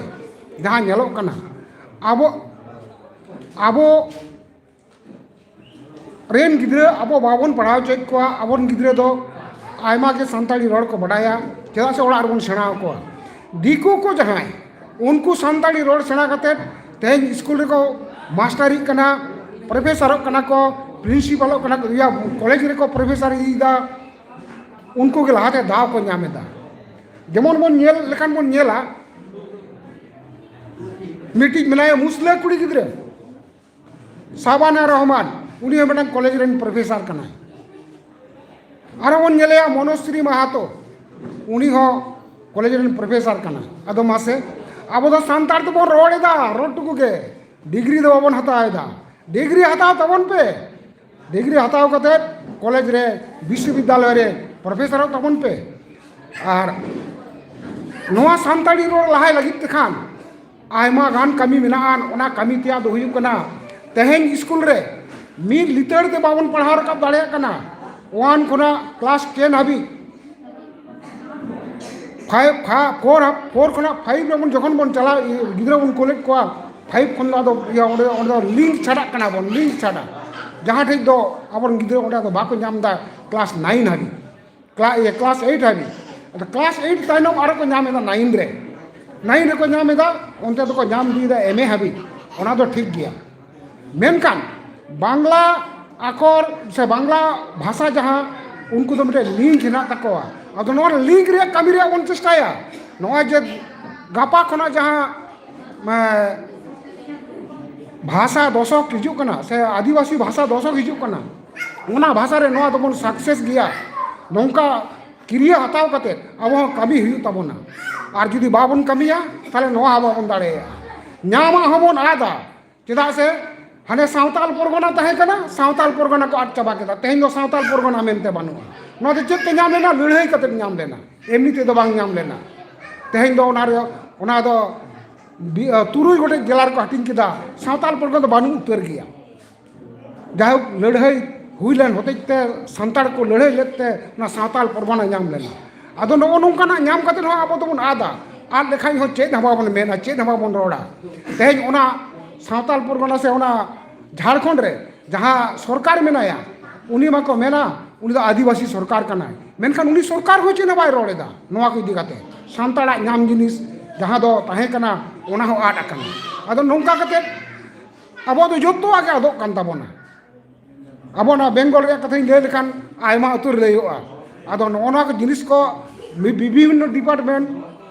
ᱡᱟᱦᱟᱸ ᱧᱮᱞᱚᱜ ᱠᱟᱱᱟ, ᱟᱵᱚ, ᱟᱵᱚ ᱨᱮᱱ ᱜᱤᱫᱽᱨᱟᱹ ᱟᱵᱚ ᱵᱟᱵᱚᱱ ᱯᱟᱲᱦᱟᱣ ᱦᱚᱪᱚᱭᱮᱫ ᱠᱚᱣᱟ᱾ ᱟᱵᱚᱨᱮᱱ ᱜᱤᱫᱽᱨᱟᱹ ᱫᱚ ᱟᱭᱢᱟ ᱜᱮ ᱥᱟᱱᱛᱟᱲᱤ ᱨᱚᱲ ᱠᱚ ᱵᱟᱰᱟᱭᱟ, ᱪᱮᱫᱟᱜ ᱥᱮ ᱚᱲᱟᱜ ᱨᱮᱵᱚᱱ ᱥᱮᱬᱟ ᱟᱠᱚᱣᱟ᱾ ᱫᱤᱠᱩ ᱠᱚ ᱡᱟᱦᱟᱸᱭ, ᱩᱱᱠᱩ ᱥᱟᱱᱛᱟᱲᱤ ᱨᱚᱲ ᱥᱮᱬᱟ ᱠᱟᱛᱮᱫ ᱛᱮᱦᱮᱧ ᱥᱠᱩᱞ ᱨᱮᱠᱚ ᱢᱟᱥᱴᱟᱨᱤᱜ ᱠᱟᱱᱟ, ᱯᱨᱚᱯᱷᱮᱥᱚᱨᱚᱜ ᱠᱟᱱᱟ ᱠᱚ, ᱯᱨᱤᱱᱥᱤᱯᱟᱞᱚᱜ ᱠᱟᱱᱟ ᱠᱚ, ᱤᱭᱟᱹ, ᱠᱚᱞᱮᱡᱽ ᱨᱮᱠᱚ ᱯᱨᱚᱯᱷᱮᱥᱚᱨ ᱤᱫᱤᱭᱮᱫᱟ, ᱩᱱᱠᱩ ᱜᱮ ᱞᱟᱦᱟᱛᱮ ᱫᱟᱣ ᱠᱚ ᱧᱟᱢ ᱮᱫᱟ᱾ ᱡᱮᱢᱚᱱ ᱵᱚᱱ ᱧᱮᱞ ᱞᱮᱠᱷᱟᱱ ᱵᱚᱱ ᱧᱮᱞᱟ, ᱢᱤᱫᱴᱤᱡ ᱢᱮᱱᱟᱭᱟ ᱢᱩᱥᱞᱟᱹ ᱠᱩᱲᱤ ᱜᱤᱫᱽᱨᱟᱹ, ᱥᱟᱵᱟᱱᱟ ᱨᱚᱦᱢᱟᱱ, ᱩᱱᱤ ᱦᱚᱸ ᱢᱤᱫᱴᱟᱝ ᱠᱚᱞᱮᱡᱽ ᱨᱮᱱ ᱯᱨᱚᱯᱷᱮᱥᱚᱨ ᱠᱟᱱᱟᱭ᱾ ᱟᱨᱚ ᱵᱚᱱ ᱧᱮᱞᱮᱭᱟ ᱢᱚᱱᱳᱥᱨᱤ ᱢᱟᱦᱟᱛᱚ, ᱩᱱᱤ ᱦᱚᱸ ᱠᱚᱞᱮᱡᱽ ᱨᱮᱱ ᱯᱨᱚᱯᱷᱮᱥᱚᱨ ᱠᱟᱱᱟᱭ᱾ ᱟᱫᱚ ᱢᱟᱥᱮ, ᱟᱵᱚ ᱫᱚ ᱥᱟᱱᱛᱟᱲ ᱛᱮᱵᱚᱱ ᱨᱚᱲ ᱮᱫᱟ, ᱨᱚᱲ ᱴᱩᱠᱩ ᱜᱮ, ᱰᱤᱜᱽᱨᱤ ᱫᱚ ᱵᱟᱵᱚᱱ ᱦᱟᱛᱟᱣ ᱮᱫᱟ᱾ ᱰᱤᱜᱽᱨᱤ ᱦᱟᱛᱟᱣ ᱛᱟᱵᱚᱱ ᱯᱮ, ᱰᱤᱜᱽᱨᱤ ᱦᱟᱛᱟᱣ ᱠᱟᱛᱮᱫ ᱠᱚᱞᱮᱡᱽ ᱨᱮ, ᱵᱤᱥᱥᱚᱵᱤᱫᱽᱫᱟᱞᱚᱭ ᱨᱮ ᱯᱨᱚᱯᱷᱮᱥᱚᱨᱚᱜ ᱛᱟᱵᱚᱱ ᱯᱮ᱾ ᱟᱨ ᱱᱚᱣᱟ ᱥᱟᱱᱛᱟᱲᱤ ᱨᱚᱲ ᱞᱟᱦᱟᱭ ᱞᱟᱹᱜᱤᱫ ᱛᱮᱠᱷᱟᱱ ᱟᱭᱢᱟ ᱜᱟᱱ ᱠᱟᱹᱢᱤ ᱢᱮᱱᱟᱜᱼᱟ, ᱚᱱᱟ ᱠᱟᱹᱢᱤ ᱛᱮᱭᱟᱜ ᱫᱚ ᱦᱩᱭᱩᱜ ᱠᱟᱱᱟ, ᱛᱮᱦᱮᱧ ᱥᱠᱩᱞ ᱨᱮ ᱢᱤᱫ ᱞᱤᱛᱟᱹᱲ ᱛᱮ ᱵᱟᱵᱚᱱ ᱯᱟᱲᱦᱟᱣ ᱨᱟᱠᱟᱵ ᱫᱟᱲᱮᱭᱟᱜ ᱠᱟᱱᱟ, ᱳᱣᱟᱱ ᱠᱷᱚᱱᱟᱜ ᱠᱞᱟᱥ ᱴᱮᱱ ᱦᱟᱹᱵᱤᱡ᱾ ᱯᱷᱟᱭᱤᱵᱷ, ᱯᱷᱟ-, ᱯᱷᱳᱨ, ᱯᱷᱳᱨ ᱠᱷᱚᱱᱟᱜ ᱯᱷᱟᱭᱤᱵᱷ ᱨᱮᱵᱚᱱ, ᱡᱚᱠᱷᱚᱱ ᱵᱚᱱ ᱪᱟᱞᱟᱣ, ᱤᱭᱟᱹ, ᱜᱤᱫᱽᱨᱟᱹ ᱵᱚᱱ ᱠᱳᱞᱮᱫ ᱠᱚᱣᱟ, ᱯᱷᱟᱭᱤᱵᱷ ᱠᱷᱚᱱ ᱫᱚ ᱟᱫᱚ, ᱤᱭᱟᱹ, ᱚᱸᱰᱮ, ᱚᱸᱰᱮ ᱫᱚ ᱞᱤᱝᱠ ᱪᱷᱟᱰᱟᱜ ᱠᱟᱱᱟ ᱵᱚᱱ, ᱞᱤᱝᱠ ᱪᱷᱟᱰᱟ᱾ ᱡᱟᱦᱟᱸ ᱴᱷᱮᱡ ᱫᱚ ᱟᱵᱚᱨᱮᱱ ᱜᱤᱫᱽᱨᱟᱹ ᱚᱸᱰᱮ ᱫᱚ ᱵᱟᱠᱚ ᱧᱟᱢ ᱮᱫᱟ ᱠᱞᱟᱥ ᱱᱟᱭᱤᱱ ᱦᱟᱹᱵᱤᱡ, ᱠᱞᱟ-, ᱤᱭᱟᱹ, ᱠᱞᱟᱥ ᱮᱭᱤᱴ ᱦᱟᱹᱵᱤᱡ᱾ ᱟᱫᱚ ᱠᱞᱟᱥ ᱮᱭᱤᱴ ᱛᱟᱭᱱᱚᱢ ᱟᱨᱚ ᱠᱚ ᱧᱟᱢ ᱮᱫᱟ ᱱᱟᱭᱤᱱ ᱨᱮ, ᱱᱟᱭᱤᱱ ᱨᱮᱠᱚ ᱧᱟᱢ ᱮᱫᱟ, ᱚᱱᱛᱮ ᱫᱚᱠᱚ ᱧᱟᱢ ᱤᱫᱤᱭᱮᱫᱟ ᱮᱢ ᱮ ᱦᱟᱹᱵᱤᱡ᱾ ᱚᱱᱟ ᱫᱚ ᱴᱷᱤᱠ ᱜᱮᱭᱟ᱾ ᱢᱮᱱᱠᱷᱟᱱ ᱵᱟᱝᱞᱟ ᱟᱠᱷᱚᱨ ᱥᱮ ᱵᱟᱝᱞᱟ ᱵᱷᱟᱥᱟ ᱡᱟᱦᱟᱸ, ᱩᱱᱠᱩ ᱫᱚ ᱢᱤᱫᱴᱮᱱ ᱞᱤᱝᱠ ᱦᱮᱱᱟᱜ ᱛᱟᱠᱚᱣᱟ᱾ ᱟᱫᱚ ᱱᱚᱣᱟ ᱞᱤᱝᱠ ᱨᱮᱭᱟᱜ ᱠᱟᱹᱢᱤ ᱨᱮᱭᱟᱜ ᱵᱚᱱ ᱪᱮᱥᱴᱟᱭᱟ᱾ ᱱᱚᱜᱼᱚᱭ ᱡᱮ ᱜᱟᱯᱟ ᱠᱷᱚᱱᱟᱜ ᱡᱟᱦᱟᱸ, ᱮ, ᱵᱷᱟᱥᱟ ᱫᱚᱥᱚᱠ ᱦᱤᱡᱩᱜ ᱠᱟᱱᱟ ᱥᱮ ᱟᱹᱫᱤᱵᱟᱹᱥᱤ ᱵᱷᱟᱥᱟ ᱫᱚᱥᱚᱠ ᱦᱤᱡᱩᱜ ᱠᱟᱱᱟ, ᱚᱱᱟ ᱵᱷᱟᱥᱟ ᱨᱮ ᱱᱚᱣᱟ ᱫᱚᱵᱚᱱ ᱥᱟᱠᱥᱮᱥ ᱜᱮᱭᱟ᱾ ᱱᱚᱝᱠᱟ ᱠᱤᱨᱭᱟᱹ ᱦᱟᱛᱟᱣ ᱠᱟᱛᱮ ᱟᱵᱚ ᱦᱚᱸ ᱠᱟᱹᱢᱤ ᱦᱩᱭᱩᱜ ᱛᱟᱵᱚᱱᱟ᱾ ᱟᱨ ᱡᱩᱫᱤ ᱵᱟᱵᱚᱱ ᱠᱟᱹᱢᱤᱭᱟ, ᱛᱟᱦᱚᱞᱮ ᱱᱚᱣᱟ ᱦᱚᱸ ᱵᱟᱵᱚᱱ ᱫᱟᱲᱮᱭᱟᱜᱼᱟ᱾ ᱧᱟᱢᱟᱜ ᱦᱚᱸᱵᱚᱱ ᱟᱫᱟ᱾ ᱪᱮᱫᱟᱜ ᱥᱮ ᱦᱟᱱᱮ ᱥᱟᱶᱛᱟᱞ ᱯᱚᱨᱜᱚᱱᱟ ᱛᱟᱦᱮᱸ ᱠᱟᱱᱟ, ᱥᱟᱶᱛᱟᱞ ᱯᱚᱨᱜᱚᱱᱟ ᱠᱚ ᱟᱫ ᱪᱟᱵᱟ ᱠᱮᱫᱟ᱾ ᱛᱮᱦᱮᱧ ᱫᱚ ᱥᱟᱶᱛᱟᱞ ᱯᱚᱨᱜᱚᱱᱟ ᱢᱮᱱᱛᱮ ᱵᱟᱹᱱᱩᱜᱼᱟ᱾ ᱱᱚᱣᱟ ᱫᱚ ᱪᱮᱫ ᱛᱮ ᱧᱟᱢ ᱞᱮᱱᱟ? ᱞᱟᱹᱲᱦᱟᱹᱭ ᱠᱟᱛᱮ ᱧᱟᱢ ᱞᱮᱱᱟ, ᱮᱢᱱᱤ ᱛᱮᱫᱚ ᱵᱟᱝ ᱧᱟᱢ ᱞᱮᱱᱟ᱾ ᱛᱮᱦᱮᱧ ᱫᱚ ᱚᱱᱟ ᱨᱮ, ᱚᱱᱟ ᱫᱚ ᱵᱤ-, ᱟ, ᱛᱩᱨᱩᱭ ᱜᱚᱴᱮᱡ ᱡᱮᱞᱟ ᱨᱮᱠᱚ ᱦᱟᱹᱴᱤᱧ ᱠᱮᱫᱟ᱾ ᱥᱟᱶᱛᱟᱞ ᱯᱚᱨᱜᱚᱱᱟ ᱫᱚ ᱵᱟᱹᱱᱩᱜ ᱩᱛᱟᱹᱨ ᱜᱮᱭᱟ᱾ ᱡᱟᱭᱦᱳᱠ, ᱞᱟᱹᱲᱦᱟᱹᱭ ᱦᱩᱭ ᱞᱮᱱ ᱦᱚᱛᱮᱡ ᱛᱮ, ᱥᱟᱱᱛᱟᱲ ᱠᱚ ᱞᱟᱹᱲᱦᱟᱹᱭ ᱞᱮᱫ ᱛᱮ ᱚᱱᱟ ᱥᱟᱶᱛᱟᱞ ᱯᱚᱨᱜᱚᱱᱟ ᱧᱟᱢ ᱞᱮᱱᱟ᱾ ᱟᱫᱚ ᱱᱚᱜᱼᱚ ᱱᱚᱝᱠᱟᱱᱟᱜ ᱧᱟᱢ ᱠᱟᱛᱮ ᱦᱚᱸ ᱟᱵᱚ ᱫᱚᱵᱚᱱ ᱟᱫᱟ᱾ ᱟᱫ ᱞᱮᱠᱷᱟᱱ ᱦᱚᱸ ᱪᱮᱫ ᱦᱚᱸ ᱵᱟᱵᱚᱱ ᱢᱮᱱᱟ, ᱪᱮᱫ ᱦᱚᱸ ᱵᱟᱵᱚᱱ ᱨᱚᱲᱟ᱾ ᱛᱮᱦᱮᱧ ᱚᱱᱟ ᱥᱟᱶᱛᱟᱞ ᱯᱚᱨᱜᱚᱱᱟ ᱥᱮ ᱚᱱᱟ ᱡᱷᱟᱲᱠᱷᱚᱸᱰ ᱨᱮ ᱡᱟᱦᱟᱸ ᱥᱚᱨᱠᱟᱨ ᱢᱮᱱᱟᱭᱟ, ᱩᱱᱤ ᱢᱟᱠᱚ ᱢᱮᱱᱟ ᱩᱱᱤ ᱫᱚ ᱟᱹᱫᱤᱵᱟᱹᱥᱤ ᱥᱚᱨᱠᱟᱨ ᱠᱟᱱᱟᱭ, ᱢᱮᱱᱠᱷᱟᱱ ᱩᱱᱤ ᱥᱚᱨᱠᱟᱨ ᱦᱚᱸ ᱪᱮᱫ ᱦᱚᱸ ᱵᱟᱭ ᱨᱚᱲ ᱮᱫᱟ ᱱᱚᱣᱟ ᱠᱚ ᱤᱫᱤ ᱠᱟᱛᱮ᱾ ᱥᱟᱱᱛᱟᱲᱟᱜ ᱧᱟᱢ ᱡᱤᱱᱤᱥ ᱡᱟᱦᱟᱸ ᱫᱚ ᱛᱟᱦᱮᱸ ᱠᱟᱱᱟ, ᱚᱱᱟ ᱦᱚᱸ ᱟᱫ ᱟᱠᱟᱱᱟ᱾ ᱟᱫᱚ ᱱᱚᱝᱠᱟ ᱠᱟᱛᱮ ᱟᱵᱚ ᱫᱚ ᱡᱚᱛᱚᱣᱟᱜ ᱜᱮ ᱟᱫᱚᱜ ᱠᱟᱱ ᱛᱟᱵᱚᱱᱟ᱾ ᱟᱵᱚ ᱱᱚᱣᱟ ᱵᱮᱝᱜᱚᱞ ᱨᱮᱭᱟᱜ ᱠᱟᱛᱷᱟᱧ ᱞᱟᱹᱭ ᱞᱮᱠᱷᱟᱱ ᱟᱭᱢᱟ ᱩᱛᱟᱹᱨ ᱞᱟᱹᱭᱚᱜᱼᱟ᱾ ᱟᱫᱚ ᱱᱚᱜᱼᱚ ᱱᱚᱣᱟ ᱠᱚ ᱡᱤᱱᱤᱥ ᱠᱚ ᱵᱤ-, ᱵᱤᱵᱷᱤᱱᱱᱚ ᱰᱤᱯᱟᱨᱴᱢᱮᱱᱴ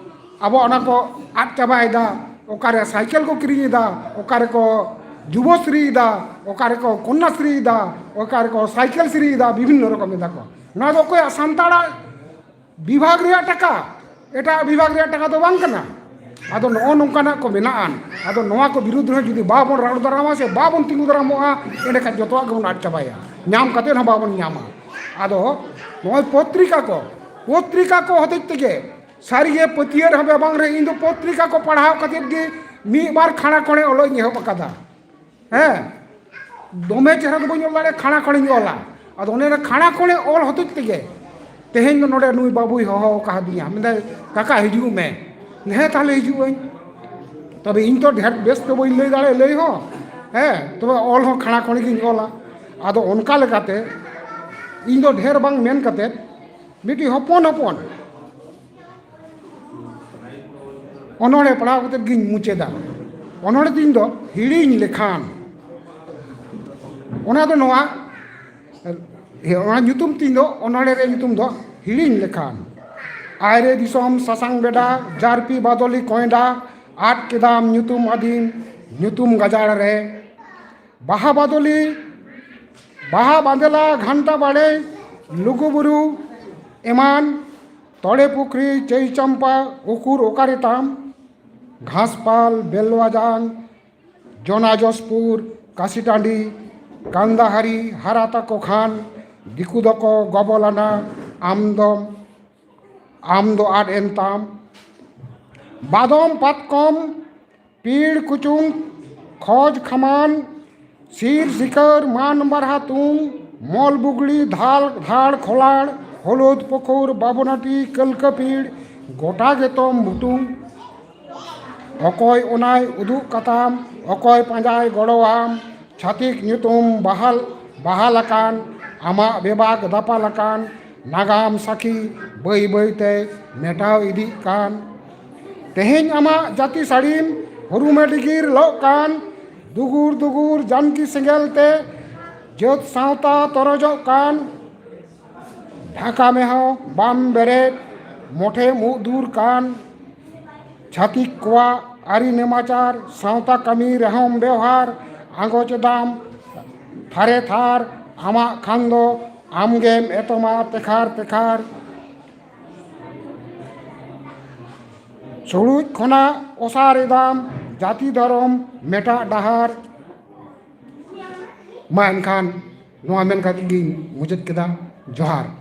ᱟᱵᱚ ᱚᱱᱟ ᱠᱚ ᱟᱫ ᱪᱟᱵᱟᱭᱮᱫᱟ᱾ ᱚᱠᱟᱨᱮ ᱥᱟᱭᱠᱮᱞ ᱠᱚ ᱠᱤᱨᱤᱧ ᱮᱫᱟ, ᱚᱠᱟᱨᱮ ᱠᱚ ᱡᱩᱵᱚᱥᱨᱤ ᱮᱫᱟ, ᱚᱠᱟᱨᱮ ᱠᱚ ᱠᱚᱱᱱᱟᱥᱨᱤ ᱮᱫᱟ, ᱚᱠᱟᱨᱮ ᱠᱚ ᱥᱟᱭᱠᱮᱞ ᱥᱨᱤ ᱮᱫᱟ, ᱵᱤᱵᱷᱤᱱᱱᱚ ᱨᱚᱠᱚᱢ ᱮᱫᱟ ᱠᱚ᱾ ᱱᱚᱣᱟ ᱫᱚ ᱚᱠᱚᱭᱟᱜ? ᱥᱟᱱᱛᱟᱲᱟᱜ ᱵᱤᱵᱷᱟᱜᱽ ᱨᱮᱭᱟᱜ ᱴᱟᱠᱟ, ᱮᱴᱟᱜ ᱵᱤᱵᱷᱟᱜᱽ ᱨᱮᱭᱟᱜ ᱴᱟᱠᱟ ᱫᱚ ᱵᱟᱝ ᱠᱟᱱᱟ᱾ ᱟᱫᱚ ᱱᱚᱜᱼᱚ ᱱᱚᱝᱠᱟᱱᱟᱜ ᱠᱚ ᱢᱮᱱᱟᱜᱼᱟ᱾ ᱟᱫᱚ ᱱᱚᱣᱟ ᱠᱚ ᱵᱤᱨᱩᱫᱽ ᱨᱮᱦᱚᱸ ᱡᱩᱫᱤ ᱵᱟᱵᱚᱱ ᱨᱚᱲ ᱫᱟᱨᱟᱢᱟ ᱥᱮ ᱵᱟᱵᱚᱱ ᱛᱤᱸᱜᱩ ᱫᱟᱨᱟᱢᱚᱜᱼᱟ, ᱮᱸᱰᱮᱠᱷᱟᱱ ᱡᱚᱛᱚᱣᱟᱜ ᱜᱮᱵᱚᱱ ᱟᱫ ᱪᱟᱵᱟᱭᱟ, ᱧᱟᱢ ᱠᱟᱛᱮ ᱦᱚᱸ ᱵᱟᱵᱚᱱ ᱧᱟᱢᱟ᱾ ᱟᱫᱚ ᱱᱚᱜᱼᱚᱭ ᱯᱚᱛᱨᱤᱠᱟ ᱠᱚ, ᱯᱚᱛᱨᱤᱠᱟ ᱠᱚ ᱦᱚᱛᱮᱡ ᱛᱮᱜᱮ ᱥᱟᱹᱨᱤᱜᱮ ᱯᱟᱹᱛᱭᱟᱹᱣ ᱨᱮᱦᱚᱸ ᱵᱟᱝ ᱨᱮ, ᱤᱧ ᱫᱚ ᱯᱚᱛᱨᱤᱠᱟ ᱠᱚ ᱯᱟᱲᱦᱟᱣ ᱠᱟᱛᱮ ᱜᱮ ᱢᱤᱫ ᱵᱟᱨ ᱠᱷᱟᱲᱟ ᱠᱷᱚᱲᱮ ᱚᱞᱚᱜ ᱤᱧ ᱮᱦᱚᱵ ᱟᱠᱟᱫᱟ᱾ ᱦᱮᱸ, ᱫᱚᱢᱮ ᱪᱮᱦᱨᱟ ᱫᱚ ᱵᱟᱹᱧ ᱚᱞ ᱫᱟᱲᱮᱭᱟᱜᱼᱟ, ᱠᱷᱟᱲᱟ ᱠᱷᱚᱲᱤᱧ ᱚᱞᱟ᱾ ᱟᱫᱚ ᱚᱱᱮ ᱚᱱᱟ ᱠᱷᱟᱲᱟ ᱠᱷᱚᱲᱮ ᱚᱞ ᱦᱚᱛᱮᱡ ᱛᱮᱜᱮ ᱛᱮᱦᱮᱧ ᱫᱚ ᱱᱚᱰᱮ ᱱᱩᱭ ᱵᱟᱹᱵᱩᱭ ᱦᱚᱦᱚ ᱟᱠᱟᱫᱤᱧᱟ, ᱢᱮᱱᱫᱟᱭ, "ᱠᱟᱠᱟ, ᱦᱤᱡᱩᱜ ᱢᱮ᱾" "ᱦᱮᱸ, ᱛᱟᱦᱞᱮ ᱦᱤᱡᱩᱜ ᱟᱹᱧ᱾" ᱛᱚᱵᱮ ᱤᱧ ᱛᱚ ᱰᱷᱮᱨ ᱵᱮᱥ ᱛᱮ ᱵᱟᱹᱧ ᱞᱟᱹᱭ ᱫᱟᱲᱮᱭᱟᱜᱼᱟ ᱞᱟᱹᱭ ᱦᱚᱸ, ᱦᱮᱸ, ᱛᱚᱵᱮ ᱚᱞ ᱦᱚᱸ ᱠᱷᱟᱲᱟ ᱠᱷᱚᱲᱤ ᱜᱤᱧ ᱚᱞᱟ᱾ ᱟᱫᱚ ᱚᱱᱠᱟ ᱞᱮᱠᱟᱛᱮ ᱤᱧ ᱫᱚ ᱰᱷᱮᱨ ᱵᱟᱝ ᱢᱮᱱ ᱠᱟᱛᱮ ᱢᱤᱫᱴᱤᱡ ᱦᱚᱯᱚᱱ ᱦᱚᱯᱚᱱ ᱚᱱᱚᱬᱦᱮ ᱯᱟᱲᱦᱟᱣ ᱠᱟᱛᱮ ᱜᱤᱧ ᱢᱩᱪᱟᱹᱫᱟ᱾ ᱚᱱᱚᱬᱦᱮ ᱛᱤᱧ ᱫᱚ ᱦᱤᱲᱤᱧ ᱞᱮᱠᱷᱟᱱ, ᱚᱱᱟ ᱫᱚ ᱱᱚᱣᱟ, ᱚᱱᱟ ᱧᱩᱛᱩᱢ ᱛᱤᱧ ᱫᱚ, ᱚᱱᱚᱬᱦᱮ ᱨᱮ ᱧᱩᱛᱩᱢ ᱫᱚ ᱦᱤᱲᱤᱧ ᱞᱮᱠᱷᱟᱱ᱾ ᱟᱭᱨᱮ ᱫᱤᱥᱚᱢ ᱥᱟᱥᱟᱝ ᱵᱮᱰᱟ, ᱡᱟᱨᱯᱤ ᱵᱟᱫᱚᱞᱤ ᱠᱚᱸᱭᱰᱟ, ᱟᱫ ᱠᱮᱫᱟᱢ ᱧᱩᱛᱩᱢ ᱟᱹᱫᱤᱢ, ᱧᱩᱛᱩᱢ ᱜᱟᱡᱟᱲ ᱨᱮ᱾ ᱵᱟᱦᱟ ᱵᱟᱫᱚᱞᱤ, ᱵᱟᱦᱟ ᱵᱟᱸᱫᱮᱞᱟ, ᱜᱷᱟᱱᱴᱟ ᱵᱟᱲᱮ, ᱞᱩᱜᱩᱵᱩᱨᱩ ᱮᱢᱟᱱ, ᱛᱚᱲᱮ ᱯᱩᱠᱷᱨᱤ, ᱪᱟᱹᱭ ᱪᱟᱢᱯᱟ, ᱩᱠᱩᱨ ᱚᱠᱟᱨᱮ ᱛᱟᱢ? ᱜᱷᱟᱥᱯᱟᱞ, ᱵᱮᱞᱣᱟᱡᱟᱝ, ᱡᱚᱱᱟ ᱡᱚᱥᱯᱩᱨ, ᱠᱟᱥᱤ ᱴᱟᱺᱰᱤ, ᱠᱟᱱᱫᱟᱦᱟᱨᱤ, ᱦᱟᱨᱟ ᱛᱟᱠᱚ ᱠᱷᱟᱱ, ᱫᱤᱠᱩ ᱫᱚᱠᱚ ᱜᱚᱵᱚᱞᱟᱱᱟ, ᱟᱢ ᱫᱚᱢ, ᱟᱢ ᱫᱚ ᱟᱫ ᱮᱱ ᱛᱟᱢ᱾ ᱵᱟᱫᱚᱢ, ᱯᱟᱛᱠᱚᱢ, ᱯᱤᱲ ᱠᱩᱪᱩᱝ, ᱠᱷᱚᱡᱽ ᱠᱷᱟᱢᱟᱱ, ᱥᱤᱨ ᱥᱤᱠᱟᱹᱨ, ᱢᱟᱱ ᱵᱟᱨᱦᱟ ᱛᱩᱝ, ᱢᱚᱞ ᱵᱩᱜᱲᱤ, ᱫᱷᱟᱲ, ᱫᱷᱟᱲ ᱠᱷᱚᱞᱟᱲ, ᱦᱚᱞᱩᱫ ᱯᱩᱠᱩᱨ, ᱵᱟᱵᱩᱱᱟᱴᱤ, ᱠᱟᱹᱞᱠᱟᱹᱯᱤᱲ, ᱜᱚᱴᱟ ᱜᱮᱛᱚᱢ ᱵᱷᱩᱴᱩᱝ᱾ ᱚᱠᱚᱭ ᱚᱱᱟᱭ ᱩᱫᱩᱜ ᱠᱟᱛᱟᱢ, ᱚᱠᱚᱭ ᱯᱟᱸᱡᱟᱭ ᱜᱚᱲᱚᱣᱟᱢ? ᱪᱷᱟᱹᱛᱤᱠ ᱧᱩᱛᱩᱢ ᱵᱟᱦᱟᱞ, ᱵᱟᱦᱟᱞ ᱟᱠᱟᱱ, ᱟᱢᱟᱜ ᱵᱮᱵᱟᱠ ᱫᱟᱯᱟᱞ ᱟᱠᱟᱱ, ᱱᱟᱜᱟᱢ ᱥᱟᱹᱠᱷᱤ ᱵᱟᱹᱭ ᱵᱟᱹᱭᱛᱮ ᱢᱮᱴᱟᱣ ᱤᱫᱤᱜ ᱠᱟᱱ᱾ ᱛᱮᱦᱮᱧ ᱟᱢᱟᱜ ᱡᱟᱹᱛᱤ ᱥᱟᱹᱲᱤᱢ ᱦᱩᱨᱩᱢᱮ ᱰᱤᱜᱤᱨ ᱞᱚᱜ ᱠᱟᱱ, ᱫᱩᱜᱩᱨ ᱫᱩᱜᱩᱨ ᱡᱟᱱᱠᱤ ᱥᱮᱸᱜᱮᱞ ᱛᱮ ᱡᱟᱹᱛ ᱥᱟᱶᱛᱟ ᱛᱚᱨᱚᱡᱚᱜ ᱠᱟᱱ᱾ ᱰᱷᱟᱠᱟ ᱢᱮᱦᱚ ᱵᱟᱢ ᱵᱮᱨᱮᱫ, ᱢᱚᱴᱷᱮᱢ ᱩᱫ ᱫᱩᱨ ᱠᱟᱱ᱾ ᱪᱷᱟᱹᱛᱤᱠ ᱠᱚᱣᱟᱜ ᱟᱹᱨᱤ ᱱᱮᱢᱟᱪᱟᱨ, ᱥᱟᱶᱛᱟ ᱠᱟᱹᱢᱤ ᱨᱮᱦᱚᱸᱢ ᱵᱮᱣᱦᱟᱨ᱾ ᱟᱸᱜᱚᱪ ᱮᱫᱟᱢ ᱛᱷᱟᱨᱮ ᱛᱷᱟᱨ, ᱟᱢᱟᱜ ᱠᱷᱟᱱ ᱫᱚ ᱟᱢᱜᱮᱢ ᱮᱛᱚᱢᱟ ᱛᱮᱠᱷᱟᱨ ᱛᱮᱠᱷᱟᱨ᱾ ᱥᱩᱲᱩᱡ ᱠᱷᱚᱱᱟᱜ ᱚᱥᱟᱨ ᱮᱫᱟᱢ ᱡᱟᱹᱛᱤ ᱫᱷᱚᱨᱚᱢ ᱢᱮᱴᱟᱜ ᱰᱟᱦᱟᱨ᱾ ᱢᱟ ᱮᱱᱠᱷᱟᱱ ᱱᱚᱣᱟ ᱢᱮᱱ ᱠᱟᱛᱮ ᱜᱤᱧ ᱢᱩᱪᱟᱹᱫ ᱠᱮᱫᱟ᱾ ᱡᱚᱦᱟᱨ᱾